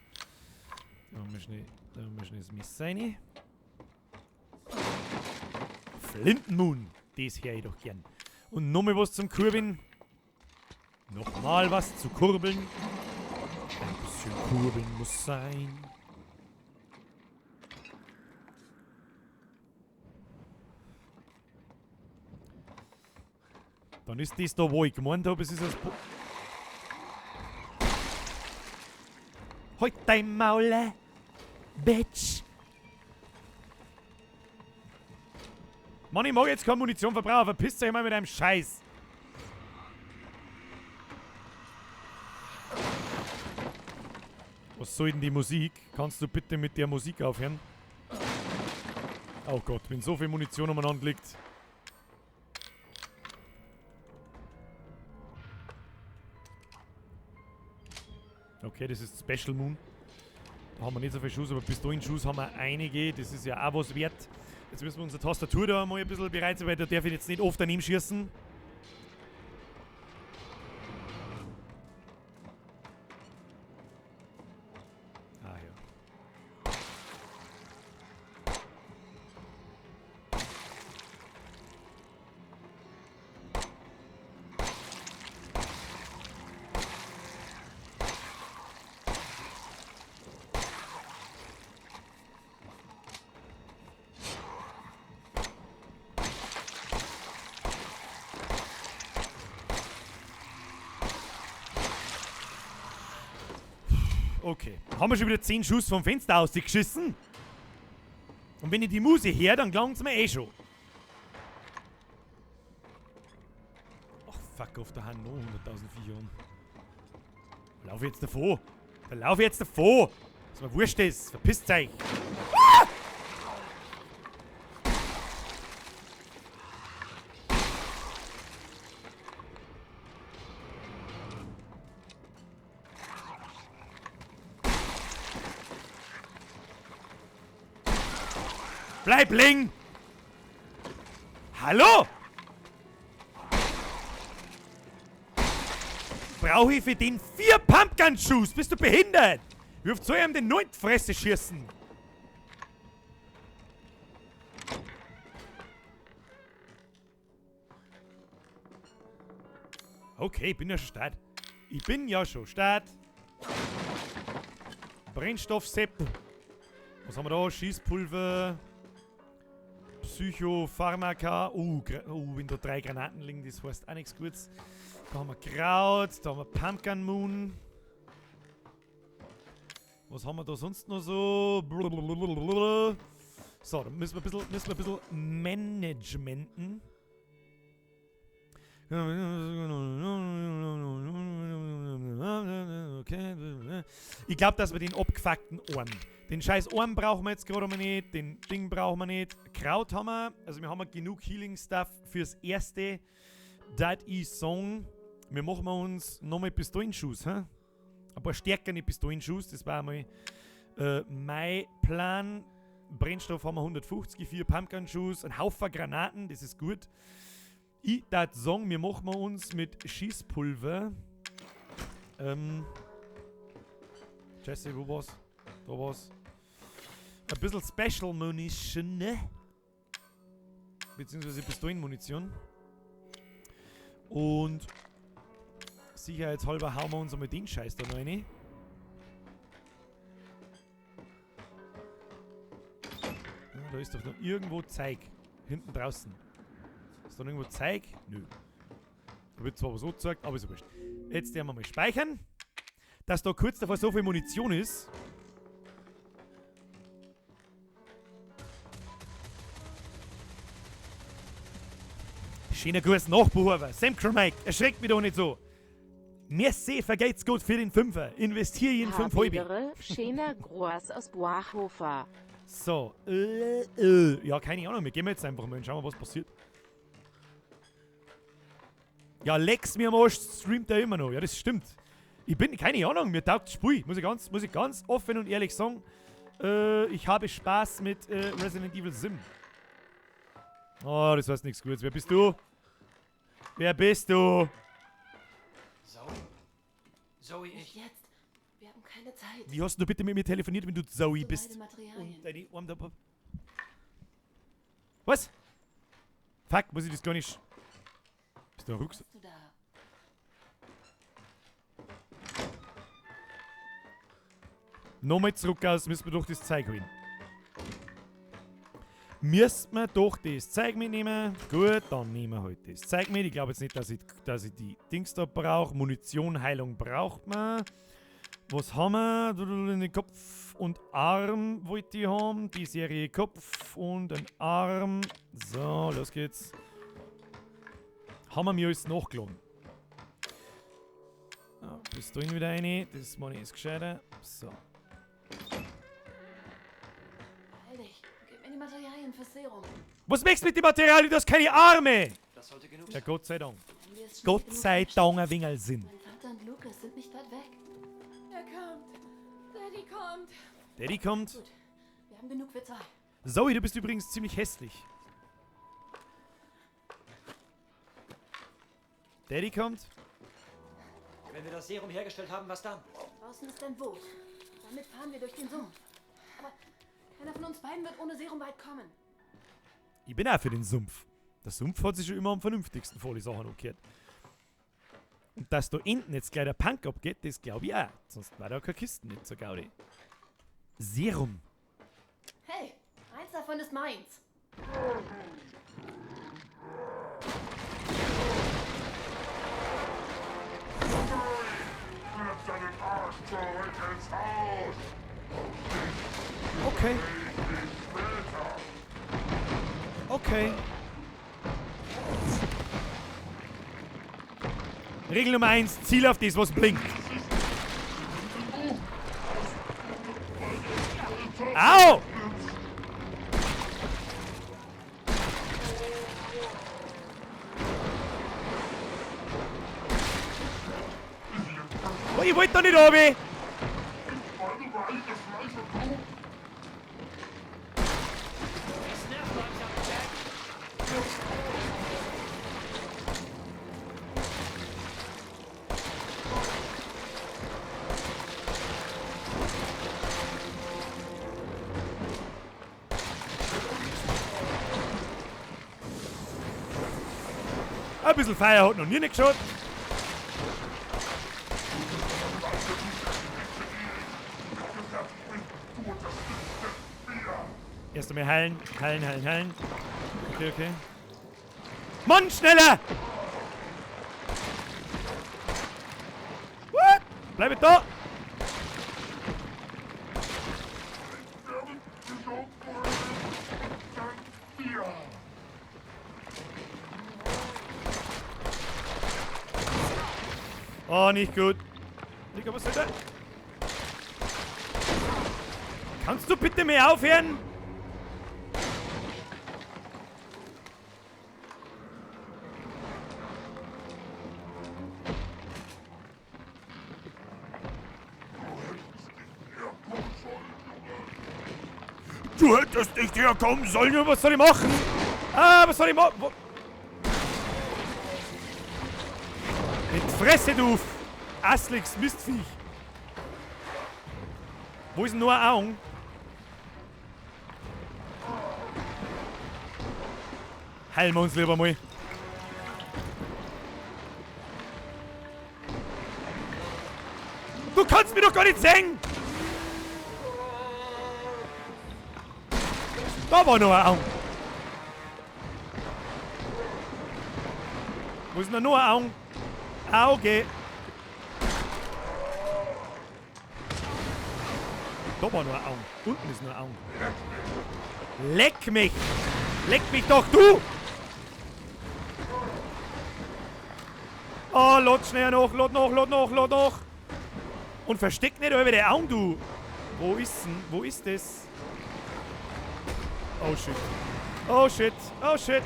Da haben wir schnell, da haben wir schnell das Messer rein. Flintenmoon, das höre ich doch gern. Und nochmal was zum Kurbeln. Nochmal was zu kurbeln. Ein bisschen kurbeln muss sein. Dann ist das da, wo ich gemeint habe, es ist das Halt dein Maul, Bitch! Mann, ich mag jetzt keine Munition verbrauchen, verpisst euch mal mit einem Scheiß! Was soll denn die Musik? Kannst du bitte mit der Musik aufhören? Oh Gott, wenn so viel Munition umeinander liegt. Okay, das ist Special Moon. Da haben wir nicht so viel Schuss, aber Pistolenschuss haben wir einige. Das ist ja auch was wert. Jetzt müssen wir unsere Tastatur da mal ein bisschen bereit sein, weil da darf ich jetzt nicht oft daneben schießen. Ah ja. Okay. Haben wir schon wieder 10 Schuss vom Fenster ausgeschissen? Und wenn ich die Muse her, dann klang's mir eh schon. Ach, fuck off, da haben noch 100.000 Viecher um. Da lauf ich jetzt davon. Da lauf ich jetzt davon. Was mir wurscht ist. Verpisst euch. Ah! Bleib liegen! Hallo? Brauche ich für den 4 Pumpgun-Schuss? Bist du behindert? Wie oft soll ich ihm denn noch in die Fresse schießen? Okay, ich bin ja schon start. Ich bin ja schon start. Brennstoffsepp. Was haben wir da? Schießpulver. Psychopharmaka. Wenn da 3 Granaten liegen, das heißt auch nichts Gutes. Da haben wir Kraut, da haben wir Pumpkin Moon. Was haben wir da sonst noch so? Blablabla. So, da müssen wir ein bisschen managementen. Okay. Ich glaub, dass wir den abgefuckten Arm. Den scheiß Arm brauchen wir jetzt gerade mal nicht. Den Ding brauchen wir nicht. Kraut haben wir. Also wir haben genug Healing-Stuff fürs erste. Das ist Song. Wir machen uns nochmal Pistolenschuss. Hä? Ein paar stärkere Pistolenschuss. Das war mal mein Plan. Brennstoff haben wir 150, 4 Pumpgun-Schuss, ein Haufen Granaten, das ist gut. Ich würd sagen, wir machen uns mit Schießpulver. Jesse, wo war's? Da war's. Ein bisschen Special Munition, ne? Beziehungsweise Pistolenmunition. Und sicherheitshalber hauen wir uns einmal den Scheiß da noch rein. Ja, da ist doch noch irgendwo Zeug. Hinten draußen. Ist da noch irgendwo Zeug? Nö. Da wird zwar was angezeigt, aber ist ja wurscht. Jetzt werden wir mal speichern. Dass da kurz davor so viel Munition ist. Schöner Gruß Nachbar, Sam Cromike, erschreckt mich doch nicht so. Merci, vergeht's gut für den Fünfer. Investier jeden 5 halbe. Habedere, schöner Gruß aus Boachhofer. So, ja, keine Ahnung, wir gehen jetzt einfach mal und schauen mal, was passiert. Ja, Lex mir am Arsch streamt er immer noch. Ja, das stimmt. Ich bin, keine Ahnung, mir taugt das Spiel. Muss ich ganz offen und ehrlich sagen. Ich habe Spaß mit Resident Evil Sim. Oh, das heißt nichts Gutes. Wer bist du? Wer bist du? Zoe? Zoe, ich... Nicht jetzt. Wir haben keine Zeit. Wie hast du bitte mit mir telefoniert, wenn du Zoe Du bist? beide Materialien. Und deine Arme da. Was? Fuck, muss ich das gar nicht. Ist da ein Rucksack? Hast du da? Nochmal zurück aus, müssen wir doch das Zeug holen. Müssen wir doch das Zeug mitnehmen? Gut, dann nehmen wir halt das Zeug mit. Ich glaube jetzt nicht, dass ich die Dings da brauche. Munition, Heilung braucht man. Was haben wir? Den Kopf und Arm wollte ich haben. Die Serie Kopf und ein Arm. So, los geht's. Haben wir mir alles nachgeladen. Ah, bis dahin wieder rein. Das meine ich ist gescheiter. So. Beeil dich. Gib mir die Materialien fürs Serum. Was möchtest du mit dem Material? Du hast keine Arme! Das sollte genug Ja, sein. Gott sei Dank. Wenn wir es schnell Gott genug sei herstellen. Dank ein wenig Sinn. Mein Vater und Lucas sind nicht weit weg. Er kommt. Daddy kommt. Daddy kommt. Gut, wir haben genug für zwei. Zoe, du bist übrigens ziemlich hässlich. Daddy kommt. Wenn wir das Serum hergestellt haben, was dann? Draußen ist ein Boot. Damit fahren wir durch den Sumpf. Aber keiner von uns beiden wird ohne Serum weit kommen. Ich bin auch für den Sumpf. Der Sumpf hat sich schon immer am vernünftigsten vor die Sachen umgekehrt. Und dass da hinten jetzt gleich der Punk abgeht, das glaube ich auch. Sonst war da keine Kisten nicht zur Gaudi. Serum. Hey, eins davon ist meins. Okay. Okay. Regel Nummer 1, Ziel auf das, was blinkt. Au! Oh, ich wollte da nicht runter! Es nervt langsam, Jack. Ein bisschen Feuer hat noch nie nicht geschaut. Erst einmal heilen, heilen, heilen, heilen. Okay, okay. Mann, schneller! What? Bleib da! Oh, nicht gut. Nico, was soll das? Kannst du bitte mehr aufhören? Du hättest nicht herkommen sollen. Was soll ich machen? Ah, was soll ich machen? Mit Fresse, du assliges Mistviech. Wo ist denn nur ein Augen? Heilen wir uns lieber mal. Du kannst mich doch gar nicht sehen! Da war noch ein Auge. Wo ist denn noch ein Auge? Auge! Da war noch ein Auge. Unten ist noch ein Auge. Leck mich! Leck mich doch, du! Oh, lad schnell noch, lad noch, lad noch, lad noch! Und versteck nicht über die Augen, du! Wo ist denn? Wo ist das? Oh shit. Oh shit. Oh shit.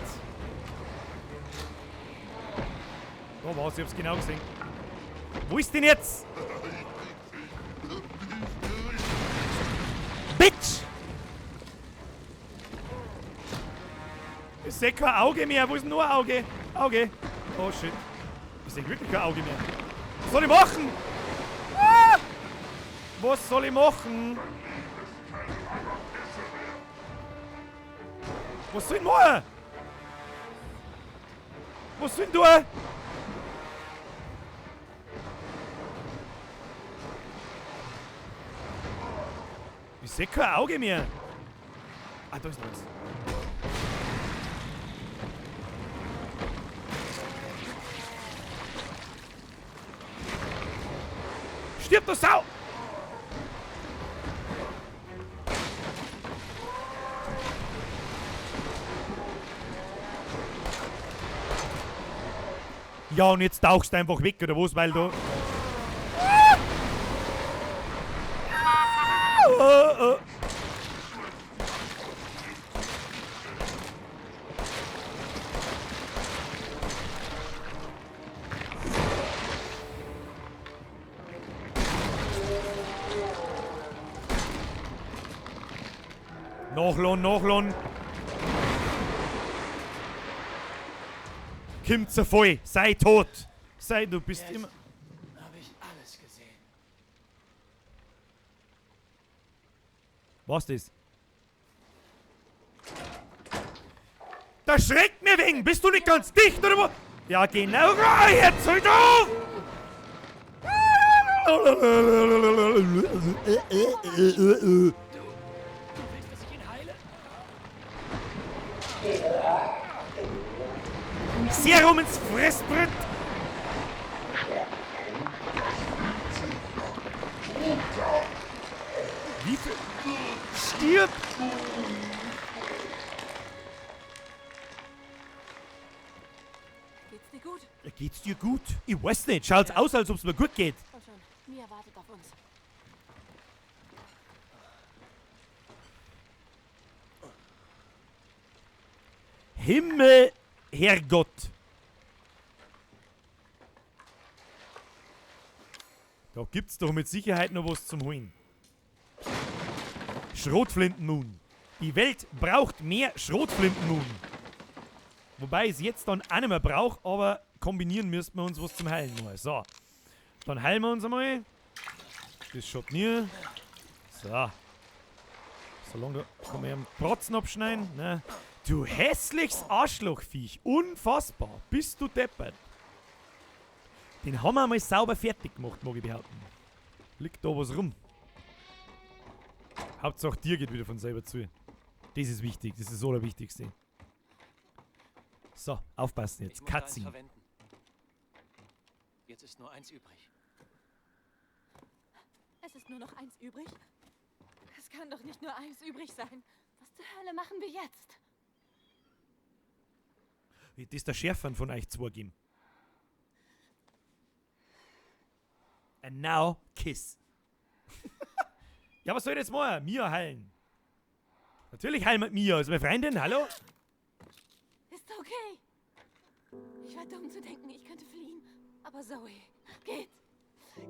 Da war's, ich hab's genau gesehen. Wo ist denn jetzt? Bitch! Ich seh kein Auge mehr. Wo ist denn nur ein Auge? Auge. Oh shit. Ich seh wirklich kein Auge mehr. Was soll ich machen? Ah! Was soll ich machen? Was soll ich machen? Was soll ich tun? Ich seh kein Auge mehr. Ah, da ist noch was. Stirb, du Sau! Ja, und jetzt tauchst du einfach weg, oder was? Weil du... Nachladen, nachladen. Kim zerfall, sei tot. Sei, du bist Jetzt immer... Habe ich alles gesehen. Was das? Da schreckt mir wegen! Bist du nicht ganz dicht, oder was? Ja, genau. Ah, jetzt halt auf! Du willst, dass ich ihn heile? Serum ins Fressbrett! Wie viel? Stirb! Geht's dir gut? Geht's dir gut? Ich weiß nicht. Schaut's aus, als ob's mir gut geht. Komm schon, Mia wartet auf uns. Himmel, Herrgott. Da gibt's doch mit Sicherheit noch was zum Holen. Schrotflintenmoon. Die Welt braucht mehr Schrotflintenmoon. Wobei ich es jetzt dann auch nicht mehr brauche, aber kombinieren müssten wir uns was zum Heilen mal. So. Dann heilen wir uns einmal. Das schaut nie. So. Solange da kann man ja einen Protzen abschneiden. Ne? Du hässliches Arschlochviech. Unfassbar. Bist du deppert. Den haben wir mal sauber fertig gemacht, mag ich behaupten. Liegt da was rum. Hauptsache dir geht wieder von selber zu. Das ist wichtig, das ist das Allerwichtigste. So, aufpassen jetzt. Ich musste eins Cutscene. verwenden. Jetzt ist nur eins übrig. Es ist nur noch eins übrig? Es kann doch nicht nur eins übrig sein. Was zur Hölle machen wir jetzt? Das ist der Schärfern von euch zwei geben. And now kiss. Ja, was soll ich jetzt machen? Mia heilen. Natürlich heilen mit Mia. Ist meine Freundin, hallo? Ist okay. Ich war dumm zu denken, ich könnte fliehen. Aber Zoe, geht.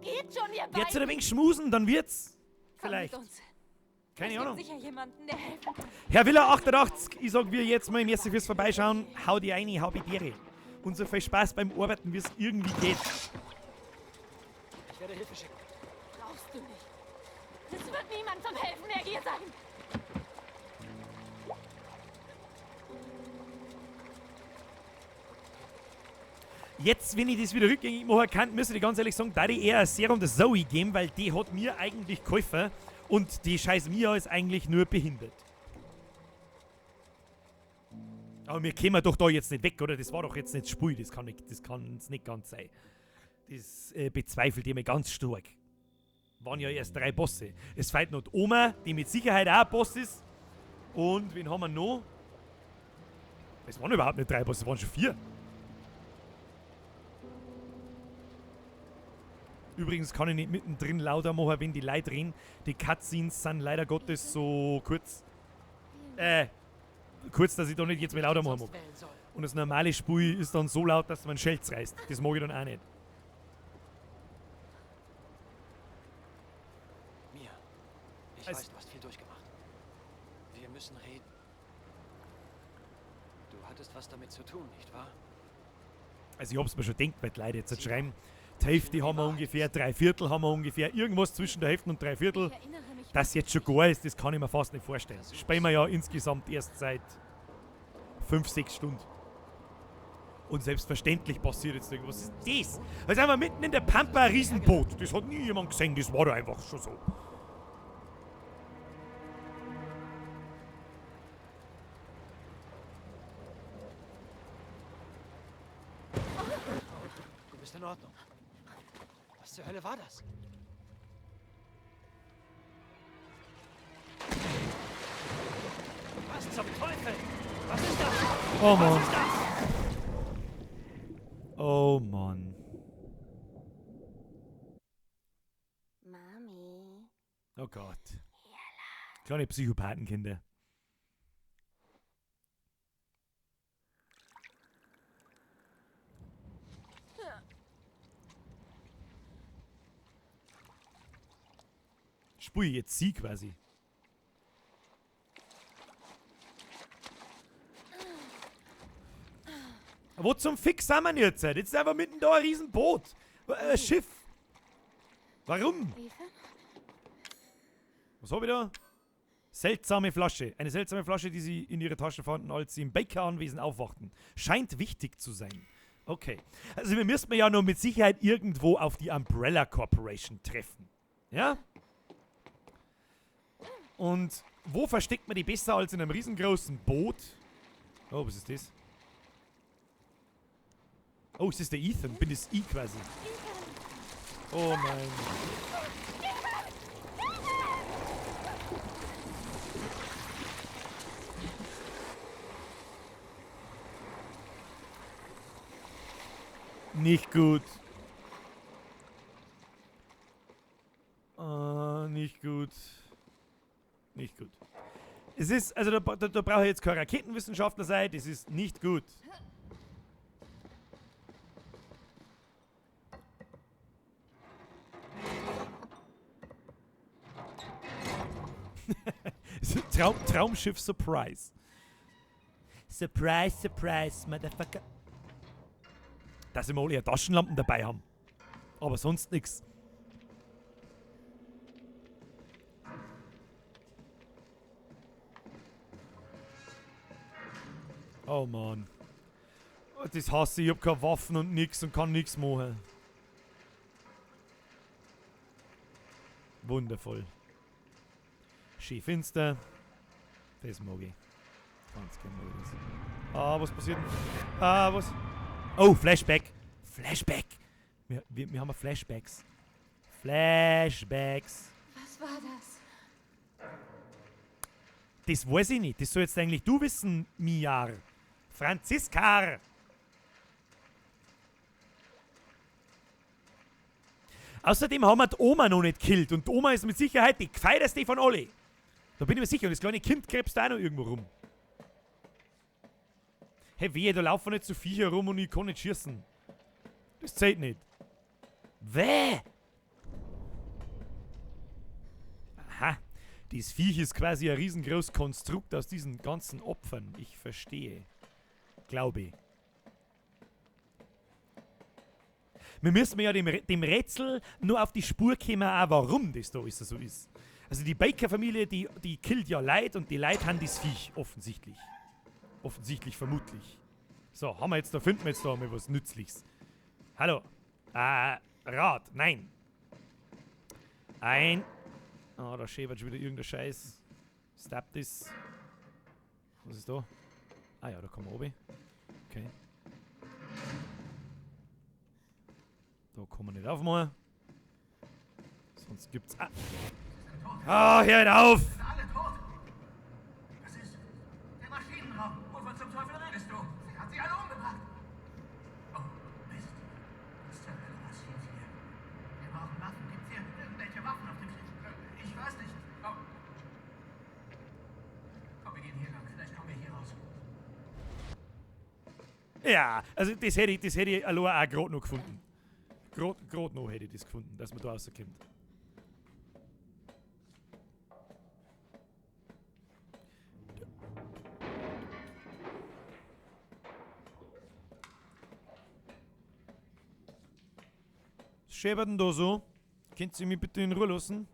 Geht schon, ihr beiden. Jetzt ein wenig schmusen, dann wird's. Komm Vielleicht. Mit uns. Keine Es Ahnung. gibt sicher jemanden, der helfen kann. Herr Willer 88, ich sag wir jetzt mal, merci fürs Vorbeischauen. Hau die rein, hau die Tiere. Und so viel Spaß beim Arbeiten, wie es irgendwie geht. Ich werde Hilfe schicken. Brauchst du nicht. Es wird niemand zum Helfen mehr hier sein. Jetzt, wenn ich das wieder rückgängig machen kann, müsste ich ganz ehrlich sagen, da ich eher ein Serum der Zoe geben, weil die hat mir eigentlich geholfen und die scheiß Mia ist eigentlich nur behindert. Aber wir kämen doch da jetzt nicht weg, oder? Das war doch jetzt nicht Spiel, das kann nicht, das kann's nicht ganz sein. Das bezweifelt ich mir ganz stark. Waren ja erst 3 Bosse. Es fehlt noch die Oma, die mit Sicherheit auch ein Boss ist. Und wen haben wir noch? Es waren überhaupt nicht 3 Bosse, es waren schon 4. Übrigens kann ich nicht mittendrin lauter machen, wenn die Leute reden. Die Cutscenes sind leider Gottes so kurz. Kurz, dass ich da nicht jetzt mehr lauter machen mag. Und das normale Spiel ist dann so laut, dass man Schelz reißt. Das mag ich dann auch nicht. Mia, ich Es weiß, du hast viel durchgemacht. Wir müssen reden. Du hattest was damit zu tun, nicht wahr? Also ich hab's mir schon gedacht, weil die Leute jetzt schreiben, Die Hälfte haben wir ungefähr, 3/4 haben wir ungefähr. Irgendwas zwischen der Hälfte und 3/4. Dass jetzt schon gar ist, das kann ich mir fast nicht vorstellen. Das spielen wir ja insgesamt erst seit 5, 6 Stunden. Und selbstverständlich passiert jetzt irgendwas. Was ist das? Da sind wir mitten in der Pampa ein Riesenboot. Das hat nie jemand gesehen, das war da einfach schon so. Du bist in Ordnung. Was zur Hölle war das? Was zum Teufel? Was ist das? Oh Mann. Was ist das? Oh Mann. Mami. Oh Gott. Kleine Psychopathenkinder. Spui, jetzt sie quasi. Wo zum Fick sind wir denn jetzt? Jetzt ist einfach mitten da ein Riesenboot. Ein Schiff. Warum? Ethan? Was hab ich da? Seltsame Flasche. Eine seltsame Flasche, die sie in ihrer Tasche fanden, als sie im Baker-Anwesen aufwachten. Scheint wichtig zu sein. Okay. Also wir müssten ja noch mit Sicherheit irgendwo auf die Umbrella Corporation treffen. Ja? Und wo versteckt man die besser als in einem riesengroßen Boot? Oh, was ist das? Oh, es ist der Ethan. Bin das ich quasi. Oh nein. Nicht gut. Nicht gut. Nicht gut. Es ist, also da brauche ich jetzt kein Raketenwissenschaftler sein, das ist nicht gut. Traumschiff Surprise. Surprise, surprise, Motherfucker. Dass wir alle Taschenlampen dabei haben. Aber sonst nix. Oh Mann. Das hasse ich. Ich hab keine Waffen und nix und kann nix machen. Wundervoll. Schön finster. Das mag ich. Ganz gerne mag ich das. Ah, was passiert denn? Ah, was? Oh, Flashback. Flashback. Wir haben Flashbacks. Flashbacks. Was war das? Das weiß ich nicht. Das soll jetzt eigentlich du wissen, Mia. Franziska. Außerdem haben wir die Oma noch nicht gekillt. Und die Oma ist mit Sicherheit die gefeierste von alle. Da bin ich mir sicher. Und das kleine Kind krebst da auch noch irgendwo rum. Hey, wehe, da laufen nicht so Viecher rum und ich kann nicht schießen. Das zählt nicht. Weh! Aha. Das Viech ist quasi ein riesengroßes Konstrukt aus diesen ganzen Opfern. Ich verstehe. Glaube ich. Wir müssen ja dem Rätsel nur auf die Spur kommen, auch warum das da alles so ist. Also die Baker-Familie, die killt ja Leid und die Leid haben das Viech, offensichtlich. Offensichtlich, vermutlich. So, haben wir jetzt da, finden wir jetzt da mal was Nützliches. Hallo. Rad, nein. Ein. Ah, da schäbert schon wieder irgendein Scheiß. Stop this. Was ist da? Ah ja, da kommen wir oben. Okay. Da kommen wir nicht aufmachen. Sonst gibt's... Ah, ah, hör auf! Sind alle tot? Das ist der Maschinenraum. Wovon zum Teufel redest du? Sie hat sie alle umgebracht. Oh, Mist. Was zur Hölle passiert hier? Wir brauchen Waffen. Gibt's hier irgendwelche Waffen auf dem Schiff? Ich weiß nicht. Oh. Komm, wir gehen hier lang. Vielleicht kommen wir hier raus. Ja, also das hätte ich allein auch grad noch gefunden. Grad noch hätte ich das gefunden, dass man da rauskommt. Scheppert denn da so? Könnt ihr mich bitte in Ruhe lassen?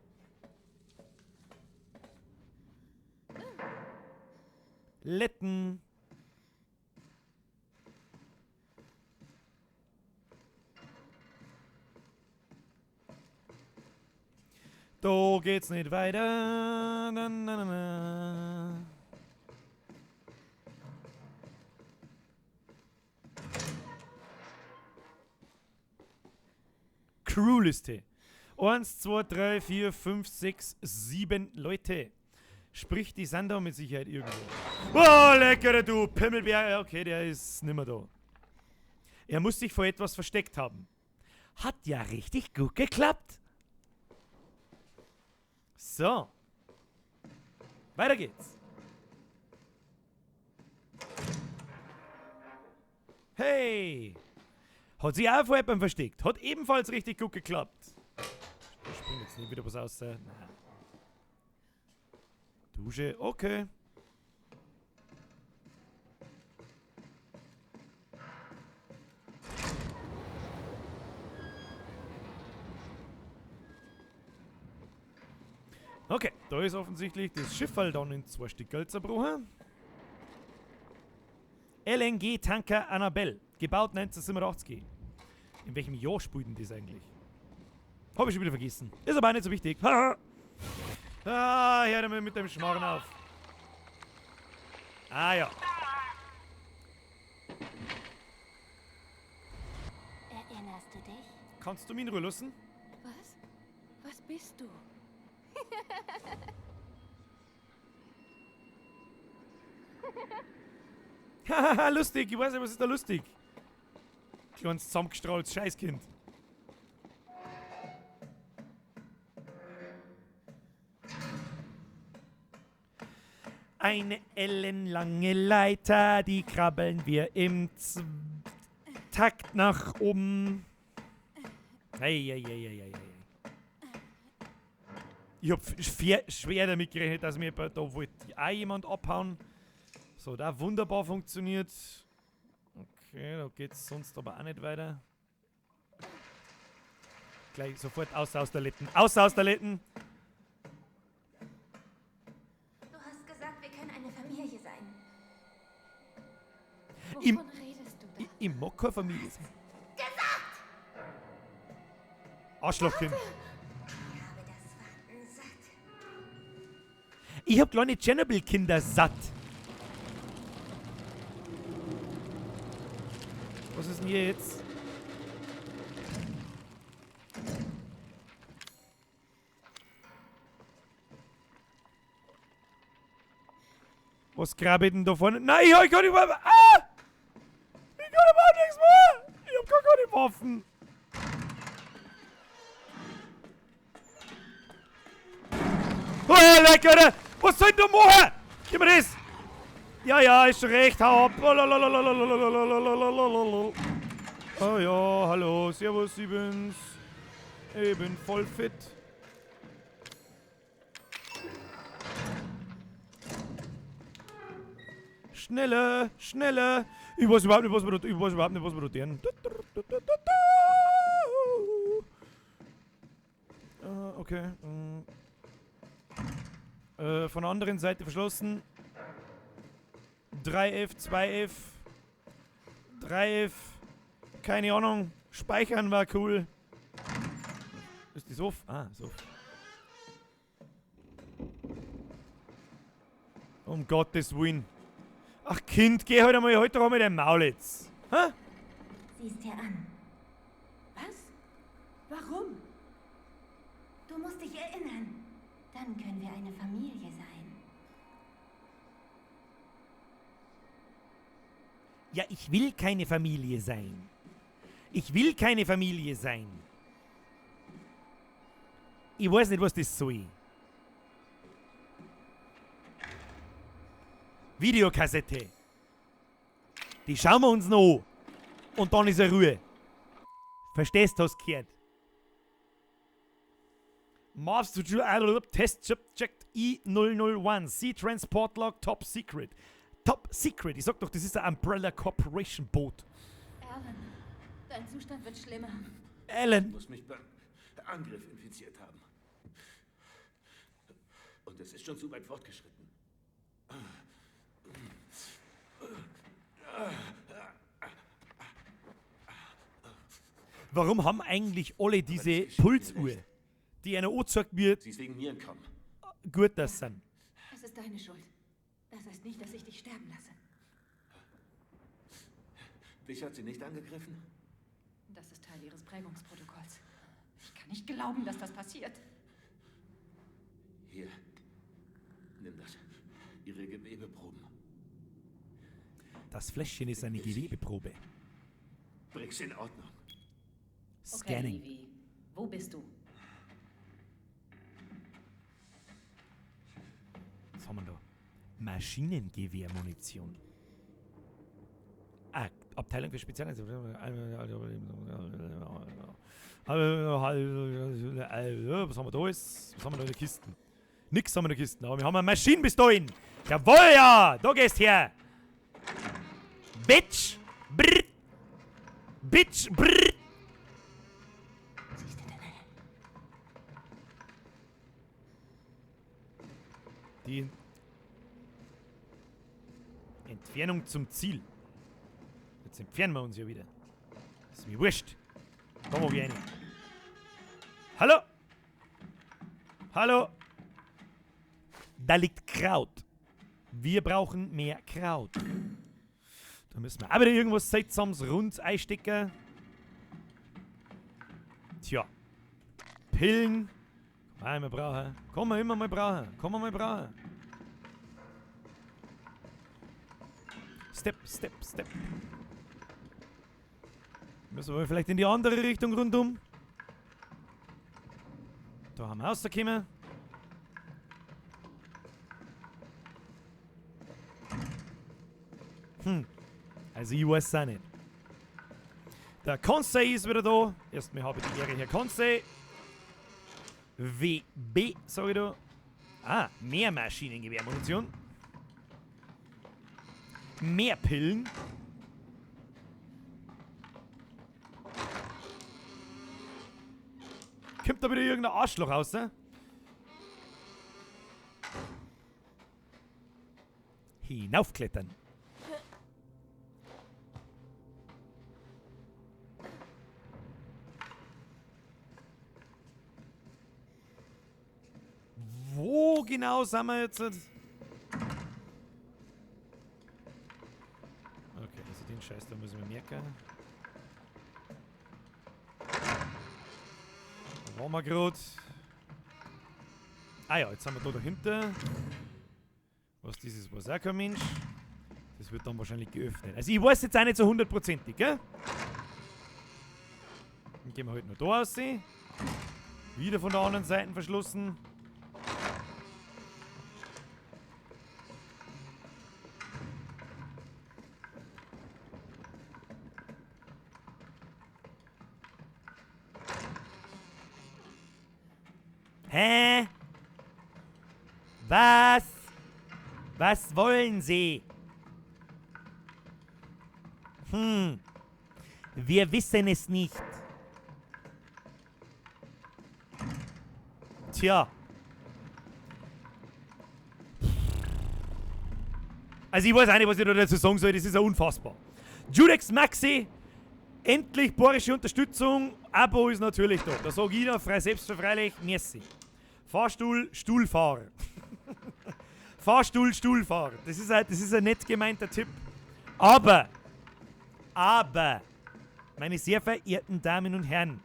Letten. Da geht's nicht weiter. Na, na, na, na. Crewliste. 1, 2, 3, 4, 5, 6, 7 Leute. Sprich, die sind da mit Sicherheit irgendwo. Oh, lecker, du Pimmelbär. Okay, der ist nimmer da. Er muss sich vor etwas versteckt haben. Hat ja richtig gut geklappt. So. Weiter geht's. Hey! Hat sich auch vor jemandem versteckt. Hat ebenfalls richtig gut geklappt. Da springt jetzt nicht wieder was raus. Nein. Dusche, okay. Okay, da ist offensichtlich das Schiffall dann in 2 Stücke zerbrochen. LNG-Tanker Annabelle, gebaut 1987. In welchem Jahr spielt denn das eigentlich? Hab ich schon wieder vergessen. Ist aber auch nicht so wichtig. Ah, hör mal mit dem Schmarrn auf. Ah ja. Erinnerst du dich? Kannst du mich in Ruhe lassen? Was? Was bist du? Hahaha, lustig. Ich weiß nicht, was ist da lustig? Kleines zusammengestrahltes Scheißkind. Eine ellenlange Leiter, die krabbeln wir im Takt nach oben. Ei, ei, ei, ei, ei, ei. Ich hab schwer damit gerechnet, dass mir da wollte auch jemand abhauen. So, da wunderbar funktioniert. Okay, da geht's sonst aber auch nicht weiter. Gleich sofort aus, aus der Letten. Aus, aus der Letten! Du hast gesagt, wir können eine Familie sein. Wovon redest du da? Ich mag keine Familie sein. Gesagt! Arschlochkind. Ich habe das Warten satt. Ich hab kleine Tschernobyl-Kinder satt. Was ist denn hier jetzt? Was krabbelt denn da vorne? Nein, ich hab gar nicht mehr. Ah! Ich kann überhaupt nichts mehr! Ich hab gar keine Waffen! Oh, lecker! Was soll ich denn da machen? Gib mir das! Ja, ja, ist schon recht, hau ab! Oh ja, hallo, servus, ich bin's. Ich bin voll fit. Schneller, schneller. Ich weiß überhaupt nicht, was wir da, ich weiß überhaupt nicht, was wir da tun. Okay. Von der anderen Seite verschlossen. 3F, 2F, 3F, keine Ahnung. Speichern war cool. Ist das off? Ah, ist off. Um Gottes Willen. Ach Kind, geh halt einmal heute doch mal dein Maul jetzt. Hä? Siehst dir an. Was? Warum? Du musst dich erinnern. Dann können wir eine Familie sein. Ja, ich will keine Familie sein. Ich will keine Familie sein. Ich weiß nicht, was das soll. Videokassette. Die schauen wir uns noch an. Und dann ist er Ruhe. Verstehst du, hast gehört? Master Test Subject E001. Sea Transport Log Top Secret. Top Secret. Ich sag doch, das ist ein Umbrella Corporation Boot. Alan, dein Zustand wird schlimmer. Alan. Muss mich beim Angriff infiziert haben. Und es ist schon zu weit fortgeschritten. Warum haben eigentlich alle diese Pulsuhr, die einer anzeigt, wie Sie ist wegen mir entkommen. gut das sind? Es ist deine Schuld. Das heißt nicht, dass ich dich sterben lasse. Dich hat sie nicht angegriffen? Das ist Teil ihres Prägungsprotokolls. Ich kann nicht glauben, dass das passiert. Hier. Nimm das. Ihre Gewebeproben. Das Fläschchen ist eine Gewebeprobe. Bring's in Ordnung. Scanning. Okay, Evie. Wo bist du? Was haben wir da? Maschinengewehrmunition. Ah, Abteilung für Spezialeinsätze. Was haben wir da alles? Was haben wir da in der Kiste? Nix haben wir in der Kiste, aber wir haben eine Maschinenpistolen. Jawohl, ja! Da gehst her! Bitch! Brr! Bitch! Brr! Sie ist in der Nähe. Die Entfernung zum Ziel. Jetzt entfernen wir uns ja wieder. Ist mir wurscht. Da mag ich rein. Hallo? Hallo? Da liegt Kraut. Wir brauchen mehr Kraut. Da müssen wir auch wieder irgendwas Seltsames rund einstecken. Tja. Pillen. Kann man immer brauchen. Kann man immer mal brauchen. Kann man mal brauchen. Step, Step, Step. Müssen wir vielleicht in die andere Richtung rundum? Da haben wir rausgekommen. Also ich weiß es auch nicht. Der Conseil ist wieder da. Erstmal habe ich die Ehre, Herr Conseil. WB, sag ich da. Ah, mehr Maschinengewehrmunition. Mehr Pillen. Kommt da wieder irgendein Arschloch raus, ne? Hinaufklettern. Wo genau sind wir jetzt? Okay, also den Scheiß, da müssen wir merken. Da waren wir grad. Ah ja, jetzt sind wir da dahinter. Was das ist, weiß auch kein Mensch. Das wird dann wahrscheinlich geöffnet. Also ich weiß jetzt auch nicht so hundertprozentig, gell? Dann gehen wir halt noch da raus. Wieder von der anderen Seite verschlossen. Hä? Was? Was wollen Sie? Wir wissen es nicht. Tja. Also ich weiß auch nicht, was ich da dazu sagen soll. Das ist ja unfassbar. Judex Maxi, endlich bayerische Unterstützung. Abo ist natürlich da. Da sag ich da frei selbstverfreilich, merci. Fahrstuhl, Stuhlfahrer. Fahrstuhl, Stuhlfahrer. Das ist ein nett gemeinter Tipp. Aber, meine sehr verehrten Damen und Herren,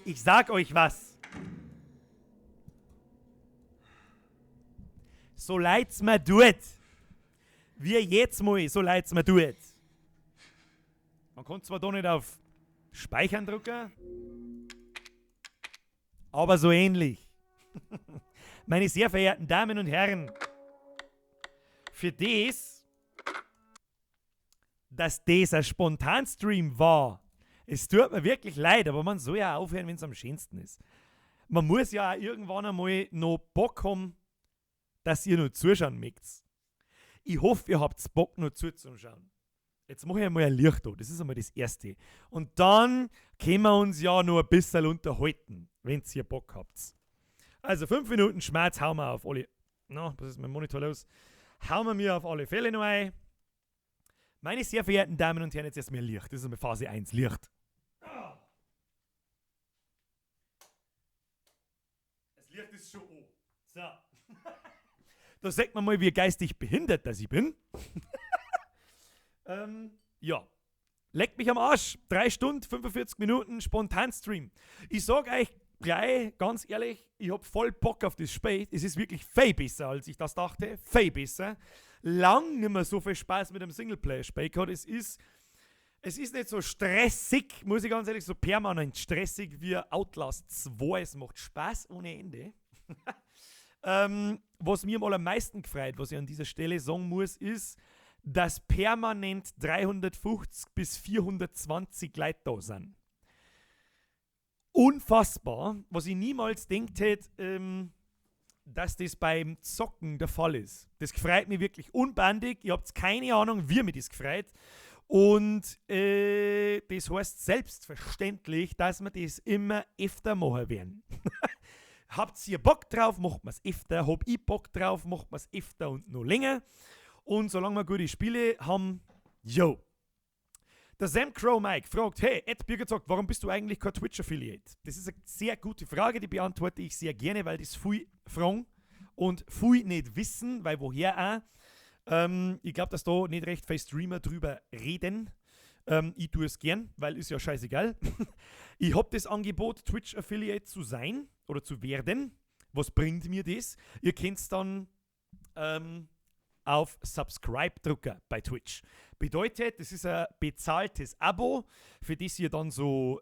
ich sag euch was. So leid's mir tut. Wie jetzt mal, so leid's mir tut. Man kann zwar da nicht auf Speichern drücken, aber so ähnlich. Meine sehr verehrten Damen und Herren, für das, dass das ein Spontanstream war, es tut mir wirklich leid, aber man soll ja aufhören, wenn's am schönsten ist. Man muss ja auch irgendwann einmal noch Bock haben, dass ihr noch zuschauen mögt. Ich hoffe, ihr habt Bock, noch zuzuschauen. Jetzt mache ich einmal ein Licht da. Das ist einmal das Erste. Und dann können wir uns ja noch ein bisschen unterhalten, wenn ihr Bock habt. Also 5 Minuten Schmerz hauen wir auf alle. Na, was ist mit dem Monitor los? Hauen wir mir auf alle Fälle noch ein. Meine sehr verehrten Damen und Herren, jetzt erstmal Licht. Das ist einmal Phase 1, Licht. Das Licht ist schon an. So. Da sieht man mal, wie geistig behindert dass ich bin. Ja. Leckt mich am Arsch. 3 Stunden, 45 Minuten Spontan-Stream. Ich sag euch gleich, ganz ehrlich, ich hab voll Bock auf das Spiel. Es ist wirklich viel besser, als ich das dachte. Viel besser. Lang nicht mehr so viel Spaß mit einem Singleplayer-Spiel gehabt. Es ist nicht so stressig, muss ich ganz ehrlich, so permanent stressig wie Outlast 2. Es macht Spaß ohne Ende. Was mir am allermeisten gefreut, was ich an dieser Stelle sagen muss, ist, dass permanent 350 bis 420 Leute da sind. Unfassbar, was ich niemals gedacht hätte, dass das beim Zocken der Fall ist. Das freut mich wirklich unbandig. Ihr habt keine Ahnung, wie mich das gefreut. Und das heißt selbstverständlich, dass wir das immer öfter machen werden. Habt ihr Bock drauf, macht man's öfter. Hab ich Bock drauf, macht man's öfter und noch länger. Und solange wir gute Spiele haben, yo. Der Sam Crow Mike fragt, hey, Ed Birger sagt, warum bist du eigentlich kein Twitch-Affiliate? Das ist eine sehr gute Frage, die beantworte ich sehr gerne, weil das viel fragen und viel nicht wissen, weil woher auch. Ich glaub, dass da nicht recht viele Streamer drüber reden. Ich tue es gern, weil ist ja scheißegal. Ich hab das Angebot, Twitch-Affiliate zu sein oder zu werden. Was bringt mir das? Ihr könnt's dann auf Subscribe drücken bei Twitch. Bedeutet, das ist ein bezahltes Abo, für das ihr dann so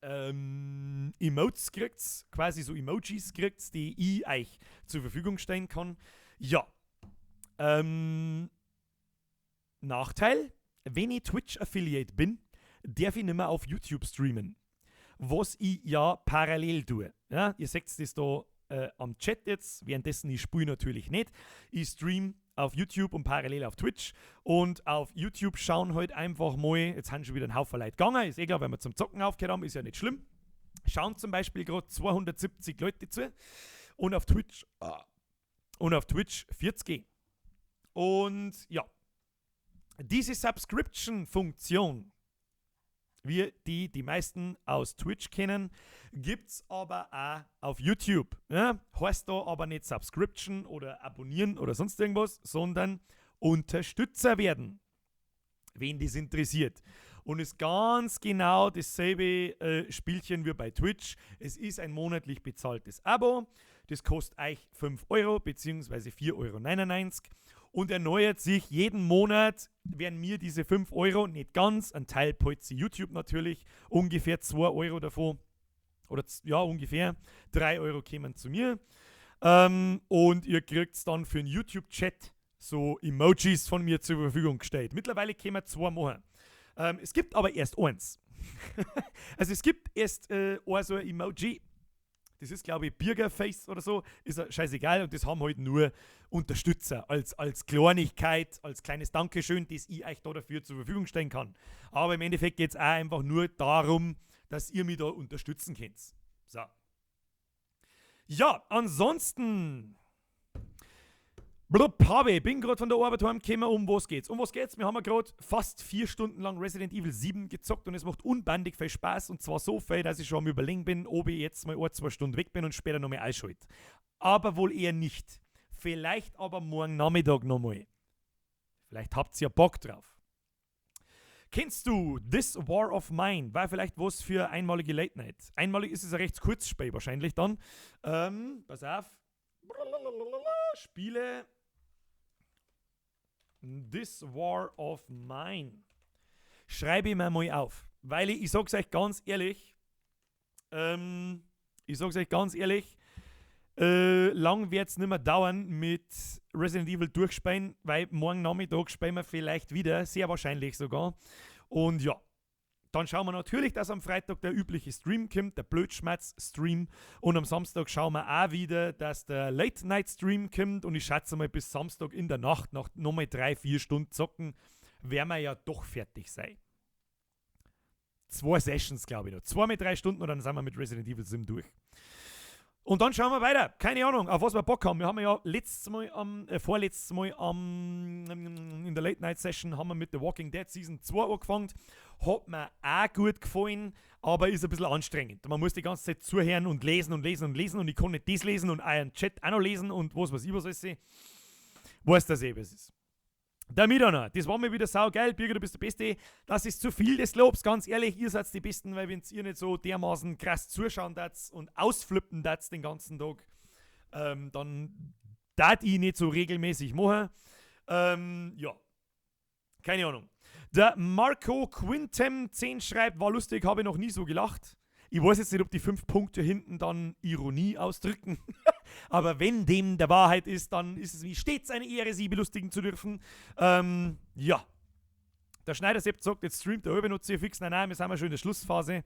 Emotes kriegt, quasi so Emojis kriegt, die ich euch zur Verfügung stellen kann. Ja. Nachteil, wenn ich Twitch-Affiliate bin, darf ich nicht mehr auf YouTube streamen. Was ich ja parallel tue. Ja, ihr seht das da am Chat jetzt, währenddessen ich spiele natürlich nicht. Ich stream auf YouTube und parallel auf Twitch. Und auf YouTube schauen halt einfach mal, jetzt haben schon wieder ein Haufen Leute gegangen, ist eh klar, wenn wir zum Zocken aufgehört haben, ist ja nicht schlimm. Schauen zum Beispiel grad 270 Leute zu und auf Twitch 40. Und ja, diese Subscription-Funktion, wie die die meisten aus Twitch kennen, gibt's aber auch auf YouTube. Ja? Heißt da aber nicht Subscription oder abonnieren oder sonst irgendwas, sondern Unterstützer werden, wen das interessiert. Und ist ganz genau dasselbe Spielchen wie bei Twitch. Es ist ein monatlich bezahltes Abo. Das kostet euch 5 Euro beziehungsweise vier Euro neunundneunzig und erneuert sich jeden Monat, werden mir diese 5 Euro, nicht ganz, ein Teil packt sie YouTube natürlich, ungefähr 2 Euro davon, oder ja, ungefähr 3 Euro kämen zu mir. Und ihr kriegt's dann für einen YouTube-Chat so Emojis von mir zur Verfügung gestellt. Mittlerweile können wir 2 machen. Es gibt aber erst eins. Also es gibt erst ein so ein Emoji. Das ist, glaube ich, Birgerface oder so. Ist ja scheißegal. Und das haben halt nur Unterstützer als Kleinigkeit, als kleines Dankeschön, das ich euch da dafür zur Verfügung stellen kann. Aber im Endeffekt geht's auch einfach nur darum, dass ihr mich da unterstützen könnt. So. Ja, ansonsten. Blub, habe, bin grad von der Arbeit heimgekommen, um was geht's? Um was geht's? Wir haben ja grad fast 4 Stunden lang Resident Evil 7 gezockt und es macht unbandig viel Spaß und zwar so viel, dass ich schon am Überlegen bin, ob ich jetzt mal 1, 2 Stunden weg bin und später nochmal einschalte. Aber wohl eher nicht. Vielleicht aber morgen Nachmittag nochmal. Vielleicht habt ihr ja Bock drauf. Kennst du This War of Mine? War vielleicht was für einmalige Late Night. Einmalig ist es ein recht kurzes Spiel wahrscheinlich dann. Pass auf. Spiele. This War of Mine. Schreibe ich mir mal auf. Weil ich sag's euch ganz ehrlich, ich sag's euch ganz ehrlich, lang wird's nimmer dauern mit Resident Evil durchspielen, weil morgen Nachmittag spielen wir vielleicht wieder, sehr wahrscheinlich sogar. Und ja, dann schauen wir natürlich, dass am Freitag der übliche Stream kommt, der Blödschmatz-Stream. Und am Samstag schauen wir auch wieder, dass der Late-Night-Stream kommt. Und ich schätze mal, bis Samstag in der Nacht, nach nochmal 3, 4 Stunden zocken, werden wir ja doch fertig sein. 2 Sessions, glaube ich noch. 2 mit 3 Stunden und dann sind wir mit Resident Evil 7 durch. Und dann schauen wir weiter. Keine Ahnung, auf was wir Bock haben. Wir haben ja letztes Mal am, vorletztes Mal am, in der Late Night Session haben wir mit The Walking Dead Season 2 angefangen. Hat mir auch gut gefallen, aber ist ein bisschen anstrengend. Man muss die ganze Zeit zuhören und lesen und lesen und lesen und ich kann nicht das lesen und euren Chat auch noch lesen und was weiß ich was alles. Weiß das eh, was ist. Der Midona, das war mir wieder saugeil. Birger, du bist der Beste. Das ist zu viel des Lobs, ganz ehrlich. Ihr seid die Besten, weil wenn ihr nicht so dermaßen krass zuschauen darfst und ausflippen darfst den ganzen Tag, dann darf ich nicht so regelmäßig machen. Ja. Keine Ahnung. Der Marco Quintem 10 schreibt, war lustig, habe ich noch nie so gelacht. Ich weiß jetzt nicht, ob die 5 Punkte hinten dann Ironie ausdrücken. Aber wenn dem der Wahrheit ist, dann ist es wie stets eine Ehre, sie belustigen zu dürfen. Ja. Der Schneider Sepp sagt, jetzt streamt der halbe noch fix. Nein, nein, wir sind ja schon in der Schlussphase.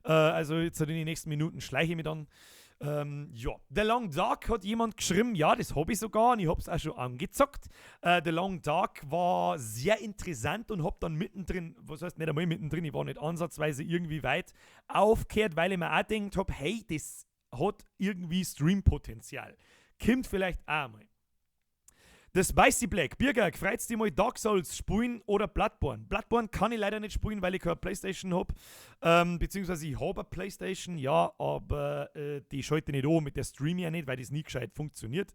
Also jetzt in den nächsten Minuten schleiche ich mich dann. Ja. The Long Dark hat jemand geschrieben. Ja, das hab ich sogar und ich hab's auch schon angezockt. The Long Dark war sehr interessant und hab dann mittendrin, was heißt nicht einmal mittendrin, ich war nicht ansatzweise irgendwie weit aufgehört, weil ich mir auch gedacht hab, hey, das hat irgendwie Stream-Potenzial. Kommt vielleicht auch mal. Das Spicy Black. Birger, freut's dich mal Dark Souls spielen oder Bloodborne? Bloodborne kann ich leider nicht spielen, weil ich keine Playstation hab. Beziehungsweise ich hab eine Playstation, ja, aber die schalte ich nicht an, mit der stream ich ja nicht, weil das nie gescheit funktioniert.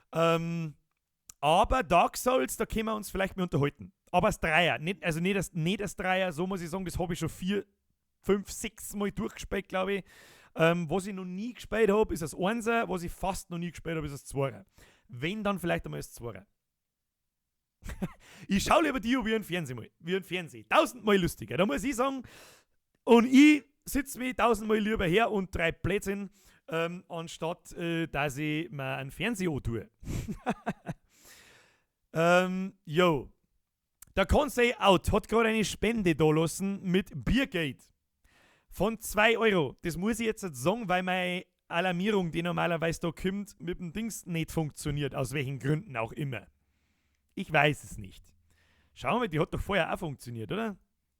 Aber Dark Souls, da können wir uns vielleicht mal unterhalten. Aber das Dreier, nicht, also nicht das, nicht das Dreier, so muss ich sagen, das hab ich schon 4, 5, 6 Mal durchgespielt, glaub ich. Was ich noch nie gespielt hab, ist das Einser, was ich fast noch nie gespielt hab, ist das Zweier. Wenn, dann vielleicht einmal das Zweier. Ich schau lieber die wie ein Fernseh mal. Wie ein Fernseh. 1000-mal lustiger. Da muss ich sagen, und ich sitz mich 1000-mal lieber her und treib Blödsinn, anstatt dass ich mir einen Fernseher antue. Yo. Der Conseil Out hat gerade eine Spende da lassen mit Biergeld. Von 2 Euro. Das muss ich jetzt sagen, weil meine Alarmierung, die normalerweise da kommt, mit dem Dings nicht funktioniert. Aus welchen Gründen auch immer. Ich weiß es nicht. Schauen wir mal, die hat doch vorher auch funktioniert, oder?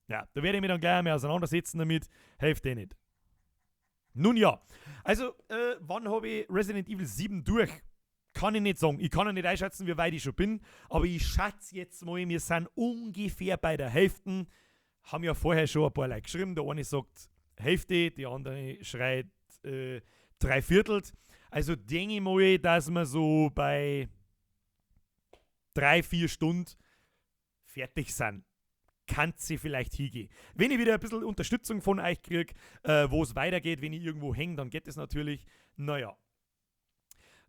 Ja, da werde ich mich dann gleich einmal auseinandersetzen damit. Hilft eh nicht. Nun ja. Also, wann habe ich Resident Evil 7 durch? Kann ich nicht sagen. Ich kann ja nicht einschätzen, wie weit ich schon bin. Aber ich schätze jetzt mal, wir sind ungefähr bei der Hälfte. Haben ja vorher schon ein paar Leute geschrieben. Der eine sagt Hälfte, die andere schreit 3/4. Also denke ich mal, dass wir so bei 3, 4 Stunden fertig sind. Kann sie vielleicht hingehen. Wenn ich wieder ein bisschen Unterstützung von euch krieg, wo es weitergeht, wenn ich irgendwo hänge, dann geht es natürlich. Naja.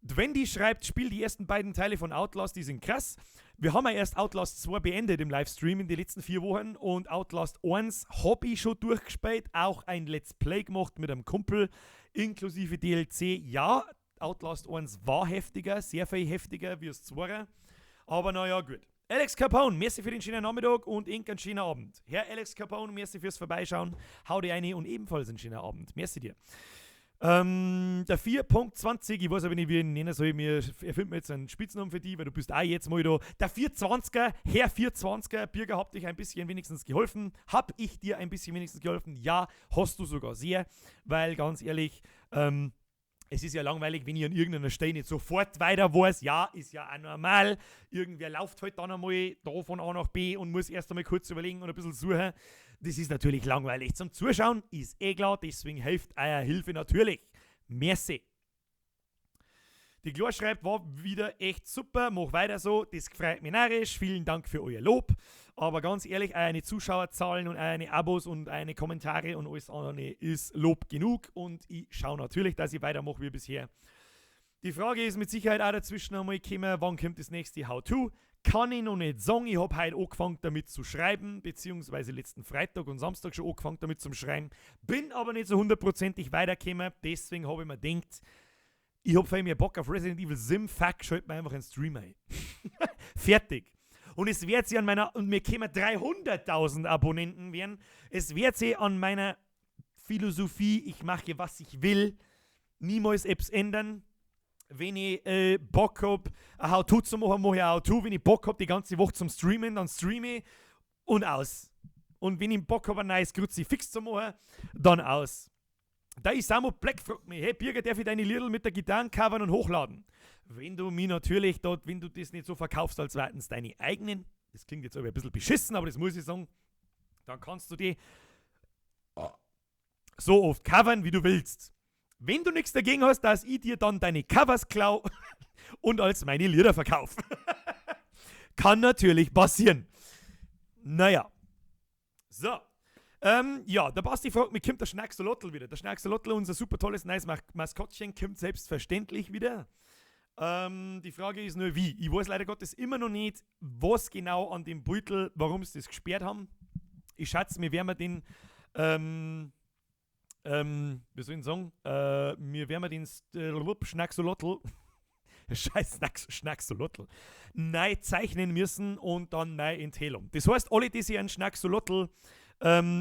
Dwendy schreibt, spiel die ersten beiden Teile von Outlast, die sind krass. Wir haben ja erst Outlast 2 beendet im Livestream in den letzten 4 Wochen und Outlast 1 hab ich schon durchgespielt, auch ein Let's Play gemacht mit einem Kumpel, inklusive DLC. Ja, Outlast 1 war heftiger, sehr viel heftiger wie das 2. Aber naja, gut. Alex Capone, merci für den schönen Nachmittag und Inka einen schönen Abend. Herr Alex Capone, merci fürs Vorbeischauen. Hau dir eine und ebenfalls einen schönen Abend. Merci dir. Der 4.20, ich weiß aber nicht, wie ich ihn nennen soll, mir erfinden wir jetzt einen Spitznamen für die, weil du bist auch jetzt mal da. Der 420er, Herr 420er, Birger, hab dich ein bisschen wenigstens geholfen. Hab ich dir ein bisschen wenigstens geholfen? Ja, hast du sogar sehr, weil ganz ehrlich, es ist ja langweilig, wenn ich an irgendeiner Stelle nicht sofort weiter weiß. Ja, ist ja auch normal. Irgendwer läuft halt dann einmal da von A nach B und muss erst einmal kurz überlegen und ein bisschen suchen. Das ist natürlich langweilig zum Zuschauen, ist eh klar, deswegen hilft euer Hilfe natürlich. Merci. Die Chlor schreibt, war wieder echt super, mach weiter so, das freut mich narrisch, vielen Dank für euer Lob. Aber ganz ehrlich, eure Zuschauerzahlen und eure Abos und eure Kommentare und alles andere ist Lob genug und ich schaue natürlich, dass ich weitermache wie bisher. Die Frage ist mit Sicherheit auch dazwischen einmal gekommen, wann kommt das nächste How-To? Kann ich noch nicht sagen, ich hab heute angefangen damit zu schreiben, beziehungsweise letzten Freitag und Samstag schon angefangen damit zum Schreiben, bin aber nicht so hundertprozentig weitergekommen, deswegen hab ich mir gedacht, ich hab viel mehr Bock auf Resident Evil Sim, fuck, schalt mir einfach einen Stream ein. Fertig. Und es wird sich an meiner, und mir kämen 300.000 Abonnenten werden, es wird sich an meiner Philosophie, ich mache, was ich will, niemals etwas ändern. Wenn ich Bock hab, ein How-To zu machen, mache ich ein How-To. Wenn ich Bock hab, die ganze Woche zum Streamen, dann streame ich und aus. Und wenn ich Bock hab, ein neues Kruzifix zu machen, dann aus. Da ist Samu Black fragt mich, hey Birger, darf ich deine Liedl mit der Gitarre covern und hochladen? Wenn du mir natürlich dort, wenn du das nicht so verkaufst, als wären deine eigenen, das klingt jetzt aber ein bisschen beschissen, aber das muss ich sagen, dann kannst du die so oft covern, wie du willst. Wenn du nichts dagegen hast, dass ich dir dann deine Covers klau und als meine Lieder verkauf. Kann natürlich passieren. Naja. So. Ja, der Basti fragt mich, kommt der Schnacksolotl wieder? Der Schnacksolotl, unser super tolles, nice Maskottchen, kommt selbstverständlich wieder. Die Frage ist nur, wie. Ich weiß leider Gottes immer noch nicht, was genau an dem Beutel, warum sie das gesperrt haben. Ich schätze, wir werden den, wie soll ich sagen, wir werden den Schnacksolotl, scheiß Schnacksolotl, neu zeichnen müssen und dann neu enthehlen. Das heißt, alle, die sich einen Schnacksolotl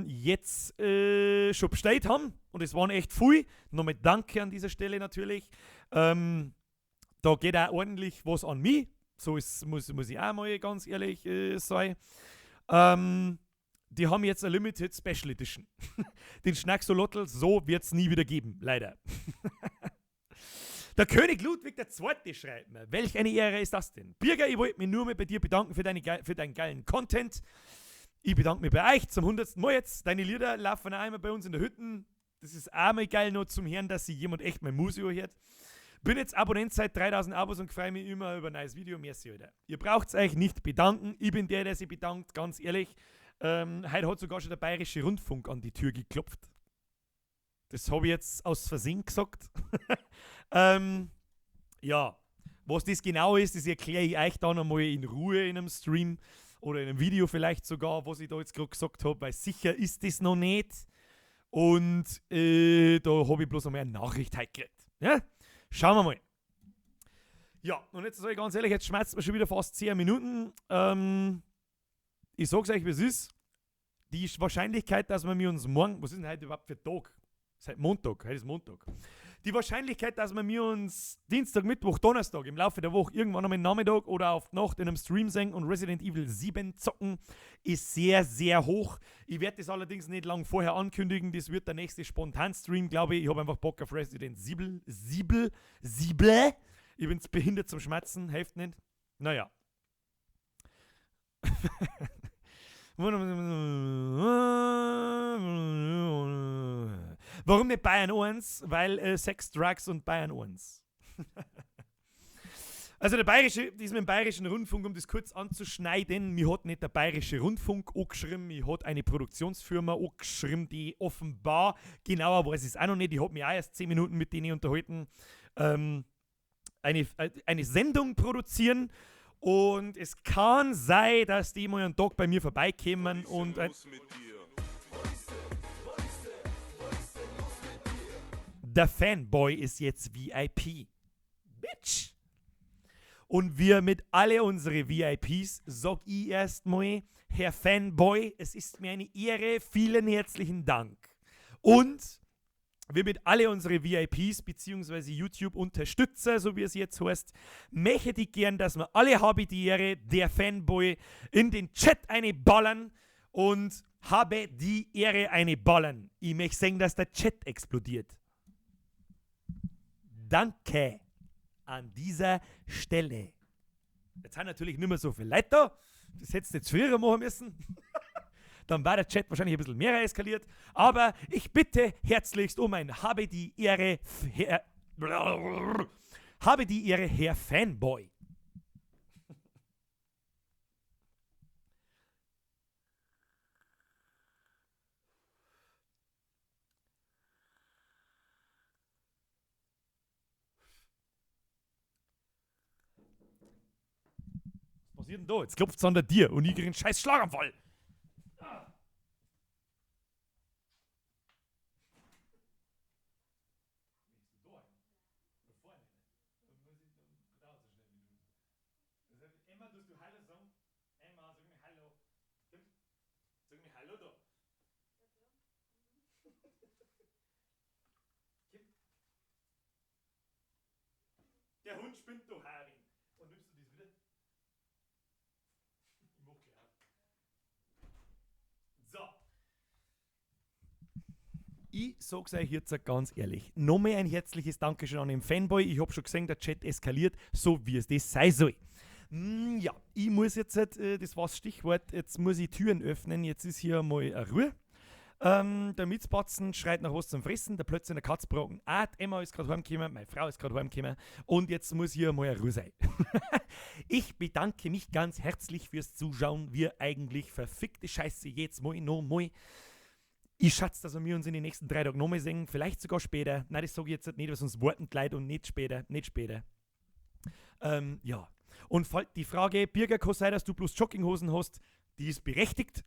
jetzt schon bestellt haben, und es waren echt viel, nochmal danke an dieser Stelle natürlich, da geht auch ordentlich was an mich, so ist, muss ich auch mal ganz ehrlich sein. Die haben jetzt eine Limited Special Edition. Den Schnacksolotl, so wird's nie wieder geben, leider. Der König Ludwig II. Schreibt mir, welch eine Ehre ist das denn? Birger, ich wollte mich nur mal bei dir bedanken für deinen geilen Content. Ich bedanke mich bei euch zum 100. Mal jetzt. Deine Lieder laufen auch immer bei uns in der Hütten. Das ist auch mal geil noch zum Hören, dass sich jemand echt mein Museo hört. Bin jetzt Abonnent seit 3000 Abos und freue mich immer über ein neues Video. Merci, Alter. Ihr braucht euch nicht bedanken. Ich bin der, der sich bedankt, ganz ehrlich. Heute hat sogar schon der Bayerische Rundfunk an die Tür geklopft. Das habe ich jetzt aus Versehen gesagt. Ja, was das genau ist, das erkläre ich euch dann einmal in Ruhe in einem Stream oder in einem Video vielleicht sogar, was ich da jetzt gerade gesagt habe, weil sicher ist das noch nicht. Und da habe ich bloß einmal eine Nachricht heute gekriegt. Ja? Schauen wir mal. Ja, und jetzt sage ich ganz ehrlich, jetzt schmerzt mir schon wieder fast 10 Minuten. Ich sag's euch, wie es ist. Die Wahrscheinlichkeit, dass wir uns morgen... Was ist denn heute überhaupt für Tag? Ist heute Montag. Heute ist Montag. Die Wahrscheinlichkeit, dass wir uns Dienstag, Mittwoch, Donnerstag im Laufe der Woche irgendwann am Nachmittag oder auf die Nacht in einem Stream sehen und Resident Evil 7 zocken, ist sehr, sehr hoch. Ich werde das allerdings nicht lang vorher ankündigen. Das wird der nächste Spontan-Stream, glaube ich. Ich habe einfach Bock auf Resident 7. 7. 7. Ich bin's behindert zum Schmerzen. Hilft nicht. Naja. Warum nicht Bayern 1? Weil Sex, Drugs und Bayern 1. Also der Bayerische, das mit dem Bayerischen Rundfunk, um das kurz anzuschneiden, mir hat nicht der Bayerische Rundfunk angeschrieben, mir hat eine Produktionsfirma angeschrieben, die offenbar, genauer weiß ich es auch noch nicht, ich hab mich auch erst 10 Minuten mit denen unterhalten, eine Sendung produzieren. Und es kann sein, dass die mal einen Tag bei mir vorbeikommen und der Fanboy ist jetzt VIP. Bitch! Und wir mit alle unsere VIPs, sag ich erstmal, Herr Fanboy, es ist mir eine Ehre, vielen herzlichen Dank. Und wir mit alle unsere VIPs bzw. YouTube-Unterstützer, so wie es jetzt heißt, möchte ich gern, dass wir alle habe die Ehre, der Fanboy, in den Chat eine ballern und habe die Ehre eine ballern. Ich möchte sehen, dass der Chat explodiert. Danke an dieser Stelle. Jetzt haben natürlich nicht mehr so viele Leute da. Das hättest du jetzt früher machen müssen. Dann war der Chat wahrscheinlich ein bisschen mehr eskaliert. Aber ich bitte herzlichst um ein Habe die Ehre, Herr, habe die Ehre, Herr Fanboy. Was passiert denn da? Jetzt klopft's an der Tür und ich krieg einen scheiß Schlaganfall. Hund spinnt doch auch ein wenig. Und nimmst du das wieder? Ich mach gleich auf. So. Ich sag's euch jetzt ganz ehrlich. Nochmal ein herzliches Dankeschön an den Fanboy. Ich hab schon gesehen, der Chat eskaliert, so wie es das sein soll. Ja, ich muss jetzt, das war das Stichwort, jetzt muss ich Türen öffnen, jetzt ist hier mal eine Ruhe. Der Mitzbatzen schreit nach was zum Fressen, der plötzlich in der Katzbrocken. Ah, die Emma ist gerade heimgekommen, meine Frau ist gerade heimgekommen und jetzt muss hier mal eine Ruhe sein. Ich bedanke mich ganz herzlich fürs Zuschauen. Wir eigentlich verfickte Scheiße jetzt mal noch mal. Ich schätze, dass wir uns in den nächsten 3 Tagen nochmal sehen, vielleicht sogar später. Nein, das sage ich jetzt nicht, weil sonst warten die Leute und nicht später, nicht später. Ja. Und falls die Frage, Birger, kann sein, dass du bloß Jogginghosen hast, die ist berechtigt.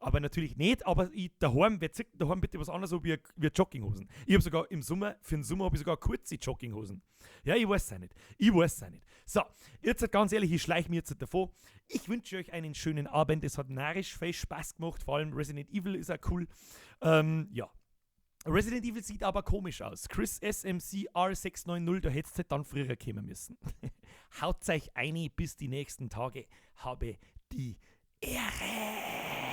Aber natürlich nicht, aber ich daheim, wer zieht daheim bitte was anderes wie Jogginghosen? Ich hab sogar im Sommer, für den Sommer hab ich sogar kurze Jogginghosen. Ja, ich weiß es auch nicht. Ich weiß es auch nicht. So, jetzt halt ganz ehrlich, ich schleich mir jetzt davon. Ich wünsche euch einen schönen Abend. Es hat narrisch viel Spaß gemacht. Vor allem Resident Evil ist auch cool. Ja. Resident Evil sieht aber komisch aus. Chris SMC R690, da hättest du halt dann früher kommen müssen. Haut euch ein bis die nächsten Tage. Habe die Ehre.